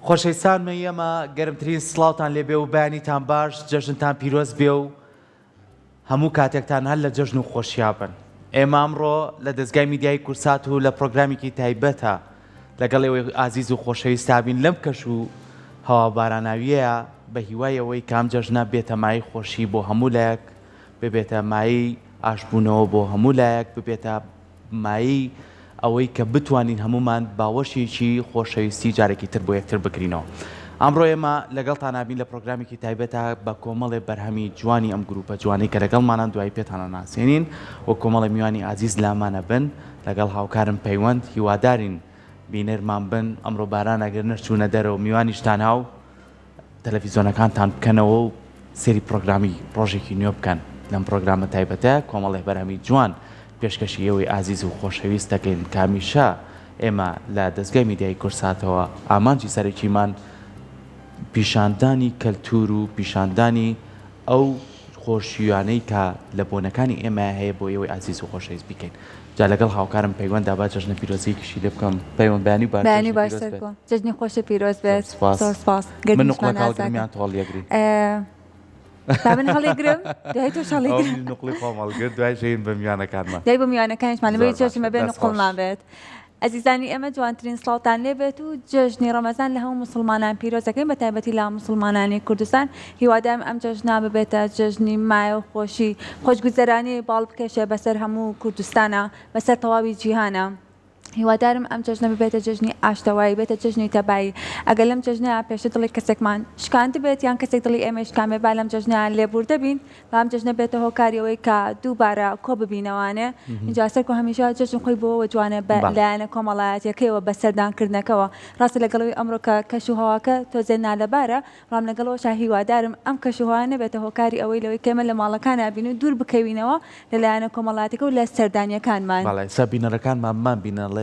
خۆشەویستان مەیەمە گەرمترین سڵاوتان لێبێ و بەیانیتان باش جەژنتان پیرۆز بێ و هەموو کاتێکتان هەر لە جەژن و خۆشیا بن. ئێمە ئەمڕۆ لە دەزگای میدیایی کوردسات و لە پڕۆگرامێکی تایبەتە لەگەڵ ئێوەی ئازیز و خۆشەویستا بین لەم کەش و هەوا باراناویەیا بە هیوای ئەوەی کە ئەم جەژنە بێتە مایەی خۆشی بۆ هەموو لایەک ببێتە مایەی ئاشتبوونەوە بۆ هەموو لایەک ببێتە مایەی ئەوەی کە بتوانین هەموومان باوەشێکی خۆشەویستی جارێکی تر بۆ یەکتر بگرینەوە. ئەمڕۆ ئێمە لەگەڵتان ئابین لە پرۆگرامێکی تایبەتە بە کۆمەڵێ بەرهەمی جوانی ئەم گروپە جوانەی کە لەگەڵمانان دوایی پێتان ئەناسێنین و کۆمەڵێ میوانی ئازیز لامانە بن لەگەڵ هاوکارم پەیوەند هیوادارین بینەرمان بن ئەمڕۆ باران ئەگەر نەشچوونە دەرەوە میوانیشتان هاو تەلەفیزۆنەکانتان بکەنەوە و سەیری پڕۆگرامی ڕۆژێکی نوێ بکەن، لەم پڕۆگرامە تایبەتە کۆمەڵێ بەرهەمی جوان پێشکەشی ئێوەی ئازیز و خۆشەویست دەکەین کە هەمیشە ئێمە لە دەزگای میدیایی کوردساتەوە ئامانجی سەرەکیمان پیشاندانی کەلتور و پیشاندانی ئەو خۆشیانەی کە لە بۆنەکانی ئێمە هەیە بۆ ئێوەی ئازیز و خۆشەویست بیکەین. جا لەگەڵ هاوکارم پەیوەندا با جەژنە پیرۆزیەکیشی لێ بکەم پەیوەند بەیانی باش بەیانی باش سەرکۆ جەژنی خۆشە پیرۆز بێت زۆر سپاس من نقڵەکە هەڵگرم یان تۆ هەڵیەگری با من هەڵیگرم دوای تۆش هەڵیگرم نقڵی خۆم هەڵگرت دوای ژین بە میوانەکانمان دوای بە میوانەکانیشمان لەبەری جەژن بەبێ نقڵ نابێت ئەزیزانی ئێمە جوانترین سڵاوتان لێ بێت و جەژنی ڕەمەزان لە هەموو موسڵمانان پیرۆز دەکەین بە تایبەتی لە موسڵمانانی کوردستان هیوادارم ئەم جەژنە ببێتە جەژنی مایە و خۆشی خۆشگوزەرانی باڵ بکێشێ بەسەر هەموو کوردستانە بەسەر تەواوی جیهانە هیوادارم ئەم جەژنە ببێتە جەژنی ئاشتەوایی بێتە جەژنی تەبایی ئەگەر لەم جەژنە پێشتر دڵی کەسێکمان شکاندبێت یان کەسێک دڵی ئێمەی شکانبێت با لەم جەژنە لێبوردە بین با ئەم جەژنە بێتە هۆکاری ئەوەی کە دووبارە کۆ ببینەوانێ ئینجا سەرکۆ هەمیشە جەژن خۆی بۆوە جوانە بە لایەنە کۆمەڵایەتیەکەیەوە بە سەردان کردنەکەوە ڕاستە لەگەڵ ئەوەی ئەمڕۆ کە کەش و هەواکە تۆزێ نالەبارە بەڵام لەگەڵ ئەوەشا هیوادارم ئەم کەش و هەوا نەبێتە هۆکاری ئەوەی لەوەی کە ئێمە لە ماڵەکانا بین و دوور بکەوینەوە لە لایەنە کۆمەڵایەتیەکە و لە سەردانیەکانمان. بەڵێ ئێستا بینەرەکانمان بمانبینن ئەڵێ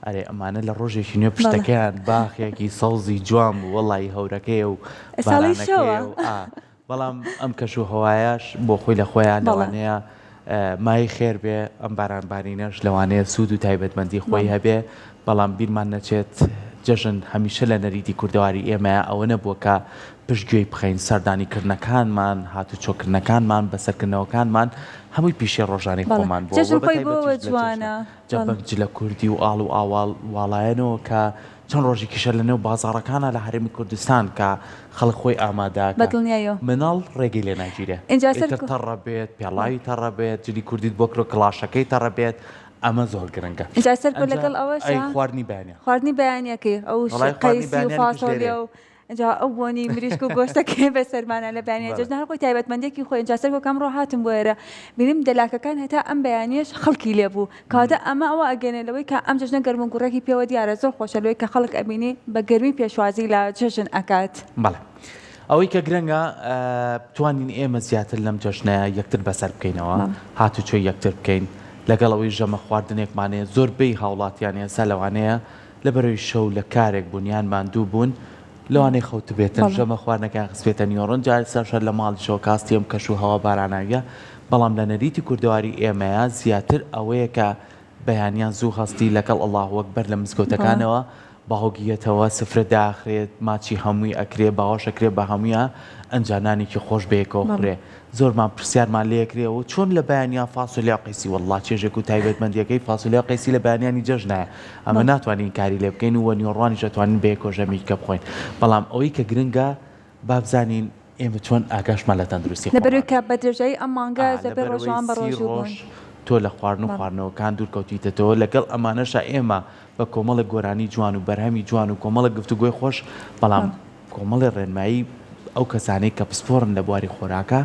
ئەرێ ئەمانە لە ڕۆژێکی نوێ پشتەکەیان باخێکی سەوزی جوان بوو وەڵی هەورەکەیە و بارانەکەیە و ئا بەڵام ئەم کەش و هەوایەش بۆ خۆی لە خۆیان لەوانەیە مایەی خێر بێ، ئەم باران بارینەش لەوانەیە سوود و تایبەتمەندی خۆی هەبێ، بەڵام بیرمان نەچێت جەژن هەمیشە لە نەریتی کوردەواری ئێمەیە ئەوە نەبووە کە پشت گوێی بخەین، سەردانی کردنەکانمان، هاتوچۆکردنەکانمان، بەسەرکردنەوەکانمان هەمووی پیشەی ڕۆژانەی خۆمان بووە و بەتایبەتیش لە جەژنە جا بەم جلە کوردی و ئاڵ و ئاواڵ واڵایەنەوە کە چەند ڕۆژێکیشە لە نێو بازاڕەکانا لە هەرێمی کوردستان کە خەڵک خۆی ئامادە بە دڵنیاییەوە. مناڵ ڕێگەی لێ ناگیرێ ئیتر تەڕە بێت پێڵاوی تەڕە بێت جلی کوردیت بۆ کرۆ کڵاشەکەی تەڕە بێت ئەمە زۆر گرنگە ئینجا سەرکۆ لەگەڵ ئەوەشا ئەی خواردنی بەیانیان خواردنی بەیانیەکەی ئەو قەیسی و فاسۆلیا و ئینجا ئەو بۆنی مریشک و گۆشتەکەی بەسەرمانە لە بەیانیای جەژنە هەر خۆی تایبەتمەندیەکی خۆی ئینجا سەرکۆ کە ئەمڕۆ هاتم بۆ ئێرە بینیم دەلاکەکان هەتا ئەم بەیانیەش خەڵکی لێ بوو کەواتە ئەمە ئەوە ئەگەیەنێ لەوەی کە ئەم جەژنە گەرم و گوڕێکی پێوە دیارە زۆر خۆشە لەوەی کە خەڵک ئەبینی بە گەرمی پێشوازی لە جەژن ئەکات. بەڵێ ئەوەی کە گرنگە بتوانین ئێمە زیاتر لەم جەژنەیە یەکتر بەسەر بکەینەوە هاتوچۆی یەکتر بکەین لەگەڵ ئەوەی ژەمە خواردنێکمان هەیە زۆربەی هاوڵاتیان ئێستا لەوانەیە لەبەرەوەی شەو لە کارێک بوون یان ماندوو بوون لەوانەیە خەوتبێتن ژەمە خواردنەکەیان خستبێتە نیوەڕۆن جا ئێستاش هەر لە ماڵیشەوە کاستی ئەم کەش و هەوا باراناویە بەڵام لە نەریتی کوردەواری ئێمەیا زیاتر ئەوەیە کە بەیانیان زوو هەستی لەگەڵ اللە اکبر لە مزگەوتەکانەوە باوک یەتەوە سفرە داخرێت ماچی هەمووی ئەکرێ باوەش ئەکرێ بە هەموویا ئەنجا نانێکی خۆش بەیەکەوە خوڕێ زۆرمان پرسیارمان لێ ئەکرێ و چۆن لە بەیانیان فاسۆلیا و قەیسی وەڵڵا چێژێک و تایبەتمەندیەکەی فاسۆلیا و قەیسی لە بەیانیانی جەژنایە ئەمە ناتوانین کاری لێ بکەین و نیوەڕوانیش ئەتوانین بەیەکەوە ژەمیکە بخۆین بەڵام ئەوەی کە گرنگە با بزانین ئێمە چۆن ئاگاشمان لە تەندروستی خۆمان لەبەرئەوەی کە بە درێژایی ئەم مانگە زۆربەی ڕۆژان بە ڕۆژوو بوون. تۆ لە خواردن و خواردنەوەکان دوور کەوتویتەتەوە لەگەڵ ئەمانەشا ئێمە بە کۆمەڵێک گۆرانی جوان و بەرهەمی جوان و کۆمەڵێک گفتوگۆی خۆش بەڵام کۆمەڵێ ڕێنمایی ئەو کەسانەی کە پسپۆڕن لە بواری خۆراکا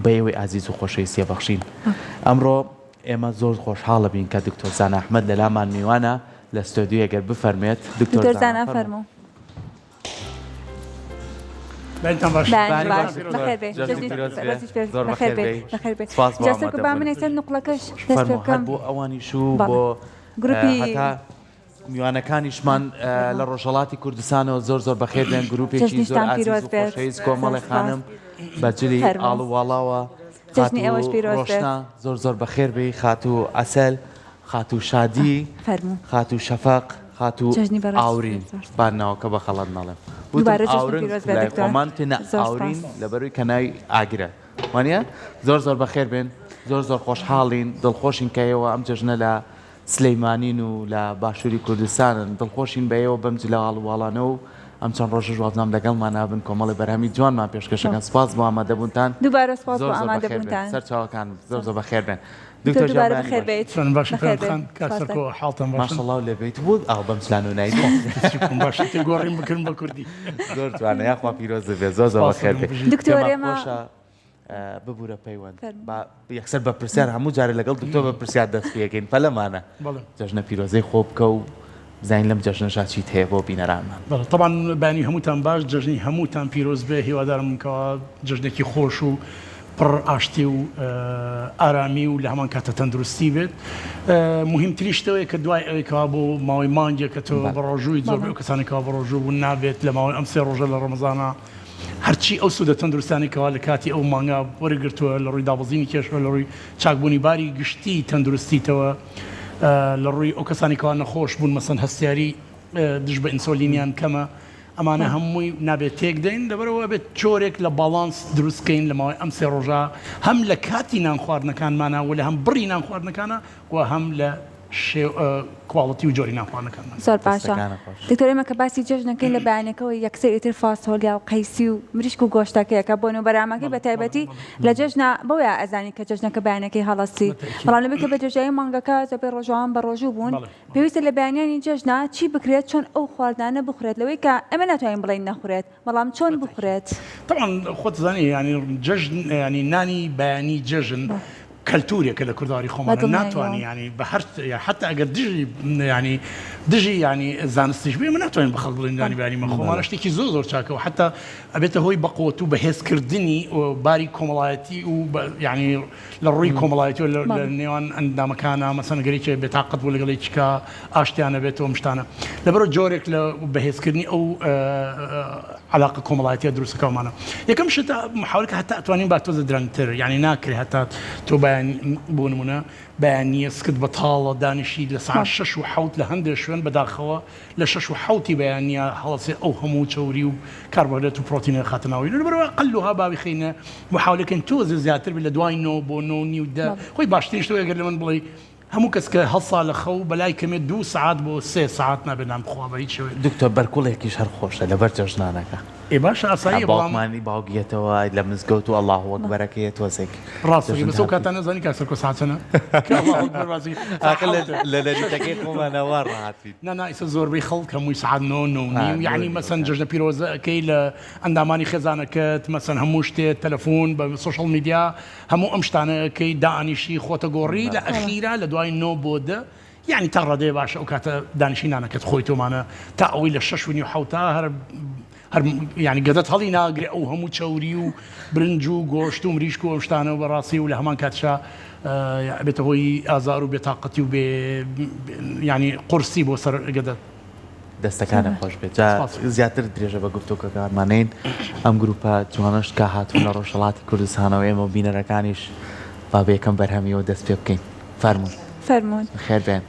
بە ئێوەی ئازیز و خۆشەویست ئەبەخشین. ئەمڕۆ ئێمە زۆر خۆشحاڵ ئەبین کە دکتۆر زانا ئەحمەد لەلامان میوانە لە ستۆدیۆ گەر بفەرموێت دکتۆر زانا فەرموو. بەیانتان باش. بەیانی باش بەخێر بێی. جەژنی پیرۆز بێ. زۆر بەخێر بێی. بەخێر بێی. سپاس بۆ جا سەرکۆ با من ئێستا نوقڵەکەش دەست پێ فەرموو هەر بکەم. بۆ ئەوانیش و بەڵێ. بۆ گروپی هەتا میوانەکانیشمان لە ڕۆژهەڵاتی کوردستانەوە زۆر زۆر بەخێر بێن گروپێکی زۆر جەژنیشتان ئازیز پیرۆز و بێت. خۆشەویست کۆمەڵێ زۆر سپاس. خانم بە جلی فەرموو. ئاڵ و واڵاوە جەژنی خاتوو ئێوەش پیرۆز بێت. ڕۆشنا زۆر زۆر بەخێر بێی خاتوو عەسەل خاتوو شادی فەرموو. خاتوو شەفەق. خاتوو جەژنی بەڕێز ئاورین زۆر سوپاس. با ناوەکە بە خەڵەت نەڵێم وتم دووبارە جەژنی ئاورنگ پیرۆز بێت لای دکتۆر خۆمان تێنا زۆر ئاورین سوپاس. لەبەروی کە ناوی ئاگرە وانە زۆر زۆر بەخێر بێن زۆر زۆر خۆشحاڵین دڵخۆشین کە ئێوە ئەم جەژنە لە سلیمانین و لە باشووری کوردستانن دڵخۆشین بە ئێوە بەم جلە ئاڵوواڵانە و ئەم چەند ڕۆژەش وابزانم لەگەڵمانا بن کۆمەڵی بەرهەمی جوانمان پێشکەشەکەن سپاس بۆ ئامادەبوونتان دووبارە سپاس زۆر بۆ زۆر بەخێر بێن ئامادەبوونتان. سەرچاوەکانم زۆر زۆر بەخێر بێن دکتۆر دکتۆر دووبارە جان بەخێر باش. بێیت. چۆن باشی بەخێر پەیام بێیت. خان کاک سپاس سەرکۆ دەکەم. حاڵتان باشن ماشەڵڵا و لێ بێیت بۆ ئاو بەم جلانە نایت چیکم باشە تێ گۆڕیم بکردم بە کوردی زۆر جوانە یاخوا پیرۆز بێ زۆر زۆر سپاس بەخێر دەکەم بێ بژیت. دکتۆر پێمان ئێمە خۆشە ببورە پەیوەند فەرموو. با یەکسەر بە پرسیار هەموو جارێ لەگەڵ دکتۆر بە پرسیار دەست پێکەین پەلەمانە بەڵێ. جەژنە پیرۆزەی خۆ بکە و بزانین لەم جەژنەشا چیت هەیە بۆ بینەرانمان. بەڵێ تەبعەن بەیانی هەمووتان باش جەژنی هەمووتان پیرۆز بێ هیوادارم کەوا جەژنێکی خۆش و پڕ ئاشتی و ئارامی و لە هەمان کاتە تەندروستی بێت موهیمترین شتەوەیە کە دوای ئەوەی کەوا بۆ ماوەی مانگێکە تۆ بە ڕۆژووی زۆربەی ئەو کەسانەی کەوا بە ڕۆژوو بوون نابێت لە ماوەی ئەم سێ ڕۆژە لە ڕەمەزانە هەرچی ئەو سوودە تەندروستیانەی کەوا لە کاتی ئەو مانگە وەرگرتووە لە ڕووی دابەزینی کێشەوە لە ڕووی چاکبوونی باری گشتی تەندروستیتەوە لە ڕووی ئەو کەسانی کەوا نەخۆش بوون مەسەن هەستیاری دژ بە ئینسۆلینیان کەمە ئەمانە هەمووی نابێت تێک دەین لەبەرئەوە ئەبێت جۆرێک لە باڵانس دروست کەین لە ماوەی ئەم سێ ڕۆژە هەم لە کاتی نان خواردنەکانمانا و لە هەم بڕی نان خواردنەکانا و هەم لە quality و جۆری نان خواردنەکانمان. زۆر باشە دەستەکانت خۆش. دکتۆر ئێمە کە باسی جەژن ئەکەین لە بەیانەکەوە یەکسەر ئیتر فاسۆلیا و قەیسی و مریشک و گۆشتەکەیە کە بۆن و بەرامەکەی بە تایبەتی لە جەژنا بەوەیا ئەزانی کە جەژنەکە بەیانەکەی هەڵەسی بەڵام لەبەر کە بە درێژایی مانگەکە زۆربەی ڕۆژاوان بە ڕۆژوو بوون پێویستە لە بەیانیانی جەژنا چی بکرێت چۆن ئەو خواردنانە بخورێت لەوەی کە ئێمە ناتوانین بڵێین نەخورێت بەڵام چۆن بخورێت؟ تەبعەن خۆت زانی یانی جەژن یانی نانی بەیانی جەژن کەلتورێکە لە کوردەواری خۆمانە ناتوانی یانی بە هەر حتا ئەگەر دژی یانی دژی یانی زانستیش بێ ئێمە ناتوانین بە خەڵک بڵێین نانی بەیانی مەخۆ شتێکی زۆر زۆر چاکە و حتا ئەبێتە هۆی بەقوەت و بەهێزکردنی باری کۆمەڵایەتی و یانی لە ڕووی کۆمەڵایەتیەوە لە نێوان ئەندامەکانا مەسەن گەر یەکێ بێتاقەت بوو لەگەڵ یەکیکا ئاشتیانە بێتەوە ئەم شتانە لەبەرئەوە جۆرێک لە بەهێزکردنی ئەو عەلاقە کۆمەڵایەتیە دروستەکەمانە یەکەم شت محاولەکە هەتا ئەتوانین با تۆزە درەنگتر یعنی ناکرێ هەتا تۆ بەیان بۆ نمونە بەیانیە سکت بەتاڵە دانیشی لە سەعات 6 و 7 لە هەندێک شوێن بەداخەوە لە شەش و حەوتی بەیانیا هەڵەسێ ئەو هەموو چەوری و کاربۆهێدرات و پرۆتینە خاتە ناوی لەبەرئەوە ئەقەلها با بیخەینە محاولە کەین تۆزێ زیاتر بێت لە دوای نۆ بۆ نۆ و نیو دە خۆی باشترین شتە ئەگەر لە من بڵێی هەموو کەس کە هەڵسا لە خەو بەلای کەمێ دوو سەعات بۆ سێ سەعات نابێت نان بخوا بە هیچ شێوەیەک. دکتۆر بەرکوڵێکیش هەر خۆشە لەبەر جەژنانەکە. ئێ باشە ئاساییە بەڵام. باوکمانی باوک یەتەوە لە مزگەوت و اللە اکبرەکەیە تۆزێک. ڕاست دەکەی بەس ئەو کاتانە زانی کاک سەرکۆ سەعات چەنە کە اللە اکبر باسی سەعات ئاخر حەوتە. لە نەریتەکەی خۆمانە وا ڕاهاتین. نا نا ئیستا زۆربەی خەڵک هەمووی سەعات نۆ نۆ و نیو یەعنی مەسەن جەژنە پیرۆزە ئەکەی لە ئەندامانی خێزانەکەت مەسەن هەموو شتێ تەلەفون بە social media هەموو ئەم شتانە ئەکەی دائەنیشی خۆتە گۆڕی لە ئەخیرا لە دوای نۆ بۆ دە یەعنی تا ڕادەیە باشە ئەو کاتە دانیشی نانەکەت خۆی تۆمانە تا ئەوەی لە شەش و نیو حەوتا هەر هەر یانی گەدەت هەڵی ناگرێ ئەو هەموو چەوری و برنج و گۆشت و مریشک و ئەم شتانە و بەڕاستی و لە هەمان کاتشا ئەبێتە هۆی ئازار و بێتاقەتی و بێ یانی قورسی بۆ سەر گەدەت. دەستەکانت خۆش بێت جا زیاتر درێژە بە گفتوگۆکانمان نەین ئەم گروپە جوانەش کە هاتوون لە ڕۆژهەڵاتی کوردستانەوە ئێمە و بینەرەکانیش با بە یەکەم بەرهەمیەوە دەست پێ بکەین فەرموون فەرموون خێر بێن.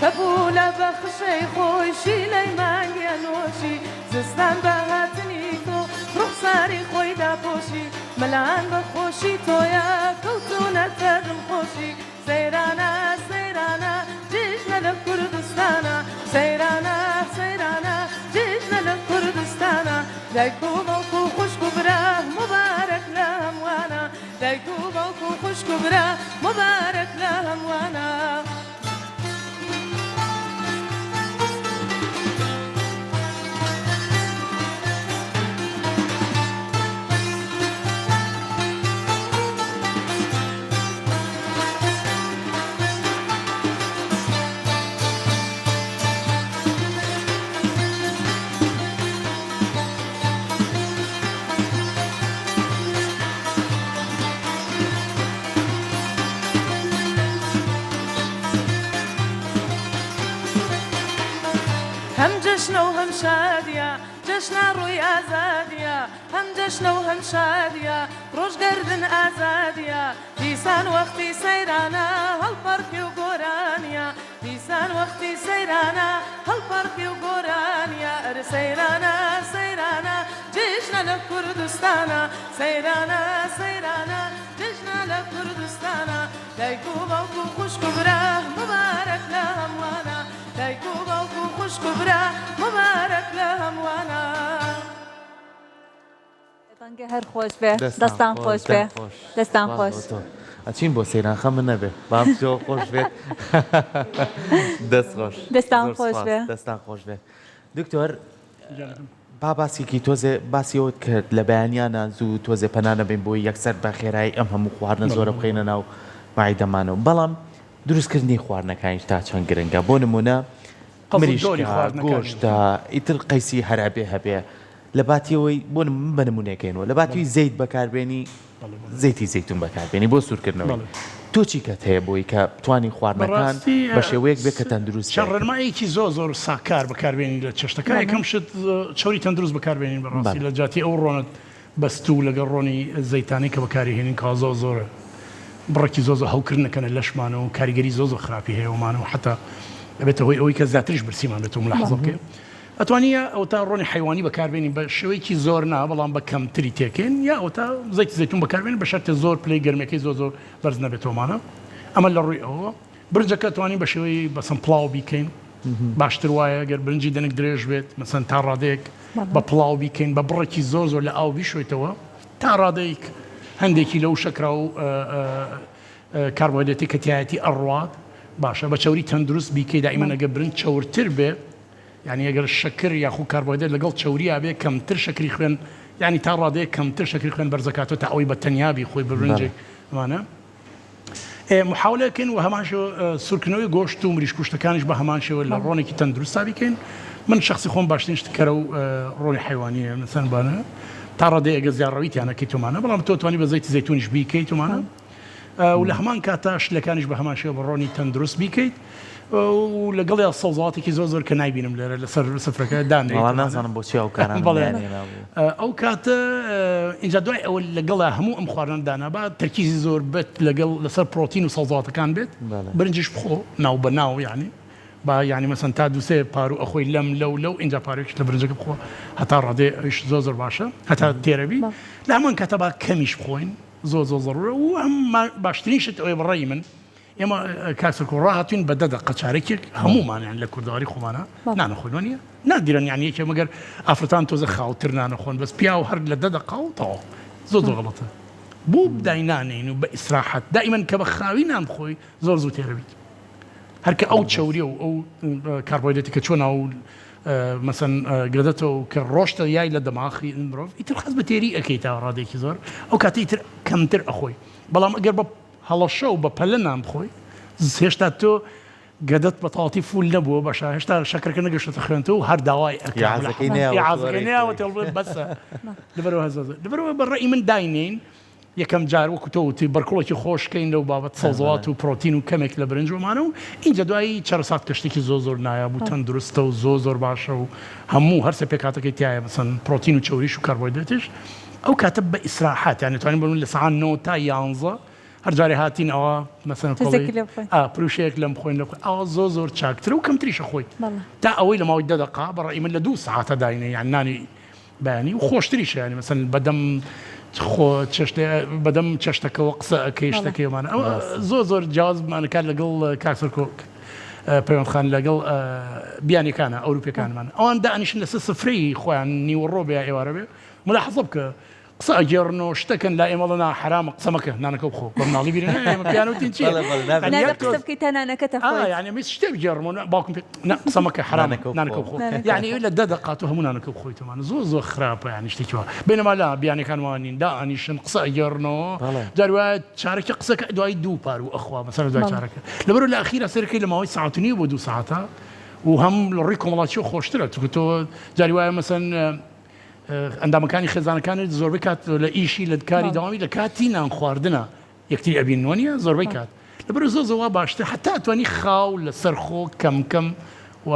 پەپوولە بە خشەی خۆی شیلەی مانگی ئەنۆشی زستان بە هاتنی تۆ ڕوخساری خۆی داپۆشی ملان بە خۆشی تۆیە کەوتوونەتە دڵخۆشی سەیرانە سەیرانە جێژنە لە کوردستانە سەیرانە سەیرانە جێژنە لە کوردستانە دایک و باوک و خوشک و برا موبارەک لە هەمووانە دایک و باوک و خوشک و برا موبارەک لە هەمووانە. هەم جەژنە و هەم شادیە جەژنە ڕووی ئازادیە هەم جەژنە و هەم شادیە ڕۆژ گەردن ئازادیە دیسان وەختی سەیرانە هەڵپەڕکێ و گۆرانیە دیسان وەختی سەیرانە هەڵپەڕکێ و گۆرانیە ئەرێ سەیرانە سەیرانە جێژنە لە کوردستانە سەیرانە سەیرانە جێژنە لە کوردستانە دایک و باوک و خوشک و برا موبارەک لە هەمووانە دایک و باوک و خوشک و برا موبارەک لە هەمووانە. دەنگە هەر خۆش بێ دەستان خۆش بێ دەستان خۆش. ئەچین بۆ سەیران خەمت نەبێ بام زۆر خۆش بێت دەست خۆش دەستان خۆش بێ دەستان خۆش بێت دکتۆر با باسێکی تۆزێ باسی ئەوت کرد لە بەیانیانە زوو تۆزێ پەنا نەبین بۆی یەکسەر بە خێرایی ئەم هەموو خواردنە زۆرە بخەینە ناو مەعیدەمانەوە بەڵام دروستکردنی خواردنەکانیش تا چەند گرنگە بۆ نمونە مریشکە گۆشتە ئیتر قەیسی هەر ئەبێ هەبێ لە باتی ئەوەی بۆ من بە نمونەیەک هێنوە لە باتی زەیت بەکاربێنی زەیتی زەیتون بەکاربێنی بۆ سوورکردنەوەی تۆ چی کەت هەیە بۆی کە بتوانی خواردنەکان بە شێوەیەک بێت کە تەندروست چەند ڕێنمایەکی زۆر زۆر ساکار بەکاربێنین لە چێشتەکە یەکەم شت چەوری تەندروست بەکاربێنین بەڕاستی لە جیاتی ئەو ڕۆنە بەستوو لەگەڵ ڕۆنی زەیتانەی کە بەکاری هێنین کەوا زۆر زۆر بڕێکی زۆر زۆر هەوکردن ئەکەنە لەشمان و کاریگەری زۆر زۆر خراپی هەیە ومان و حتا ئەبێتە هۆی ئەوەی کە زیاتریش برسیمان بێت و ملاحەزە بکەین ئەتوانی یا ئەوتا ڕۆنی حەیوانی بەکاربێنین بە شێوەیەکی زۆر نا بەڵام بە کەمتری تێکەین یا ئەوتا زەیتی زەیتون بەکاربێنین بە شەرتێ زۆر پلەی گەرمیەکەی زۆر زۆر بەرز نەبێتەوەمانە ئەمە لە ڕووی ئەوە برنجەکە توانین بە شێوەی بەسەن پڵاو بیکەین باشتر وایە گەر برنجی دەنک درێژ بێت مەسەن تا ڕادەیەک بە پڵاو بیکەین بە بڕێکی زۆر زۆر لە ئاو بیشۆیتەوە تا ڕادەیەک هەندێکی لەو شەکرا و کاربۆهایدرێتی کە تایەتی ئەڕوات باشە بە چەوری تەندروست بیکەی دائیمەن ئەگەر برنج چەورتر بێ یانی ئەگەر شەکر یاخو کاربۆهایدرێت لەگەڵ چەوریا بێ کەمتر شەکری خوێن یانی تا ڕادەیەک کەمتر شەکری خوێن بەرزەکاتەوە تا ئەوەی بە تەنیا بیخۆی بە برنجێک ئەمانە ئێ محاولە کەین و هەمان شێوە سوورکردنەوەی گۆشت و مریشک و شتەکانیش بە هەمان شێوە لە ڕۆنێکی تەندروستا بیکەین من شخصی خۆم باشترین شت کەرە و ڕۆنی حیوانیە مەسەن بانە تا ڕادەیە ئەگەر زیاڕەوی تیانەکەی تۆمانە بەڵام تۆ توانی بە زەیتی زەیتونیش بیکەیت تۆمانە و لە هەمان کاتا شلەکانیش بە هەمان شێوە بە ڕۆنی تەندروست بیکەیت و لەگەڵیا سەوزەواتێکی زۆر زۆر کە نایبینم لێرە لەسەر سفرەکە دانرێت وەڵا نازانم بۆچی ئەو کارانەم بەڵێ نەهێنابوو. ئەو کاتە ئینجا دوای ئەوە لەگەڵا هەموو ئەم خواردنە دانا با تەرکیزی زۆر بێت لەگەڵ لەسەر پرۆتین و سەوزەواتەکان بێت بەڵێ. برنجیش بخۆ ناو بە ناو یانی با یانی مەسەن تا دوو سێ پارو ئەخۆی لەم لەو لەو ئینجا پاروێکیش لە برنجەکە بخۆ هەتا ڕادەیە ئەویش زۆر زۆر باشە هەتا تێرەبی لە هەمان کاتە با کەمیش بخۆین زۆر زۆر زەرورە و هەم باشترین شت ئەوەیە بە ڕەئی من ئێمە کاک سەرکۆ ڕاهاتوین بە دە دەقە چارەکێک هەموومان یان لە کوردەواری خۆمانە نانەخۆین وانە نادیرن یان یەکێ مەگەر ئافرەتان تۆزە خاوتر نانەخۆن بەس پیاو هەر لە دە دەقە و تەواو زۆر زۆر غەڵەتە بۆ داینانین و بە ئیسراحەت دائیمەن کە بە خاوی نان بخۆی زۆر زوو تێرەبیت هەرکە ئەو چەوریە و ئەو کاربۆهایدرێتی کە چۆ ناو مەسەن گەدەتەوە و کە ڕۆشتە یای لە دەماخی مرۆڤ ئیتر حەز بە تێری ئەکەی تا ڕادێکی زۆر ئەو کاتە ئیتر کەمتر ئەخۆی بەڵام ئەگەر بە هەڵەشە و بە پەلە نان بخۆی هێشتا تۆ گەدەت بە تەواوەتی فول نەبووە باشە هێشتا شەکرەکە نەگەشتە خوێنتەوە و هەر داوای ئەکا ئیعازەکەی نەیاوە ئیعازەکەی نەیاوە تێڵ بڵێ بەسە لەبەرەوە هەز لەبەرەوە بە ڕەئی من داینێین یەکەم جار وەکو تۆ وتی بەرکوڵێکی خۆش کەین لەو بابەت سەوزەوات و پرۆتین و کەمێک لە برنج ومانە و ئینجا دوایی چەرەسات کە شتێکی زۆر زۆر نایاب و تەندروستە و زۆر زۆر باشە و هەموو هەرسێ پێکهاتەکەی تیایە مەسەن پرۆتین و چەوریش و کاربۆهایدرێتیش ئەو کاتە بە ئیسراحەت یانی توانین بڵێین لە سەعات نۆ تا یانزە. هەر جارێ هاتین ئەوە مەسەن تۆزێکی لێ بخۆین. ئا پروشەیەک لەم بخۆین لەم بخۆین ئەوە زۆر زۆر چاکترە و کەمتریشە خۆیت بەڵێ. تا ئەوەی لە ماوەی دە دەقە بە ڕەئی من لە دوو سەعاتە داینێ یان نانی بەیانی و خۆشتریشە یانی مەسەن بەدەم خۆ چێشتێ بەدەم چێشتەکەوە قسە ئەکەی بەڵێ. شتەکەی ئەمانە ئەوە زۆر زۆر جیاوازمان کات لەگەڵ کاک سەرکۆ پەیوەند خان لەگەڵ بیانیەکانە ئەوروپیەکانمان ئەوان دانیشن لەسەر سفرەی خۆیان نیوەڕۆ بێ یا ئێوارە بێ ملاحەزە بکە قسە ئەگێڕن و شتەکەن لای ئێمە ئەڵێن نا حەرامە قسە مەکە نانەکە بخۆ بە مناڵی بیرە نایە ئێمە پێیان وتین چییە بەڵێ بەڵێ نابێ یانی نابێ یەک قسە تۆز بکەی تا نانەکەت ئا ئەخۆیت. یانی ئەمەی شتێ بگێڕم و باوکم پێ نا قسە مەکە حەرامە نانەکە بخۆ نانەکە بخۆ نانەکە یانی بخۆ. لە دە دەقە تۆ هەموو نانەکە بخۆیتەوە زۆر زۆر خراپە یانی شتێکی وا بەینەما لا بیانیەکان وا نین دائەنیشن قسە ئەگێڕنەوە بەڵێ جار وایە چارەکە قسەکە دوای دوو پاروو ئەخوا مەسەلەن دوای بەڵێ. چارەکە لەبەرئەوە لە ئەخیرا سەیرەکەی لە ماوەی سەعات و نیو بۆ دوو سەعاتە و هەم لە ڕووی کۆمەڵاتیەوە خۆشترە چونکە تۆ جاری وایە مەسەلەن ئەندامەکانی خێزانەکانت زۆربەی کات لە ئیشی لە کاری دەوامی لە کاتی نان خواردنە یەکتری ئەبین وەنیە زۆربەی کات لەبەر زۆر زۆر وا باشتر حتا ئەتوانی خاو لەسەر خۆ کەم کەم و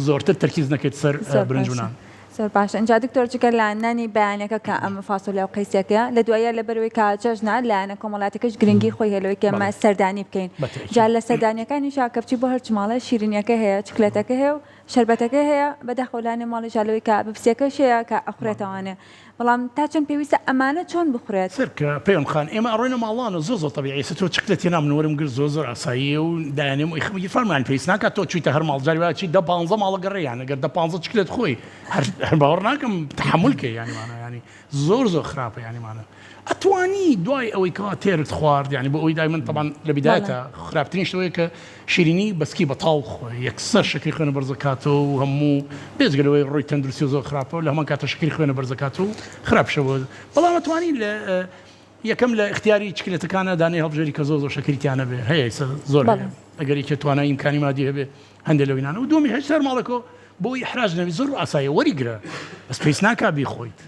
زۆرتر تەرکیز نەکەیت سەر برنج و نان. زۆر باشە ئینجا دکتۆر جگە لە نانی بەیانەکە کە ئەم فاسۆلیا و قەیسیەکەیە لە دواییە لەبەرئەوەی کە جەژنە لایەنە کۆمەڵاتیەکەش گرنگی خۆی هەیە لەوەی کە ئێمە سەردانی بکەین جا لە سەردانیەکانیشا کە بچی بۆ هەرچ ماڵێ شیرینیەکە هەیە چکلێتەکە هەیە و شەربەتەکە هەیە بەداخەوە لانێ ماڵی ژالەوەی کە بپسیەکەش هەیە کە ئەخورێتەوانێ بەڵام تا چەند پێویستە ئەمانە چۆن بخورێت؟ سەرکە پەیام خان ئێمە ئەڕۆینە ماڵانە زۆر زۆر تەبیعیە ئێستا تۆ چکلێت هێنا من وەرم گرت زۆر زۆر ئاساییە و دایانێم ئەی خەم گیرفانمان پێویست ناکات تۆ چویتە هەر ماڵ جاری وایە چی دە پانزە ماڵە گەڕێ یان ئەگەر دە پانزە چکلێت خۆی هەر هەر باوەڕ ناکەم تەحەمول کەی یانی مانا یانی زۆر زۆر خراپە یانی مانا ئەتوانی دوای ئەوەی کەوا تێرت خوارد یانی بۆ ئەوەی دای من تەبان لە بیدایەتە خراپترین شت ئەوەیە کە شیرینی بەسکی بەتاڵ خۆی یەکسەر شەکری خوێنە بەرزەکاتەوە و هەموو بێجگە لەوەی ڕووی تەندروستی زۆر خراپە و لە هەمان کاتە شەکری خوێنە بەرزەکاتەوە و خراپشە بۆ بەڵام ئەتوانی لە یەکەم لە ئیختیاری چکلێتەکانە دانەی هەڵبژێری کە زۆر زۆر شەکری تیا نەبێ هەیە ئێستا زۆر هەیە ئەگەر یەکێ توانای ئیمکانی مادی هەبێ هەندێ لەوی نانە و دووەمی هەر سەر ماڵەکۆ بۆی ئیحراج نەبی زۆر ئاساییە وەریگرە بەس پێویست ناکا بیخۆیت.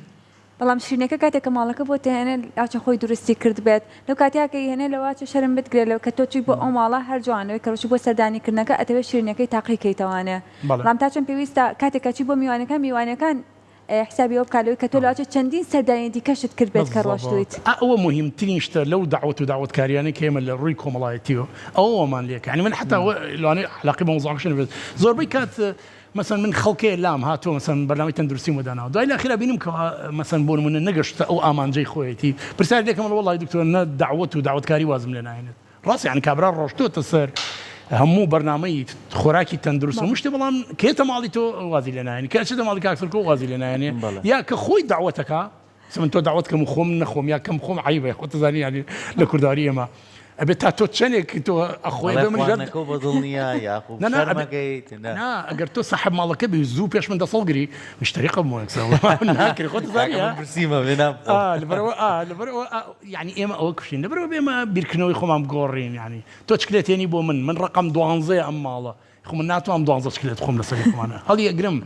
بەڵام شیرینەکە کاتێک کە ماڵەکە بۆت دەهێنێ لاچە خۆی دروستی کردبێت لەو کاتەیا کە ئیهێنێ لەواچە شەرم بتگرێ لەو کە تۆ چووی بۆ ئەو ماڵە هەر جوان لەوەی کە ڕۆچووی بۆ سەردانی کردنەکە ئەتەوێ شیرینەکەی تاقی کەیتەوانێ بەڵام تا چەند پێویستە کاتێک کە چووی بۆ میوانەکان میوانەکان حسابی ئەوە بکا لەوەی کە تۆ لەواچە چەندین سەردانی دیکەشت کردبێت کە ڕۆشتوویت. بالضبط ئا ئەوە موهیمترین شتە لەو دەعوەت و دەعوەتکاریانەی کە ئێمە لە ڕووی کۆمەڵایەتیەوە ئەوە وامان لێکا یانی من حەتا لەوانەیە عەلاقەی بە مەوزوعەکەش نەبێت زۆربەی کات مەسەن من خەڵکێ لام هاتووە مەسەن بەرنامەی تەندروستیم بۆ داناوە دوای لە ئاخیرا بینیم کەوا مەسەن بۆ نموونە نەگەشتە ئەو ئامانجەی خۆیەتی پرسیار لێکەم ئەڵێ وەڵڵاهی دکتۆر نە دەعوەت و دەعوەتکاری وازم لێ ناهێنێت ڕاستە یانی کابرا ڕۆشتۆتە سەر هەموو بەرنامەی خۆراکی تەندروست هەموو شتێ بەڵام کێتە ماڵی تۆ وازی لێ ناهێنی کە ئەچێتە ماڵی کاک سەرکۆ وازی لێ ناهێنێ یا کە خۆی دەعوەتەکا من تۆ داوەت کەم و خۆم نەخۆم یا کەم خۆم عیبە خۆت دەزانی یانی لە کورداری ئێمە ئەبێت تا تۆ چەندێک تۆ ئەخۆی بێ من خواردنەکە بە دڵ نییە یاخو شەرمەکەیت نا ئەگەر تۆ ساحب ماڵەکە بی زوو پێش من دەسەڵ گری مشتری قەبم ناکرێ خۆت دەزانی پرسیمە بێ لەبەرەوە لەبەرەوە یعنی ئێمە ئەوە کوشتین لەبەرەوە بێمە بیرکردنەوەی خۆمان بگۆڕین یعنی تۆ چکلێتێنی بۆ من من ڕقم دوانزەیە ئەم ماڵە خۆ من ناتوانم دوانزە چکلێت بخۆم لەسەری خۆمانە هەڵی ئەگرم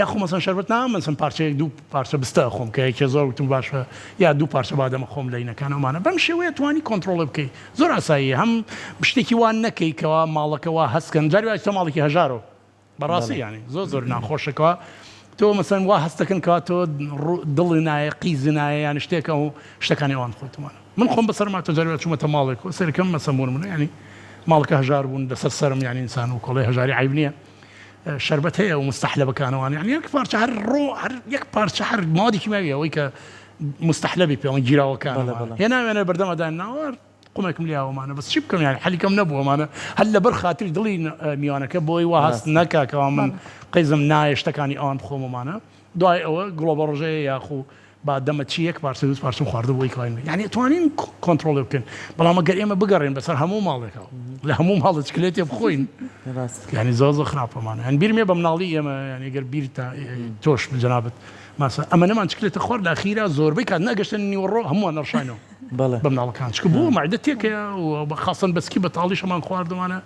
یاخۆ مەسەن شەربەت نا مەسەن پارچەیەک دوو پارچە بستە ئەخۆم کە یەکێ زۆر وتم باشە یا دوو پارچە بادەمە خۆم لەینەکان ئەومانە بەم شێوەیە توانی کۆنتڕۆڵێ بکەی زۆر ئاساییە هەم شتێکی وا نەکەی کەوا ماڵەکە وا هەست کەن جاری وایە چتە ماڵێکی هەژارەوە بەڕاستی یانی زۆر زۆر ناخۆشە کەوا تۆ مەسەن وا هەست دەکەن کەوا تۆ دڵی نایە قیزی نایە یان شتێکە و شتەکانی ئەوان خۆیتمانە من خۆم بەسەرم هاتووە جاری وا چوومەتە ماڵێک و سەیرکەم مەسەن بۆ نموونە یانی ماڵەکە هەژار بوون لەسەر سەرم یانی ئینسان و کۆڵێ هەژاری عەیب نییە شەربەت هەیە و مستەحلەبەکانەوان یانی یەک پارچە هەر ڕۆ هەر یەک پارچە هەر مادی کیمیاوی ئەوەی کە مستەحلەبی پێوەن گیراوەکان هێناوێنە بەردەمە داناوە قومێکم لێ ئەومانە بەس چی بکەم یانی حەلی کەم نەبوو ئەمانە هەر لەبەر خاتری دڵی میوانەکە بۆی وا هەست نەکا کەوا من قیزم نایە شتەکانی ئەوان بخۆم ئەمانە دوای ئەوە گڵۆبە ڕژەیە یاخو با دەمە چی یەک پارچە دوو پارچەم خواردە بۆی کڵاین یعنی توانین کۆنترۆڵی بکەین بەڵام ئەگەر ئێمە بگەڕێن بەسەر هەموو ماڵێکەوە لە هەموو ماڵە چکلێتێ بخۆین یعنی زۆر زۆر خراپەمانە هەن بیرمێ بە مناڵی ئێمە یعنی گەر بیر تا تۆش جەنابت ماسە ئەمە نەمان چکلێتە خوارد لە ئەخیرا زۆربەی کات نەگەشتن نیوەڕۆ هەمووان نەڕشاینەوە بەڵێ. بە مناڵەکان چونکە بۆ مەعدە تێکەیە و بە خاسەن بەسکی بەتاڵیش هەمان خواردومانە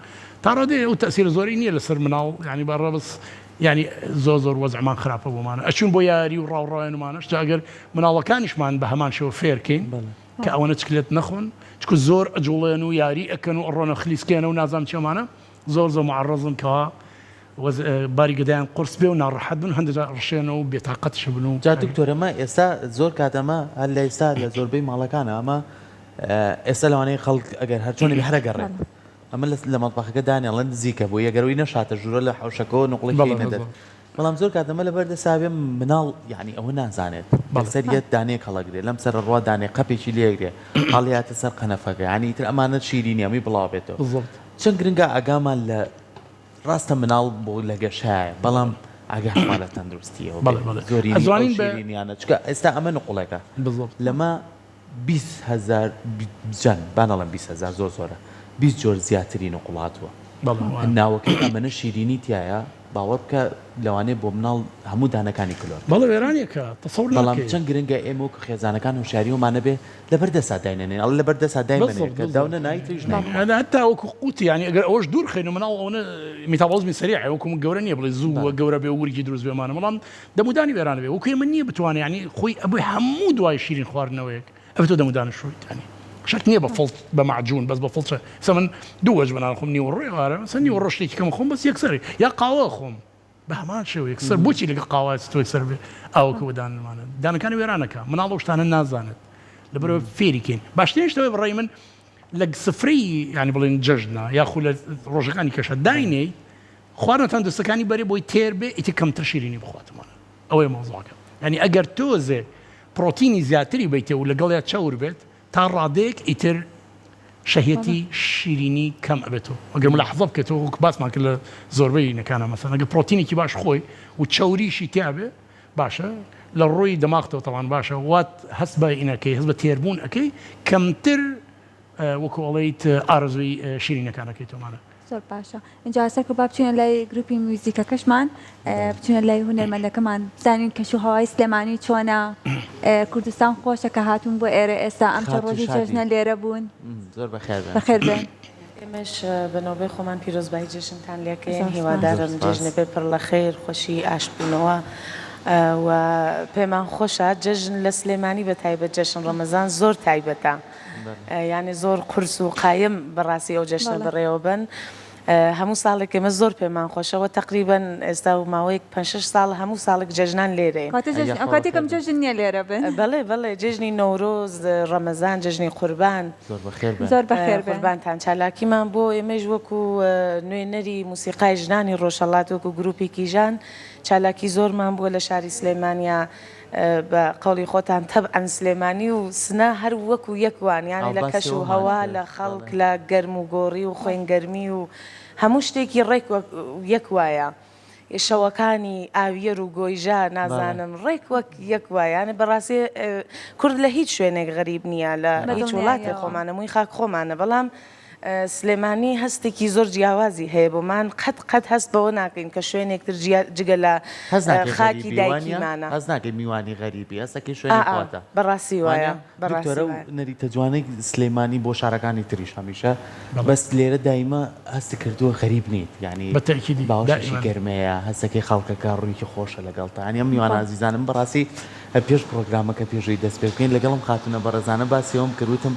تا ڕادەیە ئەو تەسیرە زۆری نییە لەسەر مناڵ یعنی بە ڕەبس یعنی زۆر زۆر وەزعمان خراپە بۆمانە ئەچون بۆ یاری و ڕاوڕاوێنمانەش جا ئەگەر مناڵەکانیشمان بە هەمان شێوە فێرکەین کە ئەوەنە چکلێت نەخۆن چکو زۆر ئەجوڵێن و یاری ئەکەن و ئەڕۆنە خلیسکێنە و نازام چێمانە زۆر زۆر معرضن کەوا باری گەدەیان قورس بێ و ناڕەحەت بن هەندێک جار ئەڕشێنەوە و بێتاقەتیش بن و جا دکتۆر ئەمە ئێستا زۆر کات ئەمە هەر لە ئێستا لە زۆربەی ماڵەکانە ئەمە. ئێستا لەوانەیە خەڵک ئەگەر هەرچۆنی بێ هەر ئەگەڕێت ئەمە لە مەتبەخەکە دانێڵن نزیکە بۆی ئەگەر ئەوی نەشاتە ژوورە لە حەوشەکەوە نوقڵێکی بەڵێ نەدەت بەڵێ. بەڵام زۆر کات ئەمە لەبەر دەسا بێ مناڵ یانی ئەوە نازانێت بەڵێ. یەکسەر یەت دانەیەک هەڵەگرێ لەم سەرە ڕوا دانەیەک قەپێکی لێ ئەگرێ هەڵیاتە سەر قەنەفەکە یانی ئیتر ئەمانە شیرینی ئەمەی بڵاو بێتەوە بالضبط. چەند گرنگە ئاگامان لە ڕاستە مناڵ بۆ لە گەشایە بەڵام ئاگاشمان لە تەندروستیەوە بێ بەڵێ بەڵێ. زۆرینی ئەو ئەزوانین بە. شیرینیانە چونکە ئێستا ئەمە نقوڵێکە بالضبط. لەمە 20 هەزار جان با نەڵێم 20 هەزار زۆر زۆرە 20 جۆر زیاتری نقوڵ هاتووە بەڵێ وایە. ناوەکەی ئەمەنە شیرینی تیایە باوەڕ بکە لەوانەیە بۆ مناڵ هەموو دانەکانی کلۆر بەڵێ وێرانیەکە تەسەور بەڵام ناکەی. چەند گرنگە ئێمە وەکو خێزانەکان هۆشیاری ئەومان هەبێ لەبەر دەسا داینەنێن ئەڵێ لەبەر دەسا دایمەنێ بالضبط کە داو بالضبط. نەنای تریش نایخوا. یانی هەتا وەکو قوتی یانی ئەگەر ئەوەش دوور خەین و مناڵ ئەوەنە میتابۆڵزمی سەریعە وەکو من گەورە نییە بڵێ زوو بەڵێ. گەورە بێ و ورگی دروست بێ ئەمانە بەڵام دەمودانی وێرانە بێ وەکو ئێمە نییە بتوانێ یانی خۆی ئەبێ هەموو دوای شیرین خواردنەوەیەک ئەبێ تۆ دەمودانت شۆیت یانی شەرت نییە بە فڵچ بە مەعجون بەس بە فڵچە ئێستا من دوو وەجبە نان خۆم نیوەڕۆ ئێوارە مەسەن نیوەڕۆ شتێکی کەم خۆم بەس یەکسەر یا قاوە خۆم بە هەمان شێوە یەکسەر بۆچی لەگەڵ قاوە تۆ یەکسەر بێ ئاوەکە بۆ دانمانە دانەکانی وێرانەکە مناڵ ئەو شتانە نازانێت لەبەرەوە فێری کەین باشترین شتەوەی بەڕای من لە سفرەی یانی بڵێن جەژنە یاخو لە ڕۆژەکانی کەشە داینێی خواردنە تەندروستەکانی بەرێ بۆی تێر بێ ئیتر کەمتر شیرینی بخواتمانە ئەوەیە مەوزوعەکە یانی ئەگەر تۆزێک پرۆتینی زیاتری بەیتێ و لەگەڵیا چەور بێت تا ڕادەیەک ئیتر شەهیەتی شیرینی کەم ئەبێتەوە ئەگەر ملاحەزە بکەیتەوە وەک باسمان کرد لە زۆربەی نەکانە مەسەن ئەگەر پرۆتینێکی باش خۆی و چەوریشی تیابێ باشە لە ڕووی دەماغتەوە تەوان باشە وات هەست بە ئینەکەی هەست بە تێربوون ئەەکەی کەمتر وەکو ئەڵێیت ئارەزووی شیرینەکان ئەکەیتەوەمانە. زۆر باشە ئینجا سەرکەوت با بچینە لای گروپی میوزیکەکەشمان بچینە لای هونەرمەندەکەمان بزانین کەش و هەوای سلێمانی چۆنە کوردستان خۆشە کە هاتوون بۆ ئێرە ئێستا ئەم چەند خاتوو ڕۆژی شادی جەژنە لێرە بوون زۆر بەخێر بێن. بەخێر بێن. ئێمەش بە نۆبەی خۆمان پیرۆزبایی جەژنتان لێکەین زۆر سپاس. زۆر هیوادارم سپاس. جەژنێ بێ پڕ لە خێر خۆشی ئاشتبوونەوە و پێمان خۆشە جەژن لە سلێمانی بە تایبەت جەژن ڕەمەزان زۆر تایبەتە یانی زۆر قورس و قایم بەڕاستی ئەو جەژنە بەڕێوە بەن هەموو ساڵێک ئێمە زۆر پێمان خۆشەوە تەقریبەن ئێستا و ماوەیەک پەنج شەش ساڵ هەموو ساڵێک جەژنان لێرەین. کاتێ جەژن ئەو کاتێکم جەژن نییە لێرە بن. بەڵێ بەڵێ جەژنی نەورۆز ڕەمەزان جەژنی قوربان. زۆر بەخێر بێن. زۆر بەخێر بێن. قوربانتان چالاکیمان بۆ ئێمەیش وەکو نوێنەری موسیقای ژنانی ڕۆژهەڵات وەکو گروپی کیژان چالاکی زۆرمان بووە لە شاری سلێمانیا بە قەوڵی خۆتان تەبعەن سلێمانی و سنە هەر وەکو یەک وان یانی لە کەش و هەوا لە خەڵک لە گەرم و گۆڕی و خوێن گەرمی و هەموو شتێکی ڕێک وەک یەک وایە شەوەکانی ئاویەر و گۆیژە نازانم ڕێک وەک یەک وایە یانی بەڕاستی کورد لە هیچ شوێنێک غەریب نییە لە هیچ وڵاتێک خۆمانە مووی خاک خۆمانە بەڵام سلێمانی هەستێکی زۆر جیاوازی هەیە بۆمان، قەت قەت هەست بەوە ناکەین کە شوێنێک تر جیا جگە لە هەست ناکەی خاکی غەریبی وانیە؟ دایکیمانە. هەست ناکەی میوانی غەریبی، هەست ئەکەی ئا شوێنی ئا خۆتە بەڕاستی وایە وانیە؟ بەڕاستی دکتۆر ئەو وایە. نەریتە جوانەی سلێمانی بۆ شارەکانی تریش هەمیشە بەڵێ. بەس لێرە دایمە هەست کردووە غەریب نیت یانی بە تەئکیدی باوەشێکی دائیمەن. گەرمەیە هەستەکەی خەڵکەکە ڕوویەکی خۆشە لەگەڵتا یانی ئەم میوانە بەڵێ. ئازیزانم بەڕاستی پێش پڕۆگرامەکە پێش ئەوەی دەست پێ بکەین لەگەڵ ئەم خاتوونە بەڕێزانە باسی ئەوەم کرد وتم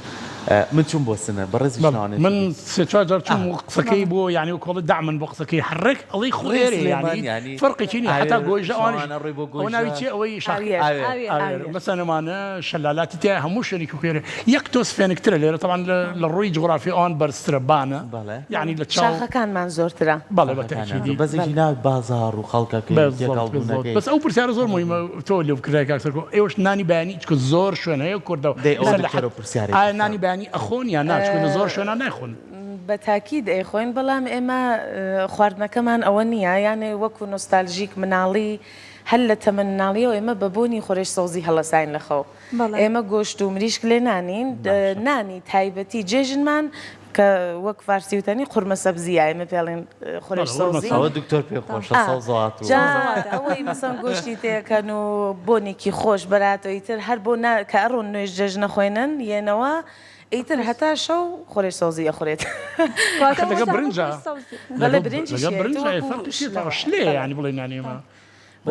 من چووم بۆ سنە بەڕێزیش بەڵێ لەوانەیە من چووبی سێ چوار جار چووم ئا و قسەکەی بۆ یانی وەک ئەڵێ دەعمن بۆ قسەکەی هەر ڕێک ئەڵێی خۆ ڕێ ئێرەیە سلێمان یانی یانی فەرقێکی نییە هەتا ئاوێر گۆیژە ئەوانیش شەوانە ڕۆی بۆ ئەوە ناوی گۆیژە چییە ئەوەی شاخ ئاویەر ئاوێر ئاویەر ئاوێر ئاویەر. مەسەن ئەمانە شەلالاتی تیایە هەموو شوێنێکی خۆێرە یەک تۆز فێنکترە لێرە تەبعەن لە لە ڕووی جوگرافی ئەوان بەرزترە بانە بەڵێ. یانی لە چاو شاخەکانمان زۆرترە. بەڵێ بە شاخەکانیان تەئکیدی. زۆر بەس بەڵێ. یەکی ناو بازاڕ و خەڵکەکەی و بالضبط تێکەڵ بالضبط بوونەکەی بەس ئەو پرسیارە زۆر مهمە تۆ لێ بکردایە کاک سەرکۆ ئێوەش نانی بەیانی چونکە زۆر شوێن هەیە کوردە دەی ئەوە مەسەلەن لە دکتۆرە حەد پرسیارێکی ئایا نانی خراپ. بەیانی ئەخۆن یان نا چونکە لە زۆر شوێنا نایخۆن. بە تاکید ئەیخۆین بەڵام ئێمە خواردنەکەمان ئەوە نییە یانێ وەکو نۆستالژیک مناڵی هەر لە تەمەن مناڵیەوە ئێمە بە بۆنی خورێش سەوزی هەڵەساین لە خەو بەڵێ. ئێمە گۆشت و مریشک لێ نانین باشە. نانی تایبەتی جێژنمان کە وەک فارسی وتەنی قورمە سەبزیە ئێمە پێڵێن خورێش بەڵێ قورمە سەوزی. ئەوە دکتۆر پێ خۆشە ئا سەوزەوات و جا سەوزەواتە. ئەوەی مەسەن گۆشتی تێکەن و بۆنێکی خۆش بەراتەوە ئیتر هەر بۆ نا کە ئەڕۆن نوێژ جەژنە خوێنن یێنەوە ئیتر هەتا شەو خورێش سەوزی ئەخورێت. کەواتە ئاخر لەگەڵ ئەوە زانم برنجا خورێش سەوزی. بەڵێ لەگەڵ برنجیش لەگەڵ هەیە برنجا ئێ وەکو فەرقی چیە شلە تەواو وایە شلەیە بەڵێ. یانی بڵێ نانی ئێمە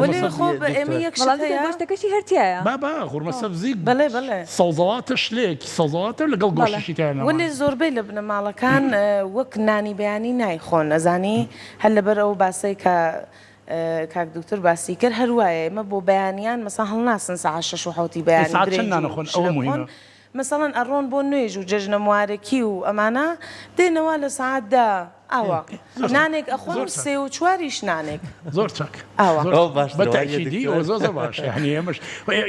وەلێ خۆ بە ئێمە یەک شت بەڵام دکتۆر هەیە. گۆشتەکەشی هەر تیایە. بابە غورمە سەبزی بەڵێ بەڵێ. سەوزەواتە شلەیەکی سەوزەواتە لەگەڵ بەڵێ. گۆشتیشی تیایە وەلێ ناوانە. زۆربەی لە بنەماڵەکان وەک نانی بەیانی نایخۆن ئەزانی هەر لەبەر ئەو باسەی کە کاک دکتۆر باسی کرد هەر وایە ئێمە بۆ بەیانیان مەسەن هەڵناسن سەعات شەش و حەوتی ئێ بەیانی سەعات چەند برنج نان و ئەخۆن شلە ئەوە بخۆن موهیمە. مەسەڵەن ئەڕۆن بۆ نوێژ و جەژنە موارەکی و ئەمانە دێنەوە لە سەعات دە ئاوا نانێک ئەخۆن و سێ و چواریش نانێک. زۆر چاک. ئاوا. ئەوە باشترە بە وانیە تەئکیدی دکتۆر؟ ئەوە زۆر زۆر باشە یانی ئێمەش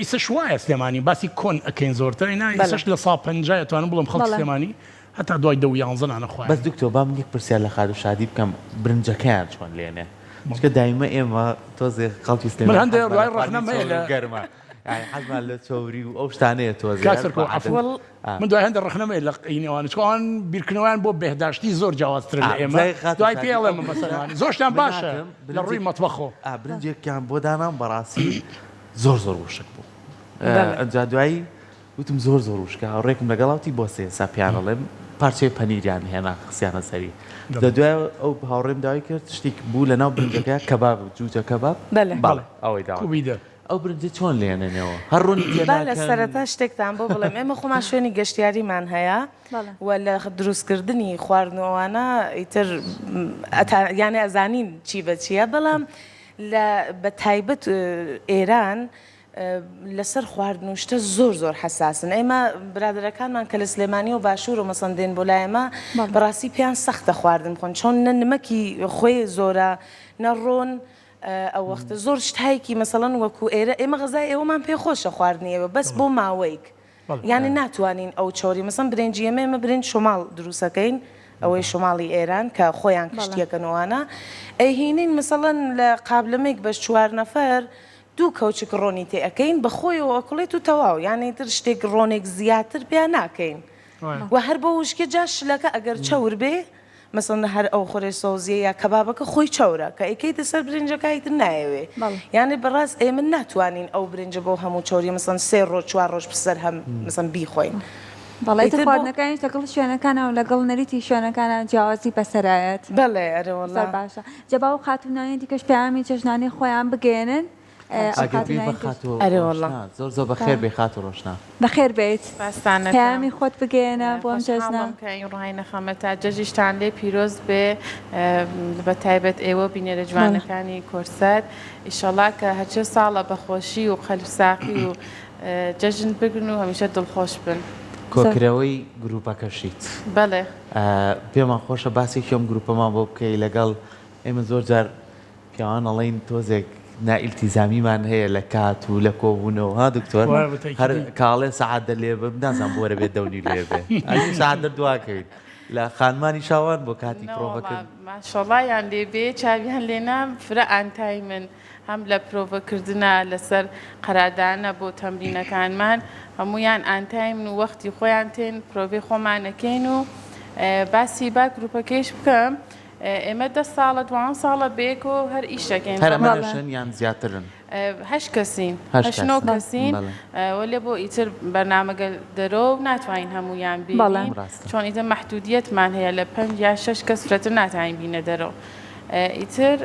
ئیسەش وایە سلێمانی باسی کۆن ئەکەین زۆرتر ئینا بەلێ. ئیسەش لە سا پەنجای ئەتوانم بڵێم خەڵکی بەڵێ. سلێمانی هەتا دوای دە و یانزە نانە بەس خوایان. دکتۆر با من یەک پرسیار لە خاتوو شادی بکەم برنجەکەیان چۆن لێنێ چونکە دایمە ئێمە تۆزێ خەڵکی من سلێمانی هەندێ حەزمان دوای لە خواردنی ڕەخنەم هەیە چەور لە و گەرمە یانی حەزمان لە چەوری و ئەو شتانەیە تۆزێ کاک هەر سەرکۆ بە عادەت عەفوو ئا. من دوای هەندێ ڕەخنەم هەیە لە قینی ئەوانە چونکە ئەوان بیرکردنەوەیان بۆ بێهداشتی زۆر جیاوازترە ئا لە ئێمە بزای خاتوو دوای شادی پێی ئەو ئەڵێم برنجە مەسەلەن زۆر شتیان من باشە هاتم لە ڕووی برنجێک مەتبەخەوە. ئا برنجێکیان بۆ دانام بەڕاستی زۆر زۆر وشک بوو بەڵێ. ئەنجا دوایی وتم زۆر زۆر وشکە هاوڕێکم لەگەڵا وتی بۆ سێ ئێستا پێیان ئەڵێم پارچەی پەنیریان هێنا خستیانە سەری لە دوای ئەو هاوڕێم داوای کرد شتێک بوو لە ناو برنجەکە کەباب جوجە کەباب بەلێ. بەڵێ ئەوەی داوا کرد. کوبیدە. ئەو برنجە چۆن لێنێنەوە هەر ڕۆنی تێ با لە ناکەن؟ سەرەتا شتێکتان بۆ بڵێم ئێمە خۆمان شوێنی گەشتیاریمان هەیە و لە دروستکردنی خواردن و ئەوانە ئیتر ئەتا یانێ ئەزانین چی بە چییە بەڵام لە بە تایبەت ئێران لەسەر خواردن و شتە زۆر زۆر حەساسن ئێمە برادەرەکانمان کە لە سلێمانی و باشوور و مەسەن دێن بۆ لای ئێمە بەڕاستی پێیان سەختە خواردن بخۆن چۆن نە نمەکی خوێ زۆرە نە ڕۆن ئەو وەختە زۆر شتایکی مەسەڵەن وەکو ئێرە ئێمە غەزای ئێوەمان پێ خۆشە خواردنی ئێوە بەس بۆ ماوەیک یانی ناتوانین ئەو چۆری مەسەن برنجی ئێمە ئێمە برنج شۆماڵ دروستەکەین ئەوەی شۆماڵی ئێران کە خۆیان کشتیەکەن وانە ئەیهینین مەسەڵەن لە قابلەمێک بەش چوار نەفەر دوو کەوچک ڕۆنی تێ ئەکەین بە خۆیەوە ئەکوڵێت و تەواو یانی تر شتێک ڕۆنێک زیاتر پیا ناکەین وە هەر بۆ وشکێ جا شلەکە ئەگەر چەور بێ مەسەڵەن هەر ئەو خورێ سەوزیە یا کەبابەکە خۆی چەورە کە ئەیکەیتە سەر برنجەکە ئیتر نایەوێ یانی بەڕاست ئێمە ناتوانین ئەو برنجە بەو هەموو چەوریە مەسەڵەن سێ ڕۆژ چوار ڕۆژ پسەر هەم مەسەڵەن بیخۆین. بەڵێ ئیتر ئیتر بۆ خواردنەکانیش لەگەڵ شوێنەکانا و لەگەڵ نەریتی شوێنەکانا جیاوازی بەسەرایەت. بەڵێ ئەرێ وەڵا. زۆر باشە جا با ئەو خاتوونانەی دیکەش پەیامی جەژنانەی خۆیان بگەیەنن ئەو ئەگەر بێی بە خاتوونانەی دیکەش. خاتوو ئەرێ وەڵا. ڕۆشنا زۆر زۆر بەخێر بێی خاتوو ڕۆشنا. بەخێر بێیت سپاستانەکەم. پەیامی خۆت بگەیەنە بۆ ئەم جەژنە. خۆشحاڵم کە ئیمڕۆ هاینە خەمەتا جەژیشتان لێ پیرۆز بێ بە تایبەت ئێوە بینەرە جوانەکانی کۆرسەر ئیشەڵا کە هەرچێ ساڵە بە خۆشی و قەلب ساقی و جەژن بگرن و هەمیشە دڵخۆش بن. کۆکرەوەی گروپەکەشیت. بەڵێ. پێمان خۆشە باسێکی ئەم گروپەمان بۆ بکەی لەگەڵ ئێمە زۆر جار پیاوان ئەڵێین تۆزێک نائیلتیزامیمان هەیە لە کات و لە کۆبوونەوە ها دکتۆر هەر کاڵێ سەعات دە لێ بم نازانم بۆ وەرە بێت دەونی لێ بێ ئەنی سەعات دە دواکەوین لە خانمانی شاوان بۆ کاتی پرۆڤەکردن. ماشەڵایان لێ بێ چاویان لێ نام فرە ئانتایمن هەم لە پرۆڤە کردنا لەسەر قەرادانە بۆ تەمرینەکانمان هەموویان ئانتایمن و وەختی خۆیان تێن پرۆڤەی خۆمان ئەکەین و باسی با گروپەکەیش بکەم ئێمە دە ساڵە دوان ساڵە بەیەکەوە هەر ئیش دەکەین. هەر ئەمەنەشن یان زیاترن؟ هەشت کەسین هەشت نۆ کەسین وەلێ بۆ ئیتر بەرنامەگە دەرۆ و ناتوانین هەموویان بینین چۆن ئیتر مەحدودیەتمان هەیە لە پەنج یا شەش کەس فرەتر ناتوانین بینە دەرۆ ئیتر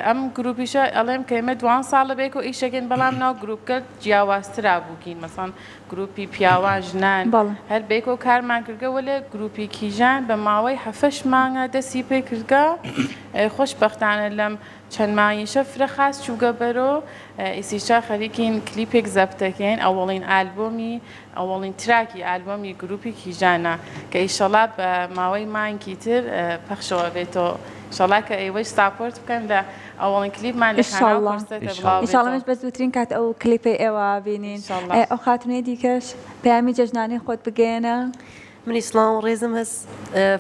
ئەم گروپیشە ئەڵێم کە ئێمە دوان ساڵە بەیەکەوە ئیش دەکەین بەڵام ناو گروپکە جیاوازترا بووگین مەسەڵەن گروپی پیاوان ژنان هەر بەیەکەوە کارمان کردگە وەلێ گروپی کیژان بە ماوەی حەفەش مانگە دەسی پێ کردگە خۆشبەختانە لەم چەند مانگیشە فرە خاس چووگە بەرۆ ئیسیشە خەریکین کلیپێک زەبتەکەین ئەوەڵین ئالبۆمی ئەوەڵین track ی ئالبۆمی گروپی کیژانە کە ئیشەڵا بە ماوەی مانگی تر پەخشەوە بێتەوە ئیشەڵا کە ئێوەش support بکەن لە ئەوەڵین کلیپمان لە کاناڵ ئیشەڵا کۆرسێتە بڵاو ئیشەڵا بێتەوە منیش بە زووترین کات ئەو کلیپەی ئێوە بینین ئیشەڵا. ئەو خاتوونەی دیکەش پەیامی جەژنانەی خۆت بگەیەنە. منیش سڵاو و ڕێزم هەس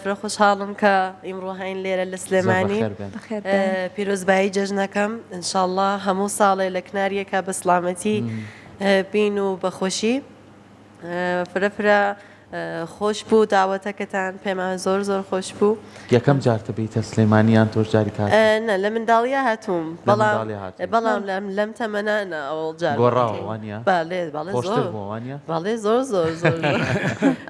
فرە خۆشحاڵم کە ئیمڕۆ هاین لێرە لە زۆر سلێمانی بەخێر بێن. بەخێر بێن. پیرۆزبایی جەژنەکەم انشاءاللە هەموو ساڵێ لە کنار یەکا بە سڵامەتی بین و بە خۆشی فرە فرە خۆش بوو داوەتەکەتان پێمان زۆر زۆر خۆش بوو. یەکەم جارتە بێیتە سلێمانی یان تۆش جاری کە هاتووی؟ نا لە منداڵیا هاتووم لە بەڵام منداڵیا هاتووی. بەڵام لەم لەم تەمەنە نا ئەوەڵ جار گۆڕاوە هاتووم. وانیە؟ بەڵێ بەڵێ خۆشتر زۆر بووە وانیە؟ بەڵێ زۆر زۆر زۆر زۆر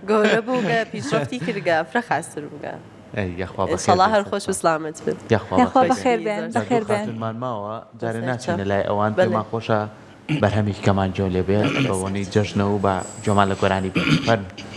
گەورە بووگە پیشڕەفتی کردگە فرە خاستر بووگە. ئەی یاخوا بەخێر ئینشەڵا بێی هەر خۆش و سەرچاو. سڵامەت بن. یاخوا یاخوا بەخێر بەخێر بێن. بێن زۆر جا دوو بەخێر بێن. خاتوونمان ماوە جارێ بەسەر ناچینە چاو. لای ئەوان بەڵێ. پێمان خۆشە بەرهەمێکی کەمان گوێ لێ بێ بە بۆنەی جەژنە و با گوێمان لە گۆرانی بێت فەرموو.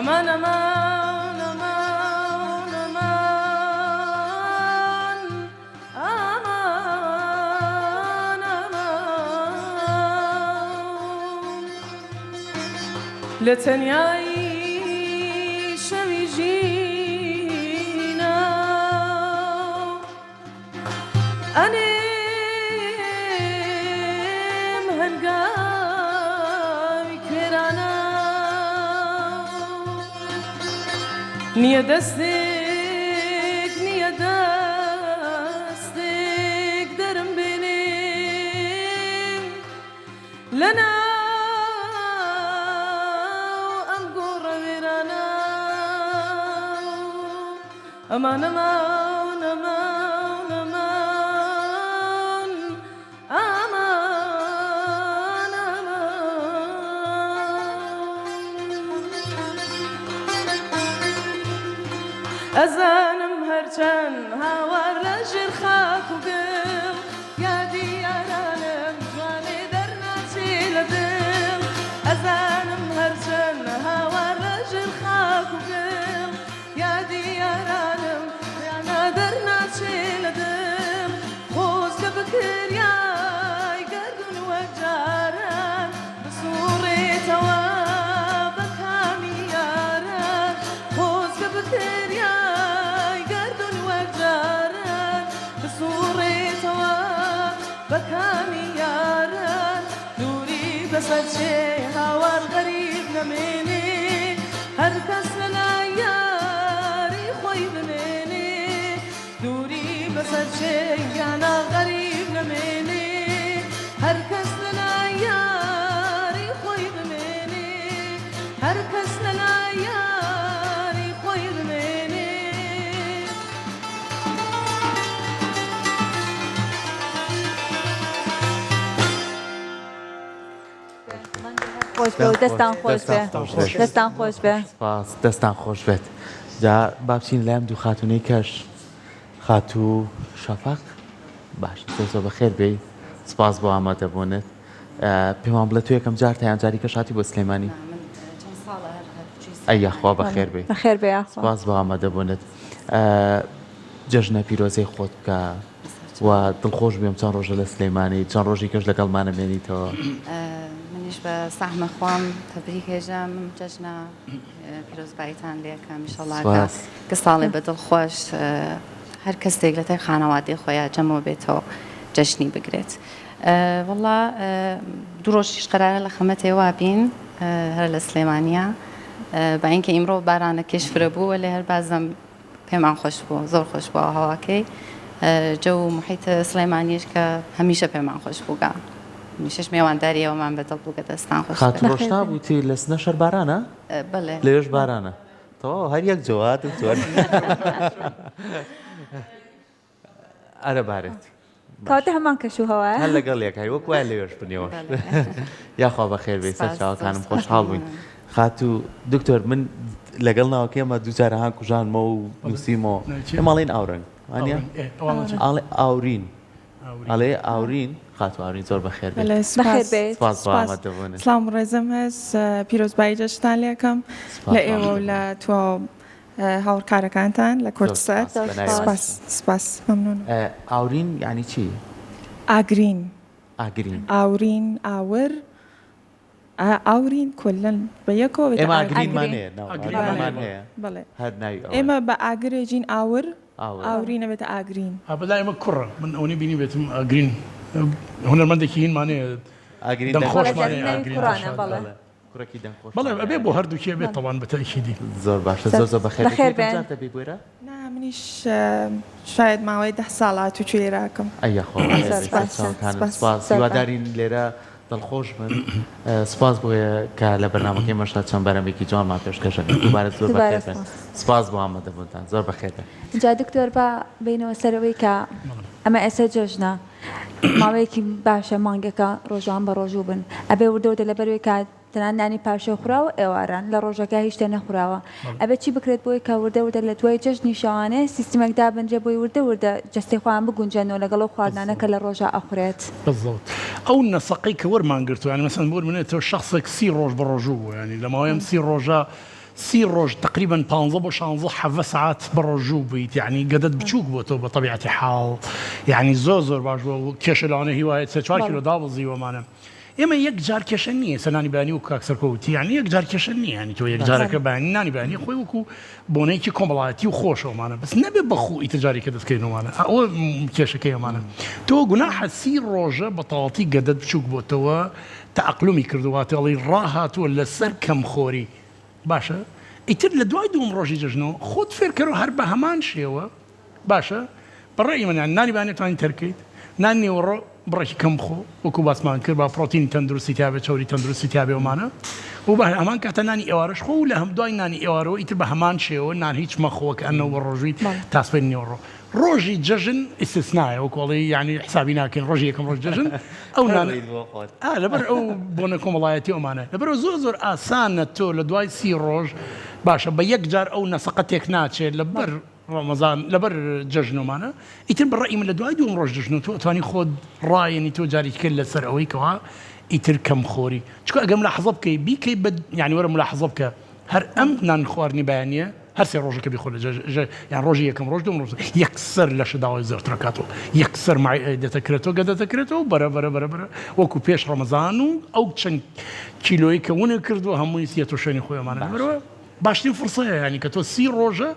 ئەمان ئەمان ئەمان ئەمان ئەمان ئەمان لە تەنیایی شەوی ژینا ئەنێم هەنگاوی کوێرانە نییە دەستێک نییە دەستێک دەرم بێنێ لەناو ئەم گۆڕە وێرانە. ئەمان ئەمان ئەمان ئەمان ئەمان ئەمان. ئەزانم هەرچەند هاوار لە ژێر خاک و گڵ یادی یارانم جوانێ دەرناچێ لە دڵ ئەزانم هەرچەند هاوار لە ژێر خاک و گڵ یادی یارانم ڕیانە دەرناچێ لە دڵ خۆزگە بکریای گەردوون وەک جاران بسوڕێتەوە بە کامی یاران خۆزگە بکریای گەردوون وەک جاران بسوڕێتەوە بە کامی یاران دووری بەسەر چێ هاوار غەریب نەمێنێ هەر کەس لە لای یاری خۆی بمێنێ دووری بەسەر چێ گیانە غەریب نەمێنێ هەر کەس لە لای یاری خۆی بمێنێ هەر کەس لە لای یاری خۆی بمێنێ. خۆش بێ و دەستان خۆش بێ دەستان خۆش بێ. سپاس دەستان خۆش بێت جا با بچین لای ئەم دوو خاتوونەی کەش خاتوو شەفەق باش زۆر زۆر بەخێر بێی سپاس بۆ ئامادەبوونت پێمان بڵێ تۆ یەکەم جارتە یان جاری کەش هاتی بۆ سلێمانی ئەی یاخوا بەخێر بێی بەخێر بێ یاخوا سپاس بۆ ئامادەبوونت جەژنە پیرۆزەی خۆت بکە و دڵخۆش بووم چەند ڕۆژە لە سلێمانی چەند ڕۆژی کەش لەگەڵمانە مێنیتەوە. منیش بە سەحمە خوام تەبریک هێژەم جەژنە پیرۆزباییتان لێکەم ئیشەڵا کە کە ساڵێ بە دڵ خۆش هەر کەسێک لە تای خانەوادەی خۆیا جەمەوە بێتەوە جەژنی بگرێت وەڵا دوو ڕۆژیش قەرارە لە خەمەتێ وا بین هەر لە سلێمانیا با اینکە ئیمڕۆ بارانەکەش فرە بوو وەلێ هەر بازم پێمان خۆش بوو زۆر خۆش بوو هەواکەی جەو و محیط سڵێمانیش کە هەمیشە پێمان خۆش بووگە هەمیشەش مێوانداری ئەومان بە دڵ بووگە دەستان خۆش خاتوو ڕۆشنا بووتی لە سنە شەر بارانە؟ بەڵێ لەوێش بارانە تەواو هەر یەک جەوە دکتۆر ئەرە بارێت. کەواتە هەمان کەش و هەوایە. هەر لەگەڵ یەک هەی وەک وایە لەوێش بنیەوە. یاخوا بەخێر بێی سەر چاوەکانم خۆشحاڵ بووین. خاتوو دکتۆر من لەگەڵ ناوەکەی ئەمە دووجار هان کوژانمەوە و نووسیمەوە. ئێمە ئەڵێین ئاورنگ وانیە؟ ئەڵێ ئاورین. ئەڵێ ئاورین خاتوو ئاورین زۆر بەخێر بێیت. بەخێر بێیت. سپاس بۆ ئامادەبوونت. سڵاو و ڕێزم هەس پیرۆزبایی جەژنتان لێکەم لە ئێوە و لە تواو هاوڕکارەکانتان لە کوردسات سپاس سپاس مەمنونم. ئاورین یانی چی؟ ئاگرین. ئاگرین. ئاورین ئاور ئاورین کولەن بە یەکەوە بێتە ئێمە ئاگرینمان هەیە ناو ئاگرینمان هەیە بەڵێ هەر ناوی ئەوە ئێمە بە ئاگرێ جین ئاور ئاورین ئەبێتە ئاگرین. ئا بەلای ئێمە کوڕە من ئەوەنەی بینیبێتم ئاگرین هونەرمەندێکی هینمان هەیە ئاگرین دەنگ خۆشمان هەیە ئاگرین کوڕانە بەڵێ. کوڕێکی دەنگ خۆش بەڵێ ئەبێ بۆ هەردووکی ئەبێ تەوان بە تەئکیدی. زۆر باشە زۆر زۆر بەخێر بەخێر بێن. جارتە بێی بۆ ئێرە؟ نا منیش شاید ماوەی دە ساڵە هاتوچۆی ئێرە ئەکەم. ئەی یاخوا بەخێر بێی سەر چاوەکانم سپاس هیوادارین لێرە دڵخۆش بن سپاس بۆ کە لە بەرنامەکەی مەشدا چەند بەرەمێکی جوانمان پێشکەش ئەکەن دووبارە زۆر بەخێر بێن سپاس بۆ ئامادەبوونتان زۆر بەخێر بێن. جا دکتۆر با بێینەوە سەر ئەوەی کە ئەمە ئێستا جەژنە ماوەیەکی باشە مانگێکە ڕۆژان بە ڕۆژوو بن ئەبێ وردە وردە لەبەرەوەی کە تەنانەت نانی پارشێو خوراوە ئێواران لە ڕۆژەکە هیچ شتێ نەخوراوە ئەبێ چی بکرێت بۆی کە وردە وردە لە دوای جەژنی شەوانێ سیستمێک دابنرێ بۆی وردە وردە جەستەی خۆیان بگونجێنەوە لەگەڵ ئەو خواردنانە کە لە ڕۆژا ئەخورێت. بالضبط ئەو نەسەقەی کە وەرمان گرتووە یانی مەسەلەن بۆ نمونە تۆ شەخسێک سی ڕۆژ بە ڕۆژوو بووە یانی لە ماوەی ئەم سی ڕۆژە. سی ڕۆژ تەقریبەن پانزە بۆ شانزە حەڤە سەعات بەڕۆژوو بوویت یانی گەدەت بچووک بۆتەوە بە تەبیعەتی حاڵ یانی زۆر زۆر باش بووە و کێشە لەوانەیە هی وایە سێ چوار کیلۆ دابەزیوەمانە ئێمە یەک جار کێشە نییە ئێستا نانی بەیانی وەکو کاک سەرکۆ وتی یانی یەک جار کێشە نییە یانی تۆ یەک جارەکە بەیانی نانی بەیانی خۆی وەکو بۆنەیەکی کۆمەڵایەتی و خۆشەوەمانە بەس نەبێ بەخۆ ئیتر جارێکە دەستکەینەوەمانە ئەوە کێشەکەی ئەمانە تۆ گوناحە سی ڕۆژە بە تەواوەتی گەدەت بچووک بۆتەوە تەئەقلومی کردووە واتە ئەڵێی ڕاهاتووە لەسەر کەمخۆری باشە ئیتر لە دوای دووەم ڕۆژی جەژنەوە خۆت فێرکەرەوە هەر بە هەمان شێوە باشە بە ڕەئی من یان نانی بەیانی توانی تەرکەیت نان نیوەڕۆ بڕێکی کەم بخۆ وەکو باسمان کرد با پڕۆتینی تەندروستی تیابێت چەوری تەندروستی تیابێ ومانە و بە هەمان کاتە نانی ئێوارەش خۆ و لە هەم دوای نانی ئێوارەوە ئیتر بە هەمان شێوە نان هیچ مەخۆ کە ئەنەوە بە ڕۆژوویت تا سبەی نیوەڕۆ ڕۆژی جەژن ئیستسنایە وەکو ئەڵێی یانی حسابی ناکەین ڕۆژی یەکەم ڕۆژ جەژن ئەو نانە ئا لەبەر ئەو بۆنە کۆمەڵایەتی ئەمانە لەبەرەوە زۆر زۆر ئاسانە تۆ لە دوای سی ڕۆژ باشە بە یەک جار ئەو نەسەقە تێک ناچێت لەبەر ڕەمەزان لەبەر جەژنۆمانە ئیتر بە ڕەئی من لە دوای دووەم ڕۆژ جەژن تۆ ئەتوانی خۆت ڕایەنی تۆ جارێکی کرد لەسەر ئەوەی کەوا ئیتر کەم خۆری چونکە ئەگەر ملاحەزە بکەی بیکەی بە یانی وەرە ملاحەزە بکە هەر ئەم نان خواردنی بەیانیە هەر سێ ڕۆژەکە بیخۆ لە جە یان ڕۆژی یەکەم ڕۆژ دووەم ڕۆژ یەکسەر لەشە داوای زۆرتر ئەکاتەوە یەکسەر مای دەتەکرێتەوە گەدەتەکرێتەوە بەرە بەرە بەرە بەرە وەکو پێش ڕەمەزان و ئەو چەند کیلۆی کە ونت کردووە هەمووی یەتۆ شوێنی خۆی ئەمانە لەبەرەوە باشترین فرسەیە یانی کە تۆ سی ڕۆژە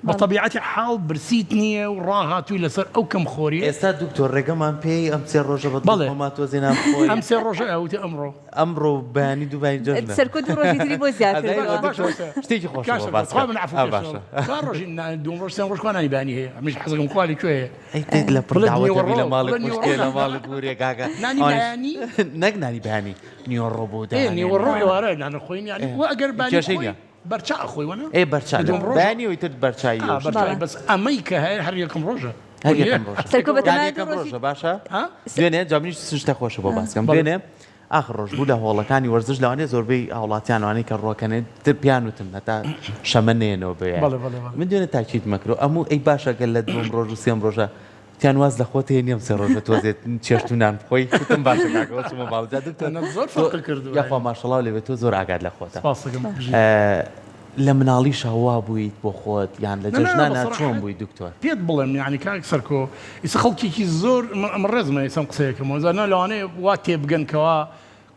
بە تەبیعەتی حاڵ برسیت نییە و ڕاهاتووی لەسەر ئەو کەم خۆریە. ئێستا دکتۆر ڕێگەمان پێی ئەم سێ ڕۆژە بە دڵی خۆمان تۆزێ نان بخۆین؟ ئەم سێ ڕۆژە ئەوتی ئەمڕۆ. ئەمڕۆ و بەیانی دوو بەیانی جەژنە. سەرکۆ دوو ڕۆژی تری بۆ زیاد کردەوە. دکتۆر شتێکی خۆشە بۆ باس کە. من عەفوو باشە. کوا ڕۆژی دووەم ڕۆژ سێم ڕۆژ کوا نانی بەیانی هەیە؟ ئەمنیش حەزەکەم کوا لە کوێ هەیە؟ ئەی دێت لە پڕ داوەتە بی لە ماڵی خوشکێ لە ماڵی پورێ کاکە. نانی بەیانی؟ نەک نانی بەیانی نیوەڕۆ بۆ دانێ. نیوەڕۆ ئێوارە نان خۆین یانی وە ئەگەر بەیانی خۆی بەرچا ئەخۆی وەنا؟ ئێ بەرچا لە بەیانی و ئیتر بەرچایی و شت. بەرچایی بەس ئەمەی کە هەیە هەر یەکەم ڕۆژە. هەر یەکەم ڕۆژە. سەرکۆ بە تەمای یەکەم ڕۆژە باشە؟ دوێنێ جا منیش شتە خۆشە بۆ باس کەم دوێنێ ئاخر ڕۆژ بوو لە هۆڵەکانی وەرزش لەوانەیە زۆربەی هاوڵاتیان وانەی کە ڕۆکەنێ تر پیان وتم هەتا شەمە نێنەوە بێ من دوێنێ تاکید مەکرۆ ئەموو ئەی باشە گەل لە دووەم ڕۆژ و سێم ڕۆژە تیان واز لە خۆت هێنی ئەم سێ ڕۆژە تۆزێ چێشت و نان بخۆی وتم باشە کاکە وەچمە ماڵ جا دکتۆر ئەنە زۆر فەرقی کردووە یاخوا ماشەڵاو لێ بێت تۆ زۆر ئاگات لە خۆتە سپاس دەکەم بژی. لە مناڵیشا وا بوویت بۆ خۆت یان لە نا نا جەژنانا بەسەڕاحەت چۆن بووی دکتۆر؟ پێت بڵێم یانی کاک سەرکۆ ئیستا خەڵکێکی زۆر من ئەمە ڕێزمە ئیستا ئەم قسەیەکەمەوە جا نا لەوانەیە وا تێبگەن کەوا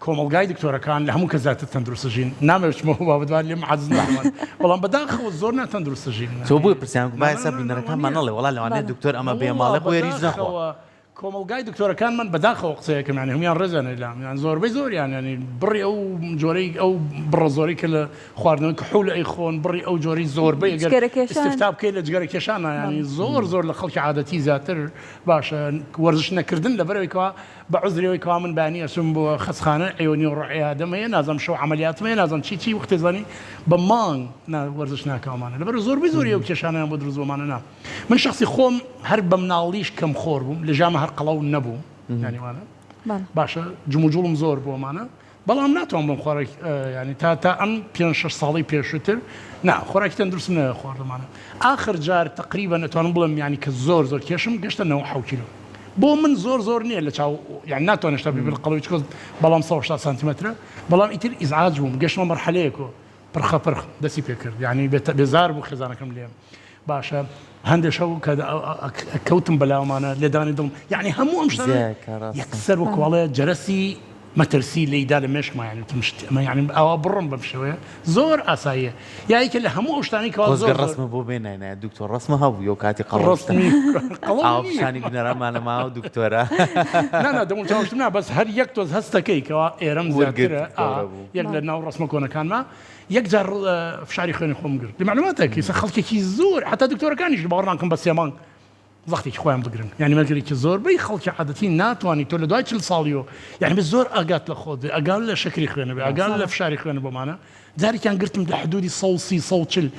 کۆمەڵگای دکتۆرەکان لە هەموو کەس زیاتر تەندروست ژین نامەوێت بچمەوە ئەو بابەت با لێم عاجز نەبن بەڵام بەداخەوە زۆر ناتەندروست ژین تۆ بۆیە پرسیارم کرد با ئێستا بینەرەکانمان نەڵێ وەڵا لەوانەیە دکتۆر ئەمە بێ ماڵێ خۆی هیچ نەخوا. کۆمەڵگای دکتۆرەکان من بەداخەوە قسەیەکەم یانی هەموویان ڕێزیان هەیە لام یان زۆربەی زۆریان یانی بڕی ئەو جۆرەی ئەو بڕە زۆرەی کە لە خواردنەوەی کحول ئەیخۆن بڕی ئەو جۆرەی زۆربەی ئەگەر ئیستفتا بکەی لە جگەرە کێشانە یانی زۆر زۆر لە خەڵکی عادەتی زیاتر باشە وەرزش نەکردن لەبەرئەوەی کەوا بە عوزری ئەوەی کەوا من بەیانی ئەچم بۆ خەسخانە ئێوە نیوەڕۆ عیادەم هەیە نازانم شەو عەمەلیاتم هەیە نازانم چی چی وەختێ زانی بە مانگ نا وەرزش ناکا ئەمانە لەبەر زۆربەی زۆری ئەو کێشانەیان بۆ دروست بۆمانە نا من شەخسی خۆم هەر بە مناڵیش کەم خۆر بووم لە ژیانمە هەر قەڵەو نەبووم یانی وانە باشە جموجوڵم زۆر بۆ ئەمانە بەڵام ناتوانم بڵێم خۆراک یانی تا تا ئەم پێنج شەش ساڵەی پێشووتر نا خۆراکی تەندروستم نەخواردەمانە ئاخر جار تقریبا ئەتوانم بڵێم یانی کە زۆر زۆر کێشم گەشتە 97 کیلۆ بۆ من زۆر زۆر نییە لە چاو یان ناتوانێت شتا ببن قەڵەوی چکۆ بەڵام 180 سانتیمەترە بەڵام ئیتر ئیزعاج بووم گەشتمە مەرحەلەیەکەوە پرخە پرخ دەستی پێکرد یانی بێزار بوو خێزانەکەم لێم باشە هەندێک شەو کە کەوتم بەلاومانە لێدانی دڵم یعنی هەموو ئەم شتانە یەکسەر وەکواڵێ جەرەسی مەترسی لێیدا لە مێشکما یعنی وتم شت ئەمە یعنی ئاوا بڕم بەم شێوەیە زۆر ئاساییە یا یەکێ لە هەموو ئەو شتانەی کەوا خۆزگە زۆر زۆر ڕەسمە بۆ بێناینایە دکتۆر ڕەسمە هەبوو یەو کاتی قەڵەو شتە ڕەسمی قەڵەو ئاوا نییە پیشانی بینەرانمانە ماوە دکتۆرە نا نا دەموچاوشتم نا بەس هەر یەک تۆز هەستەکەی کەوا ئێرەم ورگت زیاترە ئا گەورە بوو یەک لە ناو ڕەسمە کۆنەکانما یەک جار فشاری خوێنی خۆم گرت لمعلوماتك ئیسە خەڵکێکی زۆر حتا دکتۆرەکانیش باوەڕ ناکەم بە سێ مانگ زەختێکی خۆیان بگرن یعنی مەگەرێکی زۆربەی خەڵکی عادەتی ناتوانانی تۆ لە دوای چل ساڵیەوە یعنی بێ زۆر ئاگات لە خۆت بێ ئەگات لە شەکری خوێنە بێ ئاگات لە فشاری خوێنە بۆمانە جارێکیان گرتم لە حدودی 130 140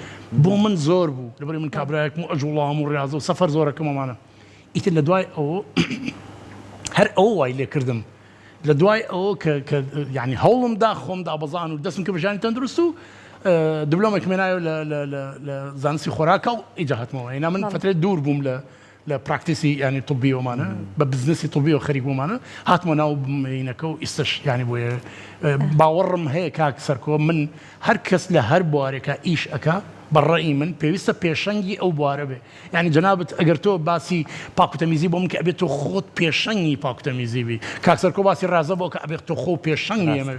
بۆ من زۆر بوو لەبەری من کابرایەکم و ئەجوڵام و ڕازە و سەفەر زۆرەکەمەمانە ئیتر لە دوای ئەوە هەر ئەوە وای لێکردم لە دوای ئەوە کە کە یانی هەوڵم دا خۆم دابەزان و دەستم کرد بە ژیانی تەندروست و دبلۆمێکم هێنایەوە لە لە لە لە زانستی خۆراکە و ئیجا هاتمەوە هێنا من فترەی دوور بووم لە. لە practice ی یانی طبیەوەمانە بە بزنسی طبیەوە خەریک بوومانە هاتمە ناو مینەکە و ئیستش یانی بۆیە باوەڕم هەیە کاک سەرکۆ من هەر کەس لە هەر بوارێکا ئیش ئەکا بە ڕەئی من پێویستە پێشەنگی ئەو بوارە بێ یانی جەنابت ئەگەر تۆ باسی پاکوتەمیزی بۆ من کە ئەبێت تۆ خۆت پێشەنگی پاکوتەمیزی بی کاک سەرکۆ باسی ڕازە بۆ کە ئەبێت تۆ خۆ پێشەنگی ئێمە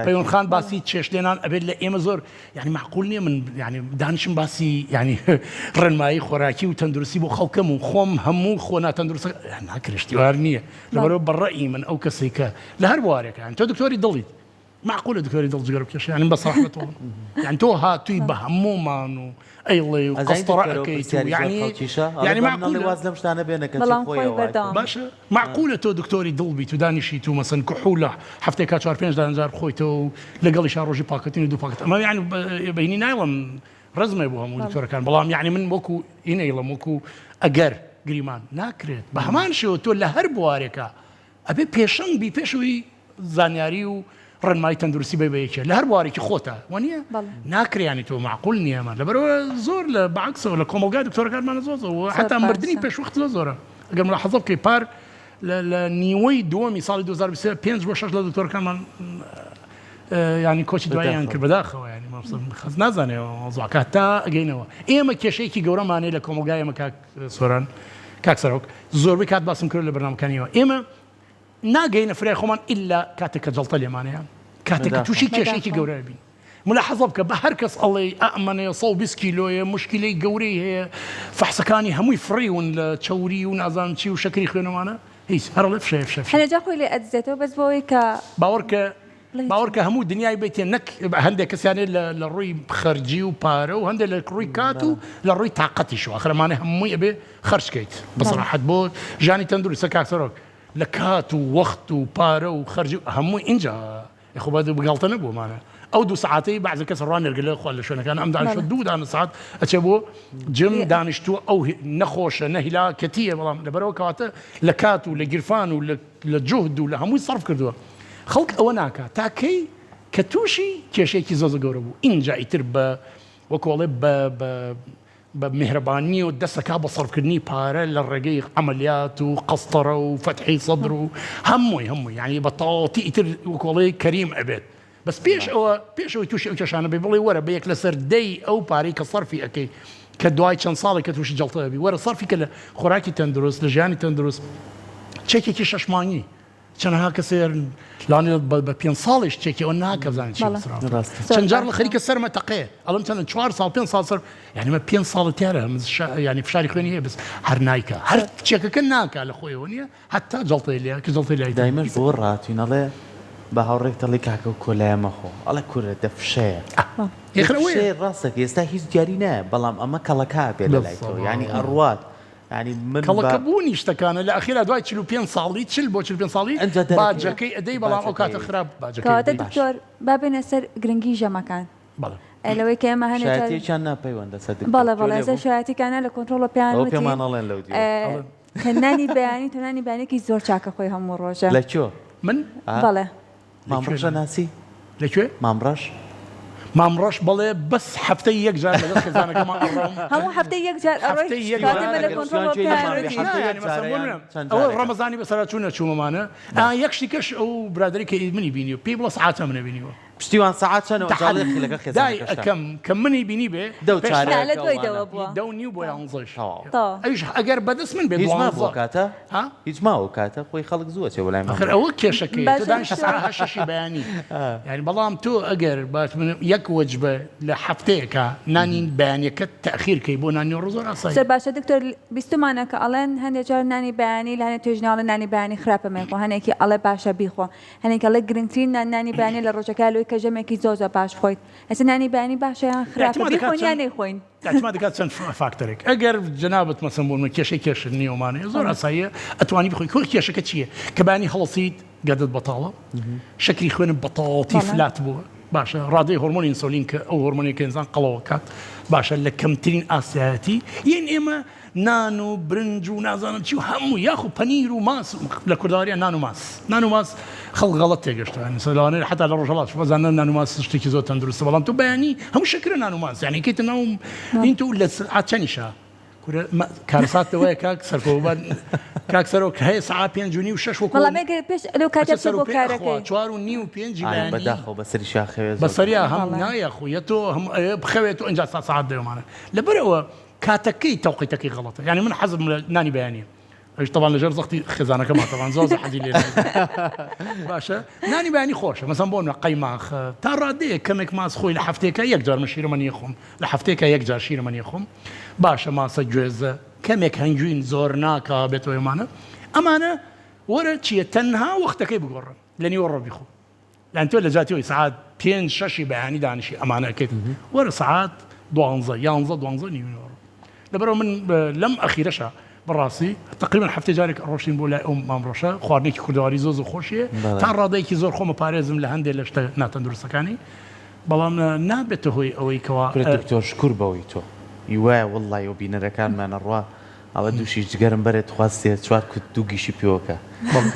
پەیوەند خان باسی چێشتلێنان ئەبێت لە ئێمە زۆر یانی مەعقول نییە من یانی دانیشم باسی یانی ڕێنمایی خۆراکی و تەندروستی بۆ خەڵکەم و خۆم هەموو خۆ ناتەندروستە ناکرێت شتی وار نییە لەبەرەوە بە ڕەئی من ئەو کەسێک کە لە هەر بوارێکە یانی تۆ دکتۆری دڵیت معقولە دکتۆری دڵ جگەر بکێشێ یانی بە سەراحەت یانی تۆ هاتووی بە هەموومان و ئەیڵێ و قەستەڕە ئەکەیت و یانی یانی معقولە واز لەم شتانە بێنە کەچی بەڵام خۆی خۆی بەردەوام باشە مەعقولە تۆ دکتۆری دڵ بیت و دانیشیت و مەسەن کحولە هەفتەیەکا چوار پێنج دانە جار بخۆیتەوە و لەگەڵیشا ڕۆژی پاکەتین و دوو پاکەت ئەمە یانی بەینی نایڵم ڕزمێ بۆ هەموو دکتۆرەکان بەڵام یانی من وەکو ئینەیڵم وەکو ئەگەر گریمان ناکرێت بە هەمان شێوە تۆ لە هەر بوارێکا ئەبێ پێشەنگ بی پێشەوەی زانیاری و ڕێنمایی تەندروستی بەی بە یەکێ لە هەر بوارێکی خۆتە وەنیە ناکرێ ینی تۆ معقول نییە ئەمە لەبەرەوە زۆر لە بەعکسەوە لە کۆمەڵگای دکتۆرەکانمان زۆر زۆر حتا مردنی پێشوەخت زۆر زۆرە ئەگەر ملاحەزە بکەی پار لە نیوەی دووەمی ساڵی 2023 پێنج بۆ شەش لە دکتۆرەکانمان ینی کۆچی دواییان کرد بەداخەوە ینی خەس نازانێ مەوزوعەکە تا ئەگەینەوە ئێمە کێشەیەکی گەورەمانەیە لە کۆمەڵگای ئێمە کاک سۆران کاک سەرۆک زۆربەی کات باسم کرد لە بەرنامەکانیەوە ئێمە ناگەینە فرای خۆمان ئیلا کاتێک کە جەڵتە لێمانەیە کاتێک کە تووشی کێشێکی گەورە بین ملاحەزە بکە بە هەر کەس ئەڵێ ئەمەنەیە 120 کیلۆیە مشکلەی گەورەی هەیە فەحسەکانی هەمووی فڕیون لە چەوری و نازانم چی و شەکری خوێنەوانە هیچ هەر ئەڵێ فشەیە فشە فشە. هەنێ جار خۆی لێ ئەدزێتەوە بەس بۆ ئەوەی کە. باوەڕکە باوەڕکە هەموو دنیای بێتێ نەک هەندێک کەسیانێ لە ڕووی خەرجی و پارە و هەندێک لە ڕووی کات و لە ڕووی تااقەتیشەوە ئەخرەمانە هەمووی ئەبێ خەرج کەیت بەسەراحەت بۆ ژیانی تەندروستە کاک سەرۆک لە کات و وەخت و پارە و خەرجی هەمووی ئینجا خۆ بە گاڵتە نەبوومانە ئەو دوو سعاتەی بەعزە کەس ڕا نێرگەلە خوا لە شوێنەکان ئەم دانیشتوە دوو دانە سعات ئەچێ بۆ جم دانیشتووە ئەو نەخۆشە نە هیلاکەتیە بەڵام لەبەرەوە کەواتە لە کات و لە گیرفان و لە جوهد و لە هەمووی سەرف کردووە خەڵک ئەوە ناکات تا کەی کە تووشی کێشەیەکی زۆر زۆر گەورە بوو ئینجا ئیتر بە وەکۆڵێ بە بە بە میهرەبانیەوە دەست ئەکا بە سەرفکردنی پارە لە ڕێگەی عەمەلیات و قەستەرە و فەتحی سەدر و هەمووی هەمووی یانی بە تەواوەتی ئیتر وەکۆڵێ کەریم ئەبێت بەس پێش ئەوە پێش ئەوەی تووشی ئەو کێشانە بێ بڵێ وەرە بە یەک لەسەر دەی ئەو پارەی کە سەرفی ئەکەی کە دوای چەند ساڵێک کە تووشی جەڵتە ئەبی وەرە سەرفی کە لە خۆراکی تەندروست لە ژیانی تەندروست چەکێکی شەش مانگی چەنەها کەسێ لەوانەیە بە پێنج ساڵیش چێکی ئەوە ناکە بزانین چی بەسەر چەند جار لە خەریکە سەرمە تەقێ ئەڵم چەند چوار ساڵ پێنج ساڵ سەر یعنی مە پێنج ساڵە تیارە یعنی فشاری خوێنی هەیە بەس هەر نایکە هەر چێکەکە ناکا لە خۆیەوە نییە هەتا جەڵتەی لێ کە جەڵتەی لای دایمەش بۆ ڕاتوین ئەڵێ بە هاوڕێک دەڵێ کاکە و کۆلایە مەخۆ ئەڵێ کورە دەفشەیە دەفشەیە ڕاستەکە ئێستا هیچ دیاری نایە بەڵام ئەمە کەڵەکە بێ لە لای تۆ یعنی ئەڕوات یانی من بە. کەڵەکە بوونی شتەکانە لە ئەخیرا دوای 45 ساڵی 40 بۆ 45 ساڵی ئەنجا دەرەکەی باجەکەی ئەدەی بەڵام ئەو کاتە باجەکەی. خراپ باجەکەی کەواتە ئەدەی. دکتۆر با بێینە سەر گرنگی ژەمەکان بەڵێ. لەوەی کە ئێمە هەنێ جار شایەتیەکیان نا پەیوەندە سەر دکتۆر بەڵێ گوێ بەڵێ لێ ئێستا بوو شایەتیکانە لە کۆنترۆڵە پێیان ئەوە وتی پێمان ئەڵێن لەو دیوە. ئەڵێن. کە نانی بەیانی تۆ نانی بەیانیەکی زۆر چاکە خۆی هەموو ڕۆژە. لە کوێ؟ من؟ ئا. بەڵێ. مام ڕەش ئەناسی؟ لە کوێ؟ مام ڕەش؟ مام ڕەش بەڵێ بەس هەفتەی یەک جار لەگەڵ خێزانەکەمان ئەڕۆم. هەموو هەفتەی یەک جار ئەڕۆی؟ هەفتەی یەک جار. کاتێ مە لە کۆنترۆڵەوە پێیان وتی. ئەوە ڕەمەزانی بەسەرا چوو نەچوومەمانە. ئا یەک شتی کەش ئەو برادەرەی کە منی بینیوە پێی بڵێ سەعات منە بینیوە. پشتیوان سەعات چەنە ئەوجا ئەڵێ خیلەکە دای خێزانەکەشتان. ئەکەم کە منی بینی بێ دەو پێش چارەکە نا لە دوای ئەوانە. دەوە بووە. دەو نیو بۆ یانزەش. تەواو. تەواو. ئەویش ئەگەر بەدەست من بێ هیچ مابووە دوانزە. کاتە؟ ها؟ هیچ ماوە کاتە خۆی خەڵک زوو ئەچێ بۆ لای مام ئەخر ئەوە کێشەکەیە تۆ باشە دانیشە دکتۆر. سەعات هەشت شەشی بەیانی یانی بەڵام تۆ ئەگەر باش من یەک وەجبە لە هەفتەیەکا نانی بەیانیەکەت تەئخیر کەی بۆ نانی نیوەڕۆ زۆر ئاساییە. زۆر باشە دکتۆر بیستومانە کە ئەڵێن هەندێ جار نانی بەیانی لە هەنێ توێژینەوە ئەڵێن نانی بەیانی خراپە مەیخۆ هەنێکی ئەڵێ باشە بیخۆ هەنێک ئەڵێ گرنگترین نان نانی بەیانیە لە ڕۆژەکە لۆی کە ژەمێکی زۆر زۆر باش بخۆیت ئێستا نانی بەیانی باشە یان خراپە اعتماد دەکات بیخۆین یان چەند نەیخۆین؟ اعتماد دەکات چەند فاکتەرێک ئەگەر جەنابت مەسەن بۆ من کێشەی کێشت نییە ومانەیە زۆر ئاساییە ئەتوانی بخۆی کۆ کێشەکە چییە کە بەیانی هەڵەسیت گەدەت بەتاڵە شەکری خوێنت بەتەواوەتی flat بووە باشە ڕادەی هۆرمۆنی ئینسۆلین کە ئەو هۆرمۆنێک کە ئینسان قەڵەوە کات باشە لە کەمترین ئاستایەتی یین ئێمە نان و برنج و نازانم چی و هەموو یاخو پەنیر و ماس لە کوردەواریە نان و ماس نان و ماس خەڵک غەڵەت تێگەشتووە یانی لەوانەیە حەتا لە ڕۆژهەڵاتش بەزانن نان و ماس شتێکی زۆر تەندروستە بەڵام تۆ بەیانی هەموو شەکرە نان و ماس یانی کەیتە ناو این تۆ لە سعات چەنیشە؟ کورە کارەسات لەوەیە کاک سەرکۆ کاک سەرۆک هەیە سەعات پێنج و نیو شەش وەکو بەڵام ئەگەر پێش لەو کاتە بچێت بۆ کارەکەی. چوار و نیو پێنجی ئای بەیانی بەداخەوە بەسەری شاخەوێ زۆر بەسەریا هەم بەڵێ. نایە خۆ یە تۆ هەم ئەوێ بخەوێت و ئینجا تا سەعات دەیۆمانە لەبەرئەوە کاتەکەی تەوقیتەکەی غەڵەتە یانی من حەزم لە نانی بەیانیە ئەویش تەبان لەژێر زەختی خێزانەکەما تەبان زۆر زۆر حەزی لێ باشە نانی بەیانی خۆشە مەسەن بۆ نە قەیماخ تا ڕادەیەک کەمێک ماس خۆی لە هەفتەیەکە یەک جار من شیرەمەنی خۆم لە هەفتەیەکە یەک جار شیرەمەنی خۆم باشە ماسە گوێزە کەمێک هەنگوین زۆر ناکا بێتەوە ئەمانە ئەمانە وەرە چییە تەنها وەختەکەی بگۆڕن لە نیوەڕۆ بیخۆ یان تۆ لە جاتی ئەوەی سەعات پێنج شەشی بەیانی دانیشی ئەمانە ئەکەیت وەرە سەعات دوانزە یانزە دوانزە نیو نیوەڕۆ لەبەرەوە من لەم ئەخیرەشە بەڕاستی تقریبا هەفتەی جارێک ڕۆشتین بۆ لای ئەو مام ڕەشە خواردنێکی کوردەواری زۆر زۆر خۆشیە تا ڕادەیەکی زۆر خۆمە پارێزم لە هەندێک لە شتە ناتەندروستەکانی بەڵام نابێتە هۆی ئەوەی کەوا کورە دکتۆر شکور بەوەی تۆ ی وایە وەڵڵای و بینەرەکانمان ئەڕوا ئەوە دووشی جگەرم بەرێ تخوا سێ چوار کوت دوو گیشی پێوەکە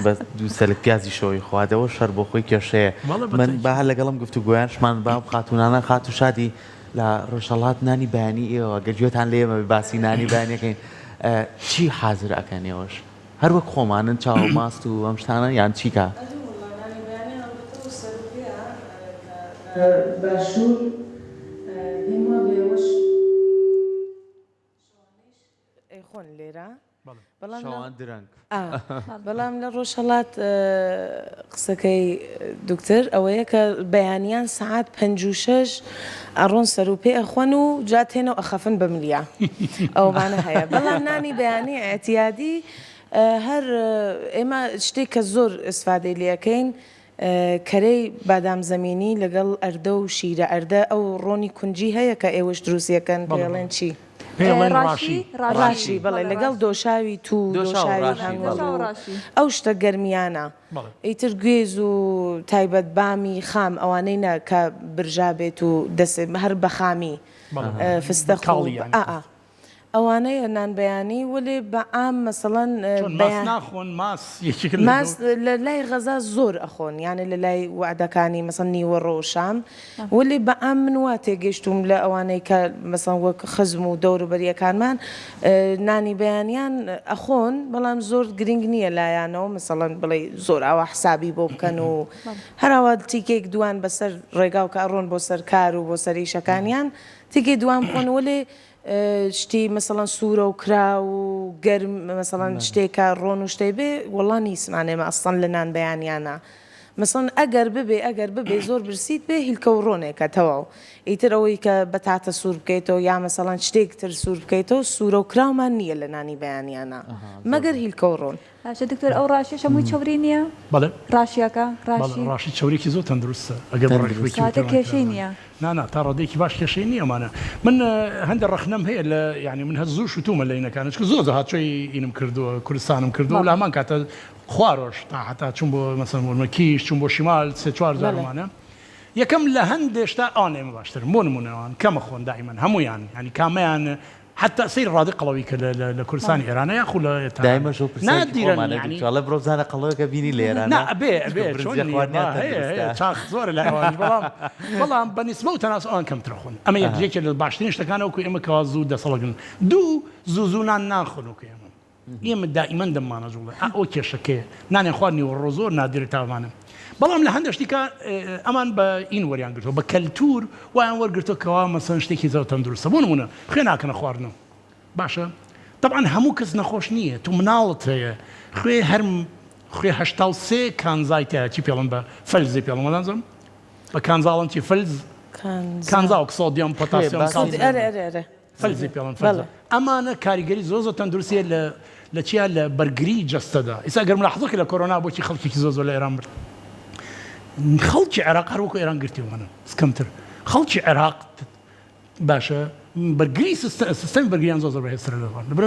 بە دوو سەلک پیازیشەوەی خوادەوە شەر بۆ خۆی کێشەیە من با هەر لەگەڵم گفتوگۆیانشمان با ئەم خاتوونانە خاتوو شادی لە ڕۆژهەڵات نانی بەیانی ئێوە گەر گوێتان لێ ئێمە بێ باسی نانی بەیانیەکەین چی حازر ئەکەن ئێوەش هەر وەک خۆمانن چا و ماست و ئەم شتانە یان چیکە؟ ئەرێ وەڵا نانی بەیانی هەڵبەتە و سەروپێیە کە لە باشوور پێم وابێ ئەوەش شەوانەیش ئەیخۆن لێرە بەڵام لە شەوان درەنگ. ئا بەڵام لە ڕۆژهەڵات قسەکەی دوکتر ئەوەیە کە بەیانیان سەعات پەنج و شەش ئەڕۆن سەروپێ ئەخۆن و جا تێنەو ئەخەفن بە ملیا ئەومانە هەیە بەڵام نانی بەیانی ئیعتیادی هەر ئێمە شتێک کە زۆر ئیسفادەی لێ ئەکەین کەرەی بادام زەمینی لەگەڵ ئەردە و شیرە ئەردە ئەو ڕۆنی کونجی هەیە کە ئێوەش دروستی ئەکەن بەڵێ پێڵێن بەڵێ چی؟ پێڵێن ڕاشی ڕاشی ڕاشی ڕاشی بەڵێ بەڵێ لەگەڵ ڕاشی دۆشاوی توو دۆشاو دۆشاوی ڕاشی هەنگوین بەڵێ دۆشاو و ڕاشی. ئەو شتە گەرمیانە بەڵێ. ئیتر گوێز و تایبەت بامی خام ئەوانەی نا کە برژا بێت و دەس هەر بە خامی بەڵێ بەڵێ فستەق و کاڵی یانی ئا ئا ئەوانەیە نان بەیانی وەلێ بە عام مەسەڵەن چۆن ماست بەیان. ناخۆن ماس یەکێکە لە ماست لە لای غەزا زۆر ئەخۆن یانێ لە لای وەعدەکانی مەسەڵەن نیوەڕۆ و شام وەلێ بە عام من وا تێگەیشتووم لە ئەوانەی کە مەسەڵەن وەک خزم و دەور و بەریەکانمان نانی بەیانیان ئەخۆن بەڵام زۆر گرینگ نییە لایانەوە مەسەڵەن بڵێی زۆر ئاوا حسابی بۆ بکەن و هەر ئاوا تیکەیەک دوان بەسەر ڕێگاو کە ئەڕۆن بۆ سەر کار و بۆ سەر ئیشەکانیان تیکەی دوان بخۆن وەلێ شتی مەسەڵەن سوورە و کراو و گەرم مەسەڵەن شتێک کە ڕۆن و شتێ بێ وەڵا نیسمان ئێمە ئەسڵەن لە نان بەیانیانە مەسەڵەن ئەگەر ببێ ئەگەر ببێ زۆر برسیت بێ هیلکە و ڕۆنێکە تەواو ئیتر ئەوەی کە بەتاتە سوور بکەیتەوە یا مەسەڵەن شتێک تر سوور بکەیتەوە سوورە و کراومان نییە لە نانی بەیانیانە مەگەر هیلکە و ڕۆن. باشە دکتۆر ئەو ڕاشیەش هەمووی چەوری نییە؟ بەڵێ. ڕاشیەکە بەڵێ ڕاشی. ڕاشی چەوریەکی زۆر تەندروستە ئەگەر بە ڕێک تەندروستە. وپێکی کەواتە وتەمان کێشەی کرابا. نییە. نا نا تا ڕادەیەکی باش کێشەی نییە ئەمانە من هەندێ ڕەخنەم هەیە لە یانی من هەر زوو شوتومە لە ئینەکانە چونکە زۆر زۆر هاتچۆی ئینم کردووە کوردستانم کردووە و بەڵێ. لە هەمان کاتە خوارۆش تا حەتا چووم بۆ مەسەلەن بۆ نموونە کیش چووم بۆ شیمال سێ چوار جار بەڵێ. ئەمانە یەکەم لە هەندێ شتا ئەوان لە ئێمە باشترن بۆ نموونە ئەوان کەمە خۆن دائیمەن هەموویان یانی کامەیان حەتا سەیری ڕادەی قەڵەوی کە لە لە کوردستانی ئێرانە یاخو لە تاران دایمەش ئەو پرسیارێکی نادیرەن خۆمانە یانی دکتۆر ئەڵێ بڕۆ بزانە قەڵەوەکە بینی لە ئێرانە نا ئەبێ چونکە ئەبێ چۆن برنجە نییە خواردنیان با هەیە هەیە تەندروستە چاخ زۆرە لای ئەوانیش بەڵام بەڵام بە نیسبە و تەناسب ئەوان کەمترە خۆن ئەمە یەک ئەها. یەکێ لە باشترین شتەکانە وەکو ئێمە کەوا زوو دەسەڵەگرن دوو زوو زوو نان ناخۆن وەکو ئێمە ئێمە دائیمەن دەممان ئەجوڵێ ئا ئەوە کێشەکەیە نانیان خوارد نیوەڕۆ زۆر نادرە تاوانە بەڵام لە هەندێک شتیکا ئەمان بە ئین وەریان گرتووە بە کەلتور وایان وەرگرتووە کەوا مەسەن شتێکی زۆر تەندروستە بۆ نمونە خوێ ناکەنە خواردنەوە باشە تەبعەن هەموو کەس نەخۆش نییە تۆ مناڵت هەیە خوێ هەر خوێ 83 کانزای تایە چی پێڵن بە فەلزی پێڵن وەنازم بە کانزاڵن چی فەلز کانزا وەک سۆدیەم پۆتاسیۆم کالسیۆم فەلزی پێڵن فەلزە ئەمانە کاریگەری زۆر زۆر تەندروستیە لە لە چیا لە بەرگری جەستەدا ئیسا گەر ملاحظە کە لە کۆرۆنا بۆچی خەڵکێکی زۆر زۆر لە ئێران مرد خەڵکی عێراق هەر وەکو ئێران گرتیوانە کەمتر خەڵکی عێراق باشە بەرگری سیستەمی بەرگریان زۆر زۆر بەهێزترە لەوان لەبەر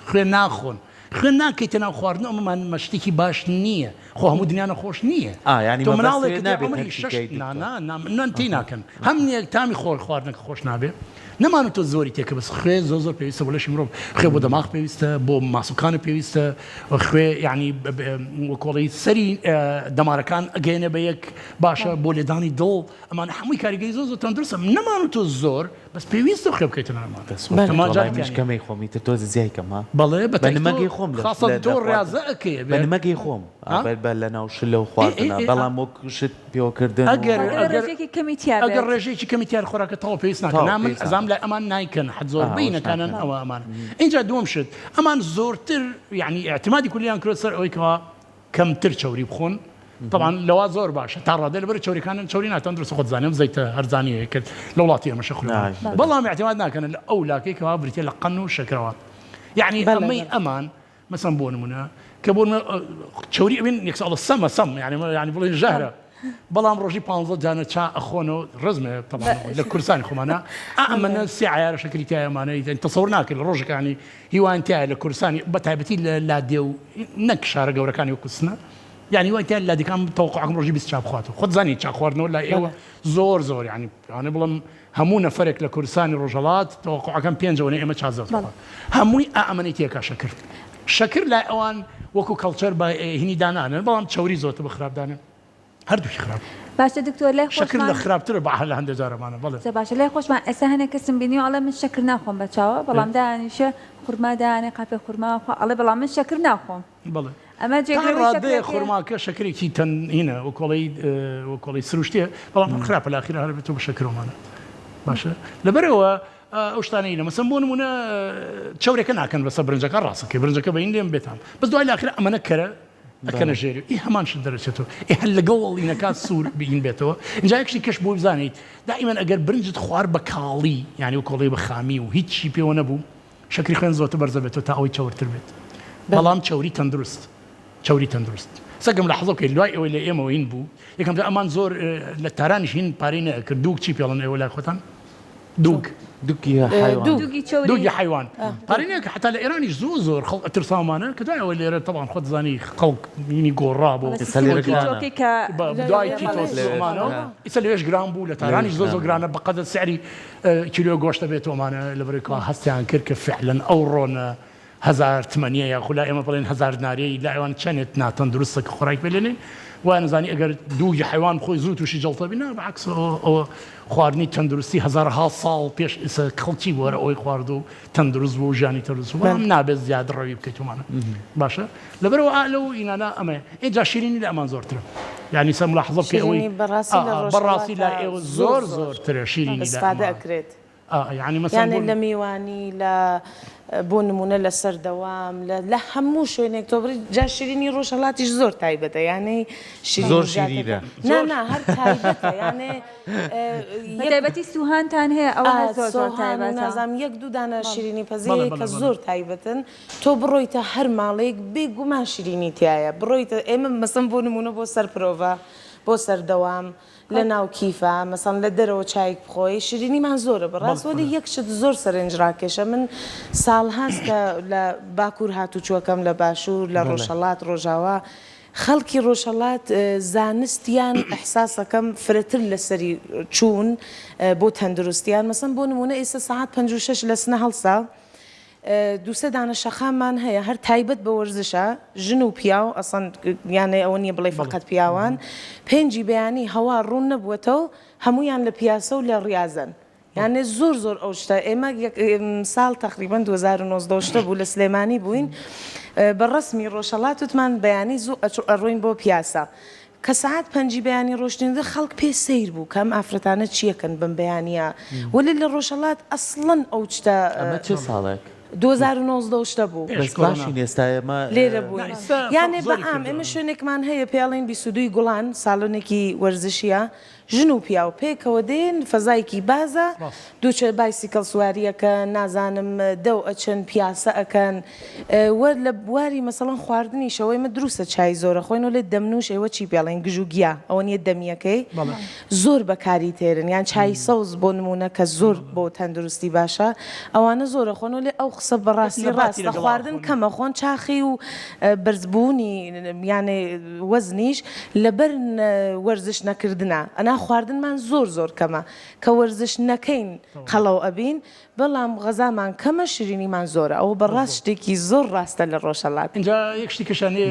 خوێن ناخۆن خوێن ناکەیتە ناو خواردن ئەمەمان مەشتێکی باش نییە خۆ هەموو دنیا نەخۆش نییە ئا یانی تۆ مەبەست مناڵێکت هەیە نابێت عومری هەرچی شەش کەی نا دکتۆر نا نا نان تێی ناکەن هەم نییە تامی خۆر خواردنەکە خۆش نابێ. نەمانە تۆ زۆری تێکە بەس خوێ زۆر زۆر پێویستە بۆ لەشی مرۆڤ خوێ بۆ دەماغ پێویستە بۆ ماسوکانە پێویستە خوێ یعنی وەکۆڵی سەری دەمارەکان ئەگەێنێ بە یەک باشە بۆ لێدانی دڵ ئەمانە هەمووی کاریگەری زۆر زۆر تەندروستە نەمانە تۆ زۆر بەس پێویستە خوێ بکەیتە ناومان منیش کەمەی خۆم ئیتر تۆزێ زیای کەم ها بەڵێ بە نمەگەی خۆم خاصە تۆ ڕاضە ئەکەی بە نمەگەی خۆم بە لە ناو شلە و خواردنە بەڵام وەک شت پێوەکردن ئەگەر ڕێژەیەکی کەمی تیا بێت ئەگەر ڕێژەیەکی کەمی تیا خۆراکە تەواو پێویست ناکە نا من ئەزانم لای ئەمان نایکەن حەد زۆربەی نەکانن ئەوە ئەمان ئینجا دووەم شت ئەمان زۆرتر یعنی ئیعتمادی کولیان کرد سەر ئەوەی کەوا کەمتر چەوری بخۆن طبعا لەوا زۆر باشە تا ڕادە لەبەر چەوریەکانن چەوری ناتەندروست خۆت زانیم زەیتە هەرزانیە کرد لە وڵاتی ئێمەشە خورا بەڵام اعتماد ناکەن لە ئەو لاکەی کەوا بریتە لە قەن و شەکرەوە یعنی ئەمەی ئەمان مەسەن بۆ نمونە کە بۆ چەوری ئەوین یەکساڵە سەمە سەم یعنی یعنی بڵێن ژەهرە بەڵام ڕۆژی پ دانە چا ئەخۆنەوە ڕزمە لە کوردستانی خۆمانە ئەمەە سێ عیارە شەکری تایەمانە تەسەور ناکرد لە ڕۆژەکانی هیوان تایە لە کوردستانی بە تایبەتی لە لادێ و نەک شارە گەورەکانی وەکو سنە یعنی وای تایە لادێکان تەوقعەکەم ڕۆژی 20 چا بخواتەوە خۆت زانی چا خواردنەوە لای ئێوە زۆر زۆر یعنی یعنی بڵم هەموو نەفەرێک لە کوردستانی ڕۆژهەڵات تەوەقوعەکەم پێنج ئەوەنەی ئێمە چا زۆر دەخوات هەمووی ئا ئەمەنەی تێکا شەکر شەکر لای ئەوان وەکو کەڵچەر بە هینی دانانن بەڵام چەوری زۆرتر بە خراپ دانێن هەردووکی خراپ باشە دکتۆر لای شەکر لە خۆشمان خراپترە بە لە هەندێک جار ئەمانە بەڵێ جا باشە لای خۆشمان ئێستا هەنێک کەسم بینیوە ئەڵێ من شەکر ناخۆم بە چاوە بەڵام دانیشە خورما دانێ قاپێ خورما خوا ئەڵێ بەڵام من شەکر ناخۆم بەڵێ ئەمە تا جێگرەوەی ڕادەیە شەکرەکەیە؟ خورماکە شەکرێکی تەن هینە وەکۆڵەی وەکۆڵەی سروشتیە بەڵام هەر خراپە لە ئاخیرا هەر بێتەوە بە شەکرۆمانە باشە لەبەرئەوە ئەو شتانەی لە مەسەن بۆ نمونە چەورەکە ناکەن بەسە برنجەکە ڕاستەکەی برنجەکە بەین لێم بێتام بەس دوای لە ئاخیرا ئەمەنە کەرە ئەکەنە ژێری ئی هەمان شت دەرەچێتەوە ئی هەر لەگەڵ ئەڵینەکە سوور بین بێتەوە اینجا یەک شتی کەش بۆ بزانیت دائیمەن ئەگەر برنجت خوار بە کاڵی یعنی وەکۆڵەی بە خامی و هیچی پێوە نەبوو شەکری خوێن زۆرتر بەرزە بێتەوە تا ئەوەی چەورتر بێت بەڵام چەوری تەندروست چەوری تەندروست سەگەم لە حەزە بکەیت دوای ئەوەی لە ئێمەوە هین بوو یەکەم جار ئەمان زۆر لە تارانیش هین پارەی نەئەکرد دووگ چی پێڵن ئێوە لای خۆتان دووگ دووگی حەیوان دووگی چەوری دووگی حەیوان پارەی نەئەکرد حەتا لە ئێرانیش زۆر زۆر خەڵک ئەترساومانە کە دوای ئەوەی لێرە تەبعەن خۆت زانی خەڵک هینی گۆڕا بۆ ئێستا لێرە گرانە کیتۆکەی کە دوای کیتۆ ئەمانەوە ئیستا لەوێش گران بوو لە تارانیش زۆر زۆر گرانە بەقەدەر سعری کیلۆ گۆشت دەبێت ئەمانە لەبەرئەوەی کەوا هەستیان کرد کە فعلەن ئەو ڕۆنە هەزار تمەنیە یاخو لای ئێمە بڵێن هەزار دناریەی لای ئەوان چەنێت ناتەندروستە کە خۆراک پێ لێنێن وایان زانی ئەگەر دووگی حەیوان بخۆی زوو تووشی جەڵتە بی نا بەعەکس ئەوە خواردنی تەندروستی هەزارەها ساڵ پێش ئیسە خەڵکی بوو هەر ئەوەی خوارد و تەندروست بوو و ژیانی تەندروست بوو بەڵام نابێت زیاد ڕەوی بکەیت ومانە باشە لەبەرئەوە ئا لەو ئینانە ئەمەیە ئینجا شیرینی لە ئەمان زۆرترە یانی سە ملاحەزە بکەی ئەوەی شیرینی بەڕاستی لە ئا بەڕاستی ڕۆژهەڵاتا لای ئێوە زۆر زۆر زۆر زۆرترە شیرینی لە ئیسفادە ئەمان ئەکرێت ئا یانی مەسەن یانێ بۆ لە میوانی لە بۆ نمونە لە سەر دەوام لە لە هەموو شوێنێک تۆ بڕی جا شیرینی ڕۆژهەڵاتیش زۆر تایبەتە یانێ زۆر شیرینی جاتەکە شیرینە نا زۆر نا هەر تایبەتە یانێ بە یەک تایبەتی سوهانتان هەیە ئەوە ئا هەر زۆر زۆر سۆهان و تایبەتە. نازانم یەک دوو دانە شیرینی پەزی بەڵێ هەیە بەڵێ کە بەڵێ زۆر تایبەتن تۆ بڕۆیتە هەر ماڵێک بێ گومان شیرینی تیایە بڕۆیتە ئێمە مەسەن بۆ نمونە بۆ سەر پرۆڤە بۆ سەر دەوام لە ناو کیفە مەسەن لە دەرەوە چایک بخۆی شیرینیمان زۆرە بەڕاست بەڵێ وەلی بەڵێ یەک شت زۆر سەرنج ڕاکێشە من ساڵهاس کە لە باکور هاتوچوەکەم لە باشور لە بەڵێ. ڕۆژهەڵات ڕۆژاوا خەڵکی ڕۆژهەڵات زانستیان ئیحساسەکەم فرەتر لەسەری چوون بۆ تەندروستیان مەسەن بۆ نمونە ئێستا سەعات 56 لە سنە هەڵسا دوو سێ دانە شەقاممان هەیە هەر تایبەت بە وەرزشە ژن و پیاو ئەسڵەن یانێ ئەوە نییە بڵێ فەقەت پیاوان پێنجی بەیانی هەوا ڕوون نەبووەتەوە هەموویان لە پیاسە و لە ڕیازەن یانێ زۆر زۆر ئەو شتە ئێمە ساڵ تەقریبەن 2019 شتە بوو لە سلێمانی بووین بە ڕەسمی ڕۆژهەڵات وتمان بەیانی زوو ئەڕۆین بۆ پیاسە کە سەعات پەنجی بەیانی ڕۆشتین خەڵک پێ سەیر بوو کە ئەم ئافرەتانە چیەکەن بەم بەیانیە وەلێ لە ڕۆژهەڵات ئەسڵەن ئەو چتە ئەمە چ ساڵێک؟ 2019 شتە بوو. بەس باشین ئێستا ئێمە لێرە بووین یانێ بە عام ئێمە شوێنێکمان هەیە پێی ئەڵێن 22 گوڵان سالۆنێکی وەرزشیە ژن و پیاو پێکەوە دێن فەزایکی بازە دووچە بایسیکڵ سواری ئەکەن نازانم دەو ئەچن پیاسە ئەکەن وە لە بواری مەسەڵەن خواردنیشەوە ئێمە دروستە چای زۆرە خۆین وەلێ دەمنوش ئێوە چی پێڵێن گژ و گیا ئەوە نیە دەمیەکەی زۆر بەکاری تێرن یان چای سەوز بۆ نمونە کە زۆر بۆ تەندروستی باشە ئەوانە زۆرە خۆن وەلێ ئەو قسە بەڕاستی ڕاستە خواردن کەمە خۆن چاخی و بەرزبوونی یانێ وەزنیش لەبەر وەرزش نەکردنە ئەنا. خواردنمان زۆر زۆر کەمە کە وەرزش نەکەین قەڵەو ئەبین بەڵام غەزامان کەمە شیرینیمان زۆرە ئەوە بەڕاست شتێکی زۆر ڕاستە لە ڕۆژهەڵات. ئینجا یەک شتی کەشان هەیە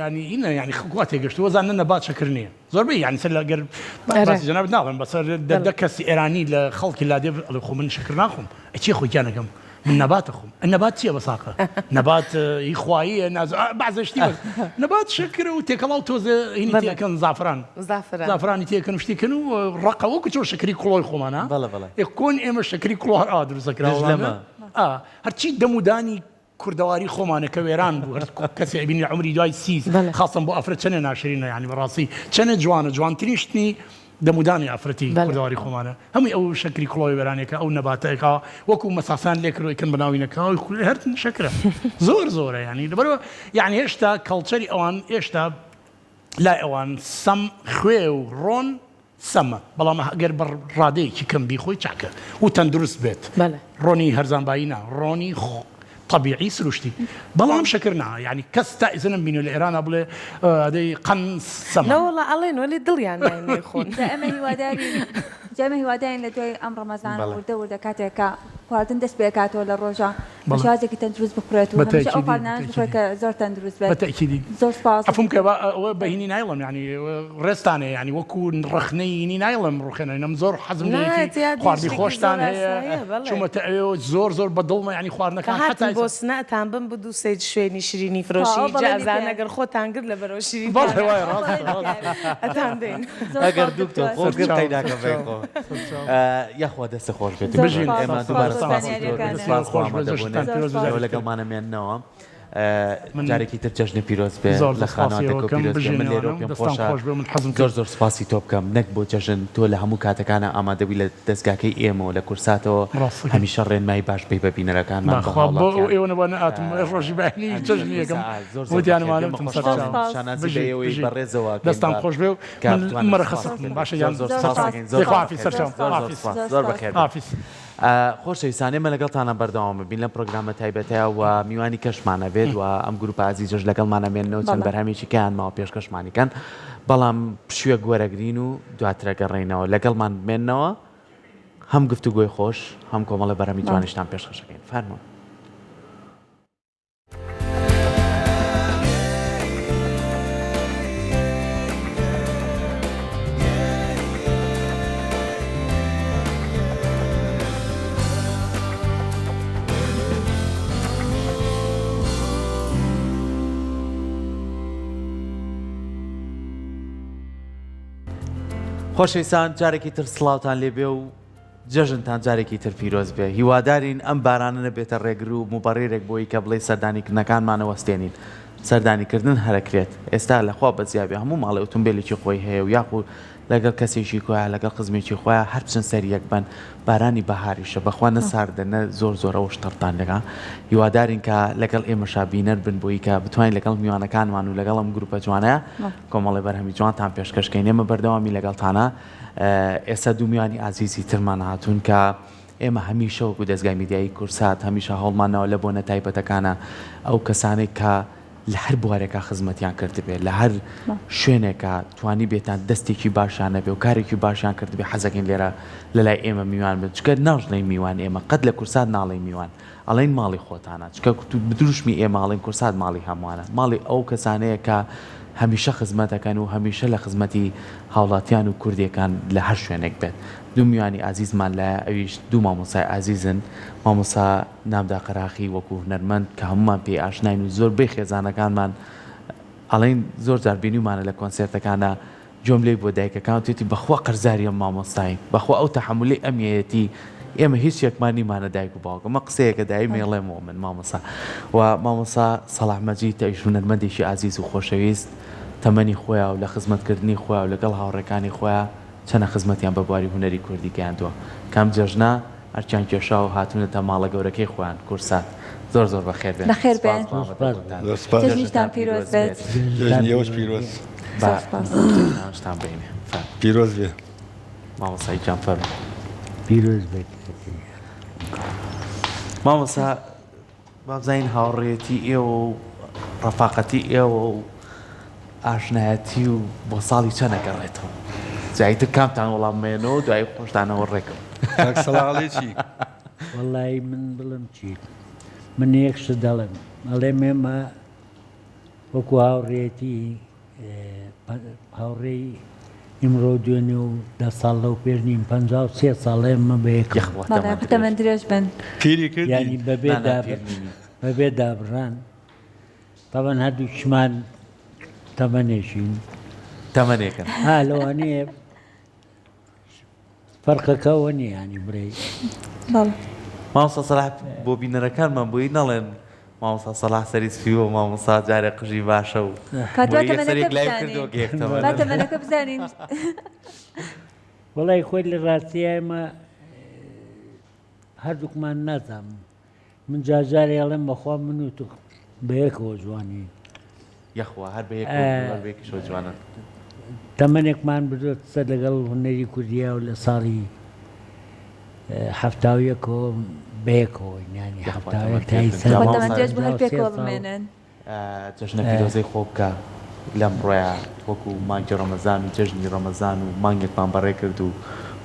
یانی ئینە یانی خەڵک وا تێگەشتووە وەزان نە نەبات شەکر نییە زۆربەی یانی سەر لە گەر باسی جەنابت ناڵێم بەسەر دە کەس ئێرانی لە خەڵکی لادێ ئەڵێ خۆ من شەکر ناخۆم ئەی چی خۆی گیانەکەم من نەبات ئەخۆم ئە نەبات چییە بە ساقە نەبات هی خواییە ناز بەعزە شتی بەس نەبات شەکرە و تێکەڵاو تۆزێ هینی تێکەن زافران زافران زافرانی تێکەن و شتێکەن و ڕەقە وەکو چۆن شەکری کوڵۆی خۆمانە بەڵێ بەڵێ ئێ کۆن ئێمە شەکری کوڵۆ هەر ئاوا دروست دەکرا دژ لەمە ئا هەرچی دەم و دانی کوردەواری خۆمانە کە وێران بوو هەر کەسێ ئەبینی لە عومری دوای سی بەڵێ. خاصەن بۆ ئافرەت چەنێ ناشرینە یانی بەڕاستی چەنێ جوانە جوانترین شتنی دەمودانی ئافرەتی بەڵێ. کوردەواری خۆمانە هەمووی ئەو شەکری کوڵۆی وێرانێکە ئەو نەباتەکە وەکو مەساسان لێ کردوە ئەیکەن بە ناوی نەکاوی خو هەر شەکرە زۆر زۆرە یانی لەبەرئەوە یانی هێشتا کەڵچەری ئەوان هێشتا لای ئەوان سەم خوێ و ڕۆن سەمە بەڵام ئەگەر بە ڕادەیەکی کەم بیخۆی چاکە و تەندروست بێت بەڵێ. ڕۆنی هەرزانبایی نا ڕۆنی تەبیعی سروشتی بەڵام شەکر نا یانی کەس تا ئیسە نەمبینیوە لە ئێرانا بڵێ ئەدەی قەن سەمە. نەوەڵا ئەڵێن وەلی دڵیان نایە نەیخۆن. جا ئێمە هیوادارین جا ئێمە هیوادارین لە دوای ئەم ڕەمەزانە وردە وردە کاتێک کە خواردن دەست پێکاتەوە لە ڕۆژە بە شێوازێکی تەندروست بخورێت و هەمیشە ئەو خواردنانەش بخورێت کە زۆر تەندروست بێت. بە تەئکیدی. زۆر سوپاس. عەفوم کە با ئەوە بە هینی نایڵێم یانی ڕێزتان هەیە یانی وەکو ڕەخنەی هینی نایڵێم ڕوخێنە من زۆر حەزم لێیەتی خواردنی خۆشتان هەیە چوومەتە ئەوێ و زۆر زۆر بە دڵمە یانی خواردنەکان کە هاتن بۆ سنە ئەتان بم بۆ دوو سێ شوێنی شیرینی فرۆشی جا ئەزانن ئەگەر خۆتان گرت لەبەرەوە شیرینی بەڵێ وایە ڕاستە ڕاستە ئەتان دەین. ئەگەر دکتۆر خۆ گرت قەیناکە بەی خۆ. یاخوا دەستت خۆش بێت. بژین. ئێمە دووبارە سوپاسی تۆ دەکەین. سوپاس بۆ ئامادەبوونت. ئێوە لەگەڵمانە مێننەوە. جارێکی تر جەژنی پیرۆز بێ لە خانەوادەکەو پیرۆز بێ. من لێرەوە پێم خۆشە زۆر زۆر سوپاسی تۆ بکەم نەک بۆ جەژن تۆ لە هەموو کاتەکانا ئامادەبووی لە دەزگاکەی ئێمەوە لە کوردساتەوە هەمیشە ڕێنمایی باش بەی بە بینەرەکانمان بە هاوڵاتیان. زۆر زۆر بەخێر بێن. بە خۆشحاڵین شانازی بە ئێوەی بەڕێزەوە ئەکەین بە کە بتوانن سوپاس بکەن. زۆر زۆر سوپاس دەکەین. زۆر زۆر بەخێر بێن. زۆر زۆر سوپاس. زۆر بەخێر بێن. خۆشەویستان ئێمە لەگەڵتانە بەردەوام بین لەم پرۆگرامە تایبەتەیە و میوانی کەشمان ئەبێت و ئەم گروپە ئازیزەش لەگەڵمان ئەمێننەوە چەند بەرهەمێکی کەیان ماوە پێشکەشمانی کەن بەڵام پشوویەک وەرەگرین و دواتر ئەگەڕێینەوە لەگەڵمان بمێننەوە هەم گفتوگۆی خۆش هەم کۆمەڵە بەرهەمی جوانیشتان پێشکەشەکەین فەرموون. خۆشەویستان جارێکی تر سڵاوتان لێبێ و جەژنتان جارێکی تر پیرۆز بێ هیوادارین ئەم بارانە نەبێتە ڕێگر و موبەڕیرێک بۆی کە بڵێی سەردانی کردنەکانمان ئەوەستێنین سەردانی کردن هەرەکرێت ئێستا لە خوا بەزیا بێ هەموو ماڵێ ئوتومبێلێکی خۆی هەیە و یاخو لەگەڵ کەسێکی خۆیا لەگەڵ خزمێکی خۆیا هەر بچن سەر یەک بن بارانی بەهاریشە بەخوا نە ساردە نە زۆر زۆر ئەوەش تەڕتان دەکا هیوادارین کە لەگەڵ ئێمەشا بینەر بن بۆی کە بتوانین لەگەڵ میوانەکانمان و لەگەڵ ئەم گروپە جوانەیە کۆمەڵێ بەرهەمی جوانتان پێشکەش کەین ئێمە بەردەوامی لەگەڵتانە ئێستا دوو میوانی ئازیزی ترمان هاتوون کە ئێمە هەمیشە وەکو دەزگای میدیایی کورسات هەمیشە هەوڵمان ناوە لە بۆنە تایبەتەکانە ئەو کەسانەی کە لە هەر بوارێکا خزمەتیان کردبێ لە هەر شوێنێکا توانی بێتان دەستێکی باشیان نەبێ و کارێکی باشیان کردبێ حەزەکەین لێرە لە لای ئێمە میوان بن چکە ناژڵێین میوان ئێمە قەت لە کورسات ناڵێین میوان ئەڵێین ماڵی خۆتانە چکە دروشمی ئێمە ئەڵێن کورسات ماڵی هەمووانە ماڵی ئەو کەسانەیە کە هەمیشە خزمەت ئەکەن و هەمیشە لە خزمەتی هاوڵاتیان و کوردێکان لە هەر شوێنێک بێت دوو میوانی ئازیزمان لایە ئەویش دوو مامۆستای ئازیزن مامۆستا نامدا قەراخی وەکو هونەرمەند کە هەموومان پێی ئاشناین و زۆربەی خێزانەکانمان ئەڵێین زۆر جار بینیومانە لە کۆنسێرتەکانا گوێم لێی بووە دایکەکان وتویەتی بەخوا قەرزاری ئەم مامۆستاین بەخوا ئەو تەحەمولی ئەمیەیەتی ئێمە هیچ یەکمان نیمانە دایک و باوک ئەمە قسەیەکە دایم ئەیڵێمەوە من مامۆستا و مامۆستا سەڵاح مەجید ئەویش هونەرمەندێکی ئازیز و خۆشەویست تەمەنی خۆیا و لە خزمەتکردنی خۆیا و لەگەڵ هاوڕێکانی خۆیا چەنە خزمەتیان بە بواری هونەری کوردی گەیاندووە کام جەژنە ئەرکیان کێشاوە و هاتوونەتە ماڵە گەورەکەی خۆیان کورسات زۆر زۆر بەخێر بێن بەخێر سپاس بێن بۆ ئامادەبوونتان زۆر سپاس جەژنیشتان پیرۆز بێت جەژنی ئێوەش پیرۆز با زۆر سپاس جەژنانشتان بینێ فەرموو پیرۆز بێ مامۆستا گیان فەرموو پیرۆز بێت مامۆستا وابزانین هاوڕێیەتی ئێوە و ڕەفاقەتی ئێوە و ئاشنایەتی و بۆ ساڵی چەند ئەگەڕێتەوە؟ جا ئیتر کامتان وەڵام مەیەنەوە دوایی خۆشتانەوە ڕێکم. کاک سەڵاح ئەڵێی چی؟ وەڵایی من بڵێم چی من یەک شت دەڵێم ئەڵێم ئێمە وەکو هاوڕێتی هاوڕێی ئیمڕۆ و دوێنێ و دە ساڵ لەو پێش نیم 53 ساڵ ئێمە بە یەکەوە یەخوا بەڵێ تەمەن درێژ تەمەن درێژ بن. پیری کردین. یانی بەبێ نا نا داب پیر نینی. بەبێ دابڕان تەبەن هەردووکیشمان تەمەنێکین. تەمەنێکن. ها لەوانەیە فەرقەکە ئەوە نییە یانی برێی. بەڵێ. مامۆستا سەلاح بۆ بینەرەکانمان بۆی نەڵێن مامۆستا سەلاح سەری سپی و مامۆستا جارێ قژی باشە و کاتوا بۆی یەکسەر تەمەنەکە یەک لای بزانین کردەوە کە یەک با تەمەنن. تەمەنەکە بزانین. وەڵای خۆی لە ڕاستیا ئێمە هەردووکمان نازانم من جار جارێ ئەڵێم بەخوا من و تۆ بەیەکەوە جوانین. یەخوا هەر بەیەکەوە بوون هەر بەیەکیشەوە جوانن. تەمەنێکمان بردۆتە سەر لەگەڵ هونەری کوردیا و لە ساڵی 71ەوە بەیەکەوەین یانی یەخوا 71 تەمەن تا درێژ بن. ئیستا جا خوا مامۆستا تەمەن درێژ بوو هەر 53 پێکەوە ساڵ بمێنن. جەژنە پیرۆزەی خۆ بکە لەمڕۆیا وەکو مانگی ڕەمەزان و جەژنی ڕەمەزان و مانگێکمان بەڕێ کرد و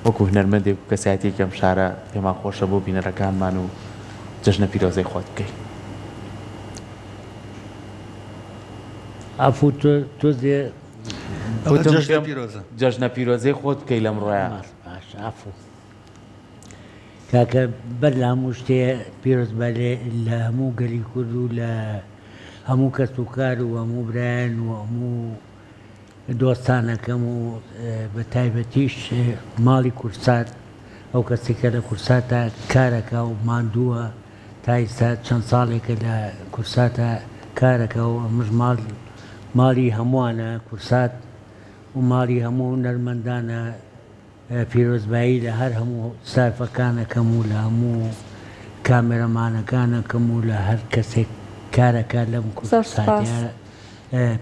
وەکو هونەرمەندێک و کەسایەتیەکی ئەم شارە پێمان خۆشە بۆ بینەرەکانمان و جەژنە پیرۆزەی خۆت بکەی. عەفو تۆ تۆزێ. ئەڵێ وتم جەژنە پێم پیرۆزە. جەژنە پیرۆزەی خۆت بکەی لەمڕۆیا. باشە عەفو. کاکە بەر لە هەموو شتێ پیرۆزبای لە هەموو گەلی کورد و لە هەموو کەس و کار و هەموو برایان و هەموو دۆستانەکەم و بە تایبەتیش ماڵی کورسات ئەو کەسی کە لە کورساتە کارەکە و ماندووە تا ئیستا چەند ساڵێکە لە کورساتە کارەکە و ئەمەش ماڵ ماڵی هەمووانە کورسات و ماڵی هەموو هونەرمەندانە پیرۆزبایی لە هەر هەموو ستافەکان ئەکەم و لە هەموو کامێرەمانەکان ئەکەم و لە هەر کەسێک کارەکات لەم زۆر سوپاس. کوردساتە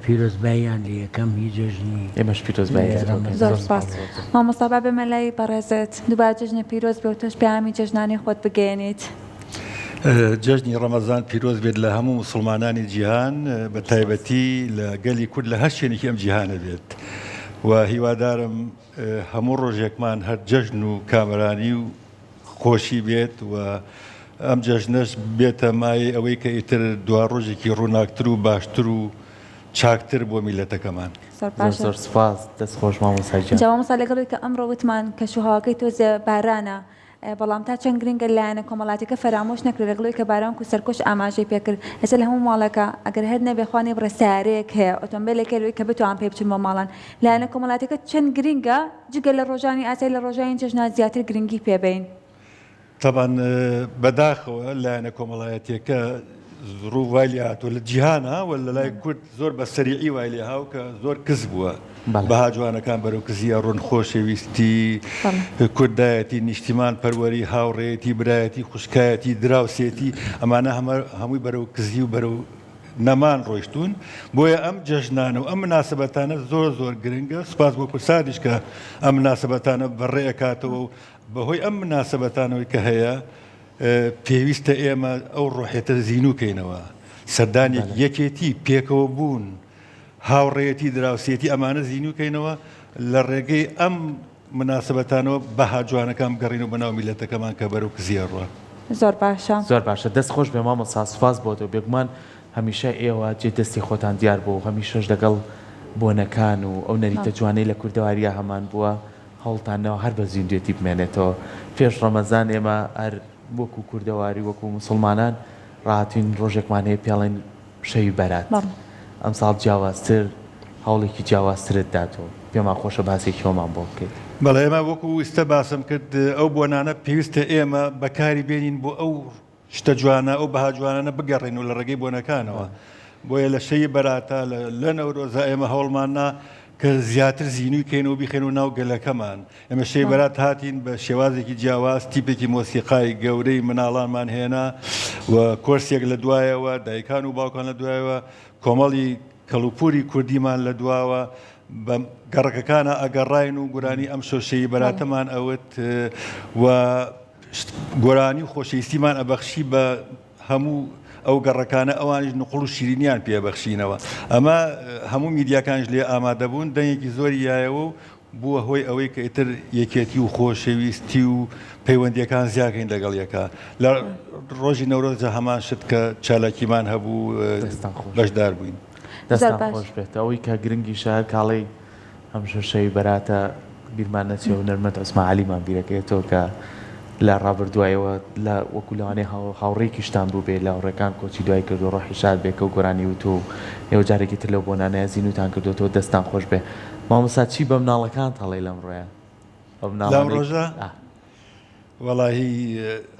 پیرۆزباییان لێ ئەکەم هی جەژنی ئێمەش پیرۆزبایی لە تۆ ئەکەین. زۆر زۆر سوپاس سوپاس زۆر زۆر. مامۆستا با بێمە لای بەڕێزت دووبارە جەژنت پیرۆز بێ و تۆش پەیامی جەژنانەی خۆت بگەیەنیت. جەژنی ڕەمەزان پیرۆز بێت لە هەموو موسڵمانانی جیهان بە تایبەتی لە گەلی کورد لە هەر شوێنێکی ئەم جیهانە بێت و هیوادارم هەموو ڕۆژێکمان هەر جەژن و کامەرانی و خۆشی بێت و ئەم جەژنەش بێتە مایەی ئەوەی کە ئیتر دوا ڕۆژێکی ڕووناکتر و باشتر و چاکتر بۆ میلەتەکەمان. زۆر زۆر باشە. زۆر سوپاس دەست خۆش مامۆستا گیان. جا مامۆستا لەگەڵ ئەوەی کە ئەمڕۆ وتمان کەش و هەواکەی تۆزێ بارانە بەڵام تا چەند گرنگە لایەنە کۆمەڵاتیەکە فەرامۆش نەکرێت لەگەڵ ئەوەی کە باران وەکو سەرکۆش ئاماژەی پێکرد ئێستا لە هەموو ماڵێکا ئەگەر هەر نەبێ خوا نەیبڕێ سەیارەیەک هەیە ئۆتۆمبێلێک هەیە لەوەی کە بتوان پێی بچن بۆ ماڵان لایەنە کۆمەڵاتیەکە چەند گرنگە جگە لە ڕۆژانی ئاسایی لە ڕۆژانی جەژنا زیاتر گرنگی پێ بەین. تەبعەن بەداخەوە لایەنە کۆمەڵایەتیەکە ڕوو وای لێ هاتووە لە جیهانا و لە لای کورد زۆر بە سەریعی وای لێ هاو کە زۆر کز بووە بەها جوانەکان بەرەو کزی ئەڕۆن خۆشەویستی کوردایەتی نیشتیمان پەروەری هاوڕێیەتی برایەتی خوشکایەتی دراوسێتی ئەمانە هەمە هەمووی بەرەو کزی و بەرەو نەمان ڕۆیشتوون بۆیە ئەم جەژنانە و ئەم مناسبەتانە زۆر زۆر گرنگە سوپاس بۆ کورساتیش کە ئەم مناسبەتانە بەڕێ ئەکاتەوە و بەهۆی ئەم مناسبەتانەوەی کە هەیە پێویستە ئێمە ئەو ڕۆحیەتە زینوو کەینەوە، سەردانێک، یەکێتی، پێکەوە بوون، هاوڕێیەتی، دراوسێتی ئەمانە زینوو کەینەوە، لە ڕێگەی ئەم مناسبەتانەوە بەها جوانەکان بگەڕینەوە بە ناو میللەتەکەمان کە بەرەو کزی ئەڕوا. زۆر باشە. زۆر باشە دەست خۆش بێ مامۆستا سوپاس بۆ تۆ بێگومان هەمیشە ئێوە جێ دەستی خۆتان دیار بووە و هەمیشەش لەگەڵ بۆنەکان و ئەو نەریتە جوانەی لە کوردەواریا هەمان بووە هەوڵتان نەوە هەر بە زیندوێتی بمێنێتەوە پێش ڕەمەزان ئێمە هەر وەکو کوردەواری وەکو موسڵمانان ڕاهاتوین ڕۆژێکمان هەیە پێڵێن شەوی بەرات ئەمساڵ جیاوازتر هەوڵێکی جیاوازترت داتۆ پێمان خۆشە باسێکی ئەومان بۆ بکەیت. بەڵێ ئێمە وەکو ئیستە باسم کرد ئەو بۆنانە پێویستە ئێمە بەکاری بێنین بۆ ئەو شتە جوانە ئەو بەها جوانانە بگەڕێن و لە ڕێگەی بۆنەکانەوە بۆیە لە شەوی بەراتە لە نەورۆزە ئێمە هەوڵمان نا کە زیاتر زینوی کەین و بیخێن و ناو گەلەکەمان ئێمە شەوی بەرات هاتین بە شێوازێکی جیاواز تیپێکی مۆسیقای گەورەی مناڵانمان هێنا و کۆرسێک لە دوایەوە دایکان و باوکان لە دوایەوە کۆمەڵی کەڵوپوری کوردیمان لە دواوە بە گەڕەکەکانە ئەگەڕاین و گورانی ئەم شەوی بەراتەمان ئەوت و گۆرانی و خۆشەویستیمان ئەبەخشی بە هەموو ئەو گەڕەکانە ئەوانیش نوقڵ و شیرینیان پێ بەخشینەوە ئەمە هەموو میدیاکانیش لێ ئامادەبوون دەنگێکی زۆری یایەوە و. بووە هۆی ئەوەی کە ئیتر یەکێتی و خۆشەویستی و پەیوەندیەکان زیاکەین لەگەڵ یەکا. لە ڕۆژی نەورۆزدا هەمان شت کە چالاکیمان هەبوو دەستان خۆش بەشدار بووین. زۆر دەستان باش. خۆش بێت. ئەوەی کە گرنگیشە هەر کاڵێی ئەمشەو شەوی بەراتە بیرمان نەچێ هونەرمەند عوسمان عەلیمان بیرەکەوێتەوە کە لە ڕابردووە ئێوە لە وەکو لەوانەیە هاوڕێیەکیشتان بووبێ لە هاوڕێکان کۆچی دوای کردووە ڕۆحی شاد بێ کەو گۆرانی وتووە و ئێوە جارێکی تر لەو بۆنانەیە زینووتان کردۆتەوە دەستان خۆش بێ مامۆستا چی بە مناڵەکانت هەڵێی لەم ڕۆیە بە لەم مناڵانەی ڕۆژە ئا. وەڵاهی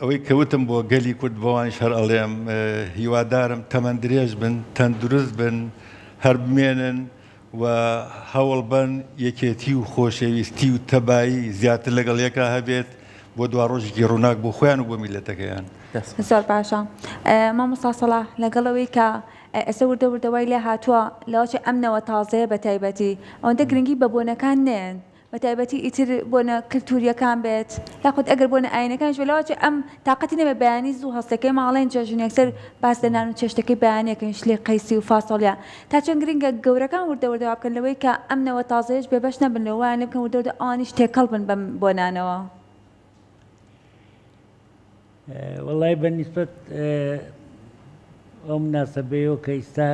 ئەوەی کە وتم بۆ گەلی کورد بەوانیش هەر ئەڵێم هیوادارم تەمەن درێژ بن تەندروست بن هەر بمێنن و هەوڵ بەن یەکێتی و خۆشەویستی و تەبایی زیاتر لەگەڵ یەکا هەبێت بۆ دواڕۆژێکی ڕووناک بۆ خۆیان و بۆ میللەتەکەیان. زۆر باشە مامۆستا سەڵاح لەگەڵ ئەوەی کە ئێستا وردە وردە وای لێ هاتووە لەوەچێ ئەم نەوە تازەیە بە تایبەتی ئەوەندە گرنگی بە بۆنەکان نەیەن بە تایبەتی ئیتر بۆنە کلتوریەکان بێت یاخود ئەگەر بۆنە ئاینەکانیش بێت لەوەچێ ئەم تاقەتی نەبێت بەیانی زوو هەستەکەی ماڵێن جەژن یەکسەر باس لە نان و چێشتەکەی بەیانیەکەین شلی قەیسی و فاسۆڵیا تا چەند گرنگە گەورەکان وردە وردە وا بکەن لەوەی کە ئەم نەوە تازەیەش بێبەش نەبن لەوە وایان لێ بکەن وردە وردە ئەوانیش تێکەڵ بن بەم بۆنانەوە. وەڵای بە نیسبەت ئەو مناسەبەیەوە کە ئیستا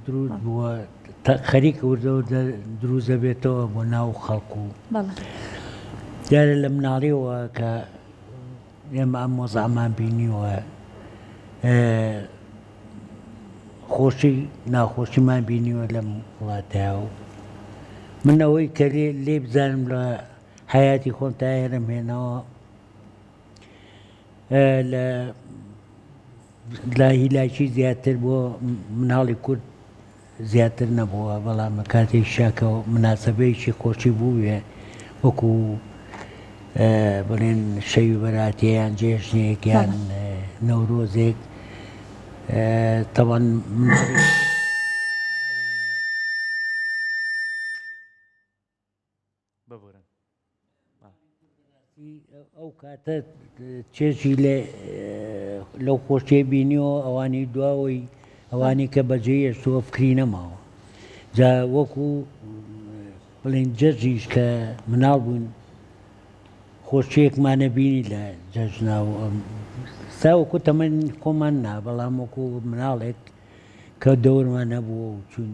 دروست بووە خەریکە وردە وردە دروست دەبێتەوە بۆ ناو خەڵک و دیارە لە مناڵیەوە کە ئێمە ئەم وەزعمان بینیوە خۆشی ناخۆشیمان بینیوە لەم وڵاتە و من ئەوەی کە لێ بزانم لە حیاتی خۆم تا ئێرەم هێناوە لە لە هیلاکی زیاتر بۆ مناڵی کورد زیاتر نەبووە، بەڵام لە کاتێک شاکە و مناسەبەیەکی خۆشی بووێ وەکو بڵێن شەوی بەراتێ یان جێژنێک یان نەورۆزێک تەوان مناڵی ببورن. ئەو کاتە چێژی لەو خۆشیە بینیەوە ئەوانی دواوەی ئەوانی کە بەجێ هێشتووە فکری نەماوە جا وەکو بڵێن جەژنیش کە مناڵ بووین خۆشیەکمانە بینی لە جەژنا و سا وەکو تەمەن خۆمان نا بەڵام وەکو مناڵێک کە دەورمان هەبووە و چوون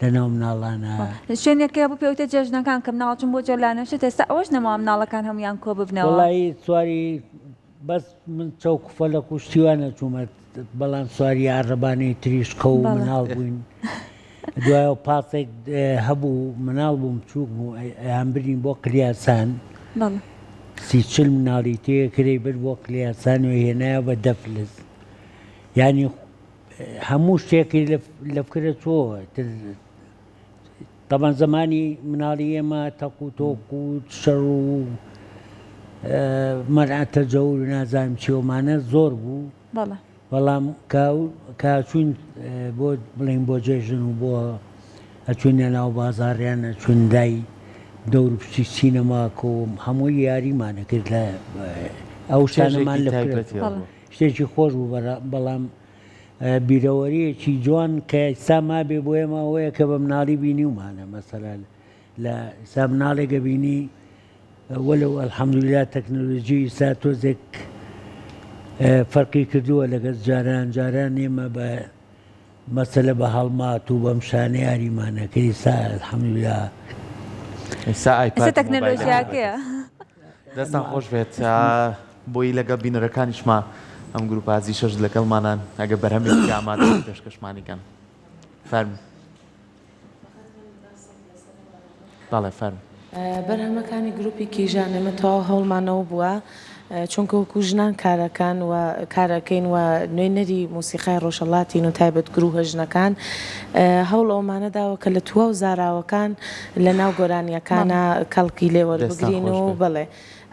لەناو مناڵانا. شوێنێک هەبوو پێوتە جەژنەکان کە مناڵ چوون بۆ جۆلانە شت ئێستا ئەوەش نەماوە مناڵەکان هەموویان کۆ ببنەوە. وەڵایی سواری بەس من چەوک و فەلەک و شتی وا نەچوومە بەڵام سواری عەڕەبانەی تریشقە و مناڵ بووین دوایەوە پاسێک هەبوو مناڵ بووم چووک بوو ئەیانبردین بۆ قلیاسان 30 مناڵی تێکرێ برد بۆ قلیاسان و هێنایە بە دە فلس یعنی هەموو شتێکی لە فکرە چۆوە تر تەبەن زمانی مناڵی ئێمە تەق و تۆق و شەڕ و مەرعە تەجەور و نازانم چیۆمانە زۆر بوو بەڵام کاچوین بۆ بڵین بۆ جێژن و بۆ ئەچوینە ناو بازاڕیان ئەچوین لای دەور پشتی سینەماکە و هەمووی یاریمانە کرد لە ئەو شتانەمان لە شتێکی خۆش بوو بەڵام بیرەوەریەکی جوان کە ئێستا مابێ بۆ ئێمە ئەوەیە کە بە مناڵی بینیومانە مەسەلەن لە ئێستا مناڵێک بینی وەلو الحمدلله تەکنەلۆژی ئێستا تۆزێک فەرقی کردووە لەگەڵ جاران جاران ئێمە بە مەسەلە بە هەڵمات و بەم شانە یاریمانە کە ئێستا الحمدلله ئێستا ئایپاد ئێستا تەکنەلۆژیاکەیە. دەستان خۆش بێت بۆی لەگەڵ بینەرەکانیشما ئەم گروپە ئازیزەش لەگەڵمانان ئەگەر بەرهەمێکی ئامادە پێشکەشمانی کەن فەرموو. بەڵێ فەرموو. بەرهەمەکانی گروپی کیژان ئێمە تەواو هەوڵمانەوە بووە چونکە وەکو ژنان کارەکان و کارەکەین و نوێنەری مۆسیقای ڕۆژهەڵاتین و تایبەت گروهە ژنەکان هەوڵ ئەومانە داوە کە لە تواو زاراوەکان لە ناو گۆرانیەکانە کەڵکی لێ وەربگرین و بەڵێ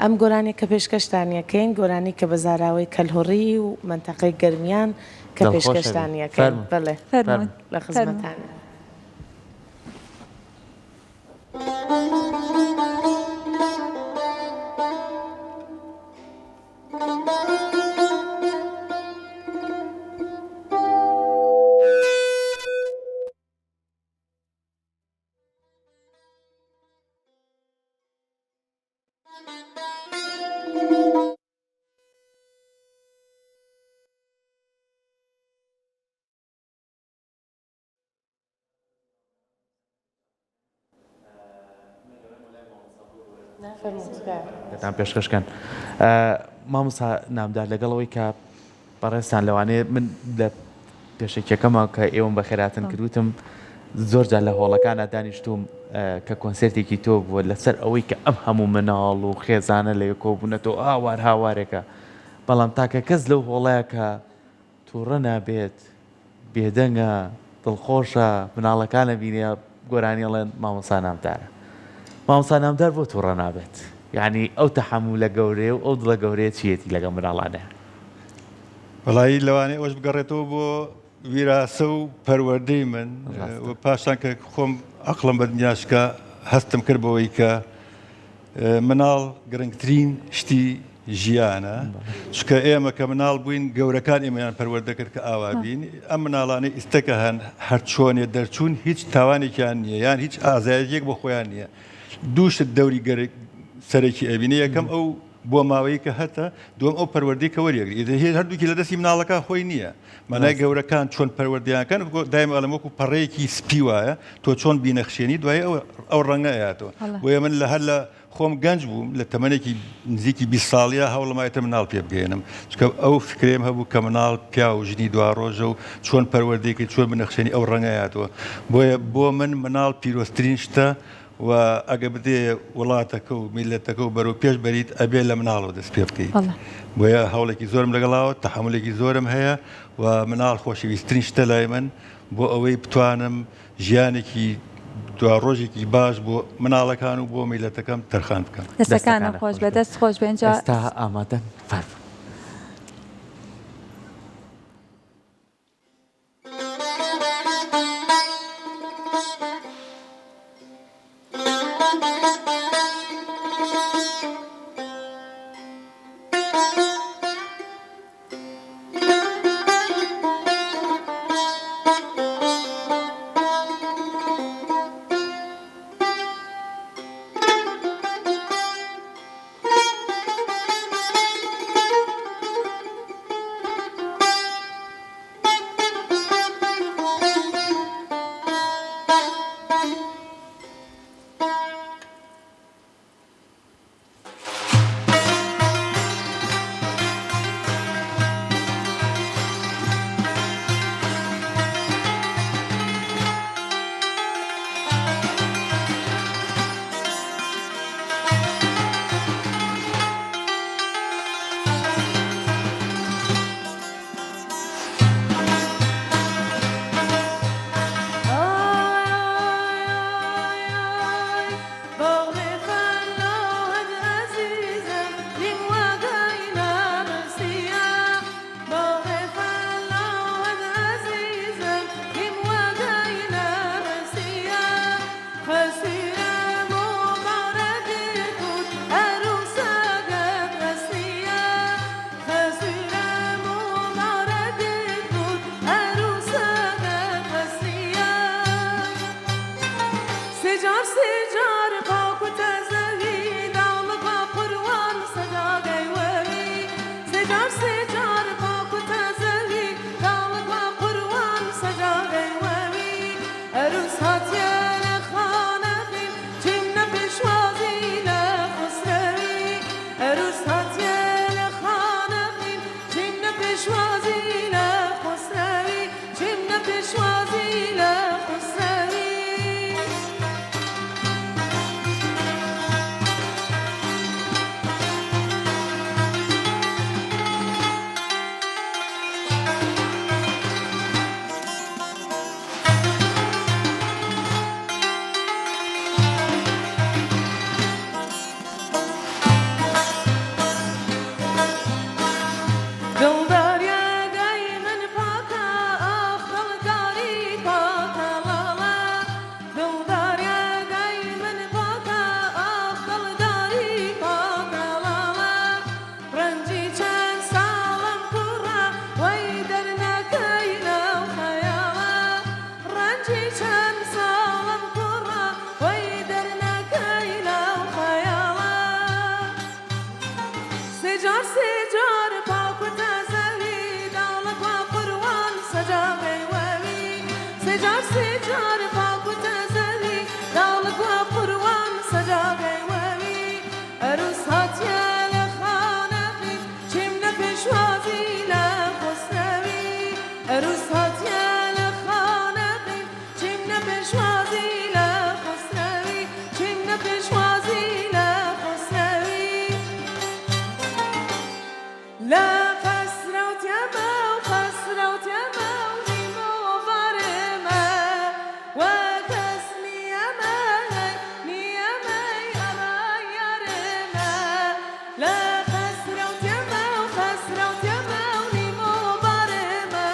ئەم گۆرانیە کە پێشکەشتانیەکەین گۆرانی کە بە زاراوەی کەلهوڕی و مەنتەقەی گەرمیان کە پێشکەشتانیەکەین بەڵێ لە خزمەتانە. تان پێشکەش کەن. مامۆستا نامدار لەگەڵ ئەوەی کە بەڕێزتان لەوانەیە من لە پێشەکیەکەمە کە ئێوەم بەخێراتن کرد وتم زۆر جار لە هۆڵەکانە دانیشتوم کە کۆنسێرتێکی تۆ بووە لەسەر ئەوەی کە ئەم هەموو مناڵ و خێزانە لەوێ کۆبوونەتەوە هاوار هاوارێکە بەڵام تاکە کەس لەو هۆڵەیە کە توڕە نابێت بێدەنگە دڵخۆشە مناڵەکان ئەبینێ گۆرانی ئەڵێن مامۆستا نامدارە مامۆستا نامدار بۆ توڕە نابێت یعنی ئەو تەحەمولە گەورەیە و ئەو دڵە گەورەیە چیەتی لەگەڵ مناڵانەیە؟ وەڵایی لەوانەیە ئەوەش بگەڕێتەوە بۆ ویراسە و پەروەردەی من و پاشان کە خۆم عەقڵم بە دنیا شکا هەستم کرد بەوەی کە مناڵ گرنگترین شتی ژیانە چونکە ئێمە کە مناڵ بووین گەورەکان ئێمەیان پەروەردە کرد کە ئاوا بین ئەم مناڵانەی ئیستە کە هەن هەرچۆنێ دەرچوون هیچ تاوانێکیان نییە یان هیچ ئازایەتیەک بۆ خۆیان نییە دوو شت دەوری گەرەک سەرەکی ئەبینێ یەکەم ئەو بۆ ماوەیی کە هەتە دووەم ئەو پەروەردەی کە وەریەگری ئیتر هیچ هەردووکی لە دەستی مناڵەکە خۆی نییە مانای گەورەکان چۆن پەروەردەیان کەن دایم ئەڵێم وەکو پەڕەیەکی سپی وایە تۆ چۆن بینەخشێنی دوای ئەو ئەو ڕەنگە ئەیاتەوە بۆیە من لە هەر لە خۆم گەنج بووم لە تەمەنێکی نزیکی 20 ساڵیە هەوڵم ئایتە مناڵ پێ بگەێنم چونکە ئەو فکرەیەم هەبوو کە مناڵ پیاو و ژنی دواڕۆژە و چۆن پەروەردەی کەی چۆن بنەخشێنی ئەو ڕەنگە ئەیاتەوە بۆیە بۆ من مناڵ پیرۆزترین شتە و ئەگە بدێ وڵاتەکە و میللەتەکە و بەرەو پێش بەریت ئەبێ لە مناڵەوە دەست پێ بکەیت بۆیە هەوڵێکی زۆرم لەگەڵاوە تەحەمولێکی زۆرم هەیە و مناڵ خۆشەویستترین شتە لای من بۆ ئەوەی بتوانم ژیانێکی دواڕۆژێکی باش بۆ مناڵەکان و بۆ میللەتەکەم تەرخان بکەم. دەستەکانت خۆش بێت دەست خۆش بێ ئینجا. ئێستا ئامادەن فەرموون. پێشوازی لە خەسرەوی چیمنە پێشوازی لە خەسرەوی لە خەسرەو تیەمەو خەسرەو تیەمەو نیمۆ ڤارمە وە کەس نیەمەی نیەمەی ئەڕای یارمە لە خەسرەو تیەمەو خەسرەو تیەمەو نیمۆ ڤارمە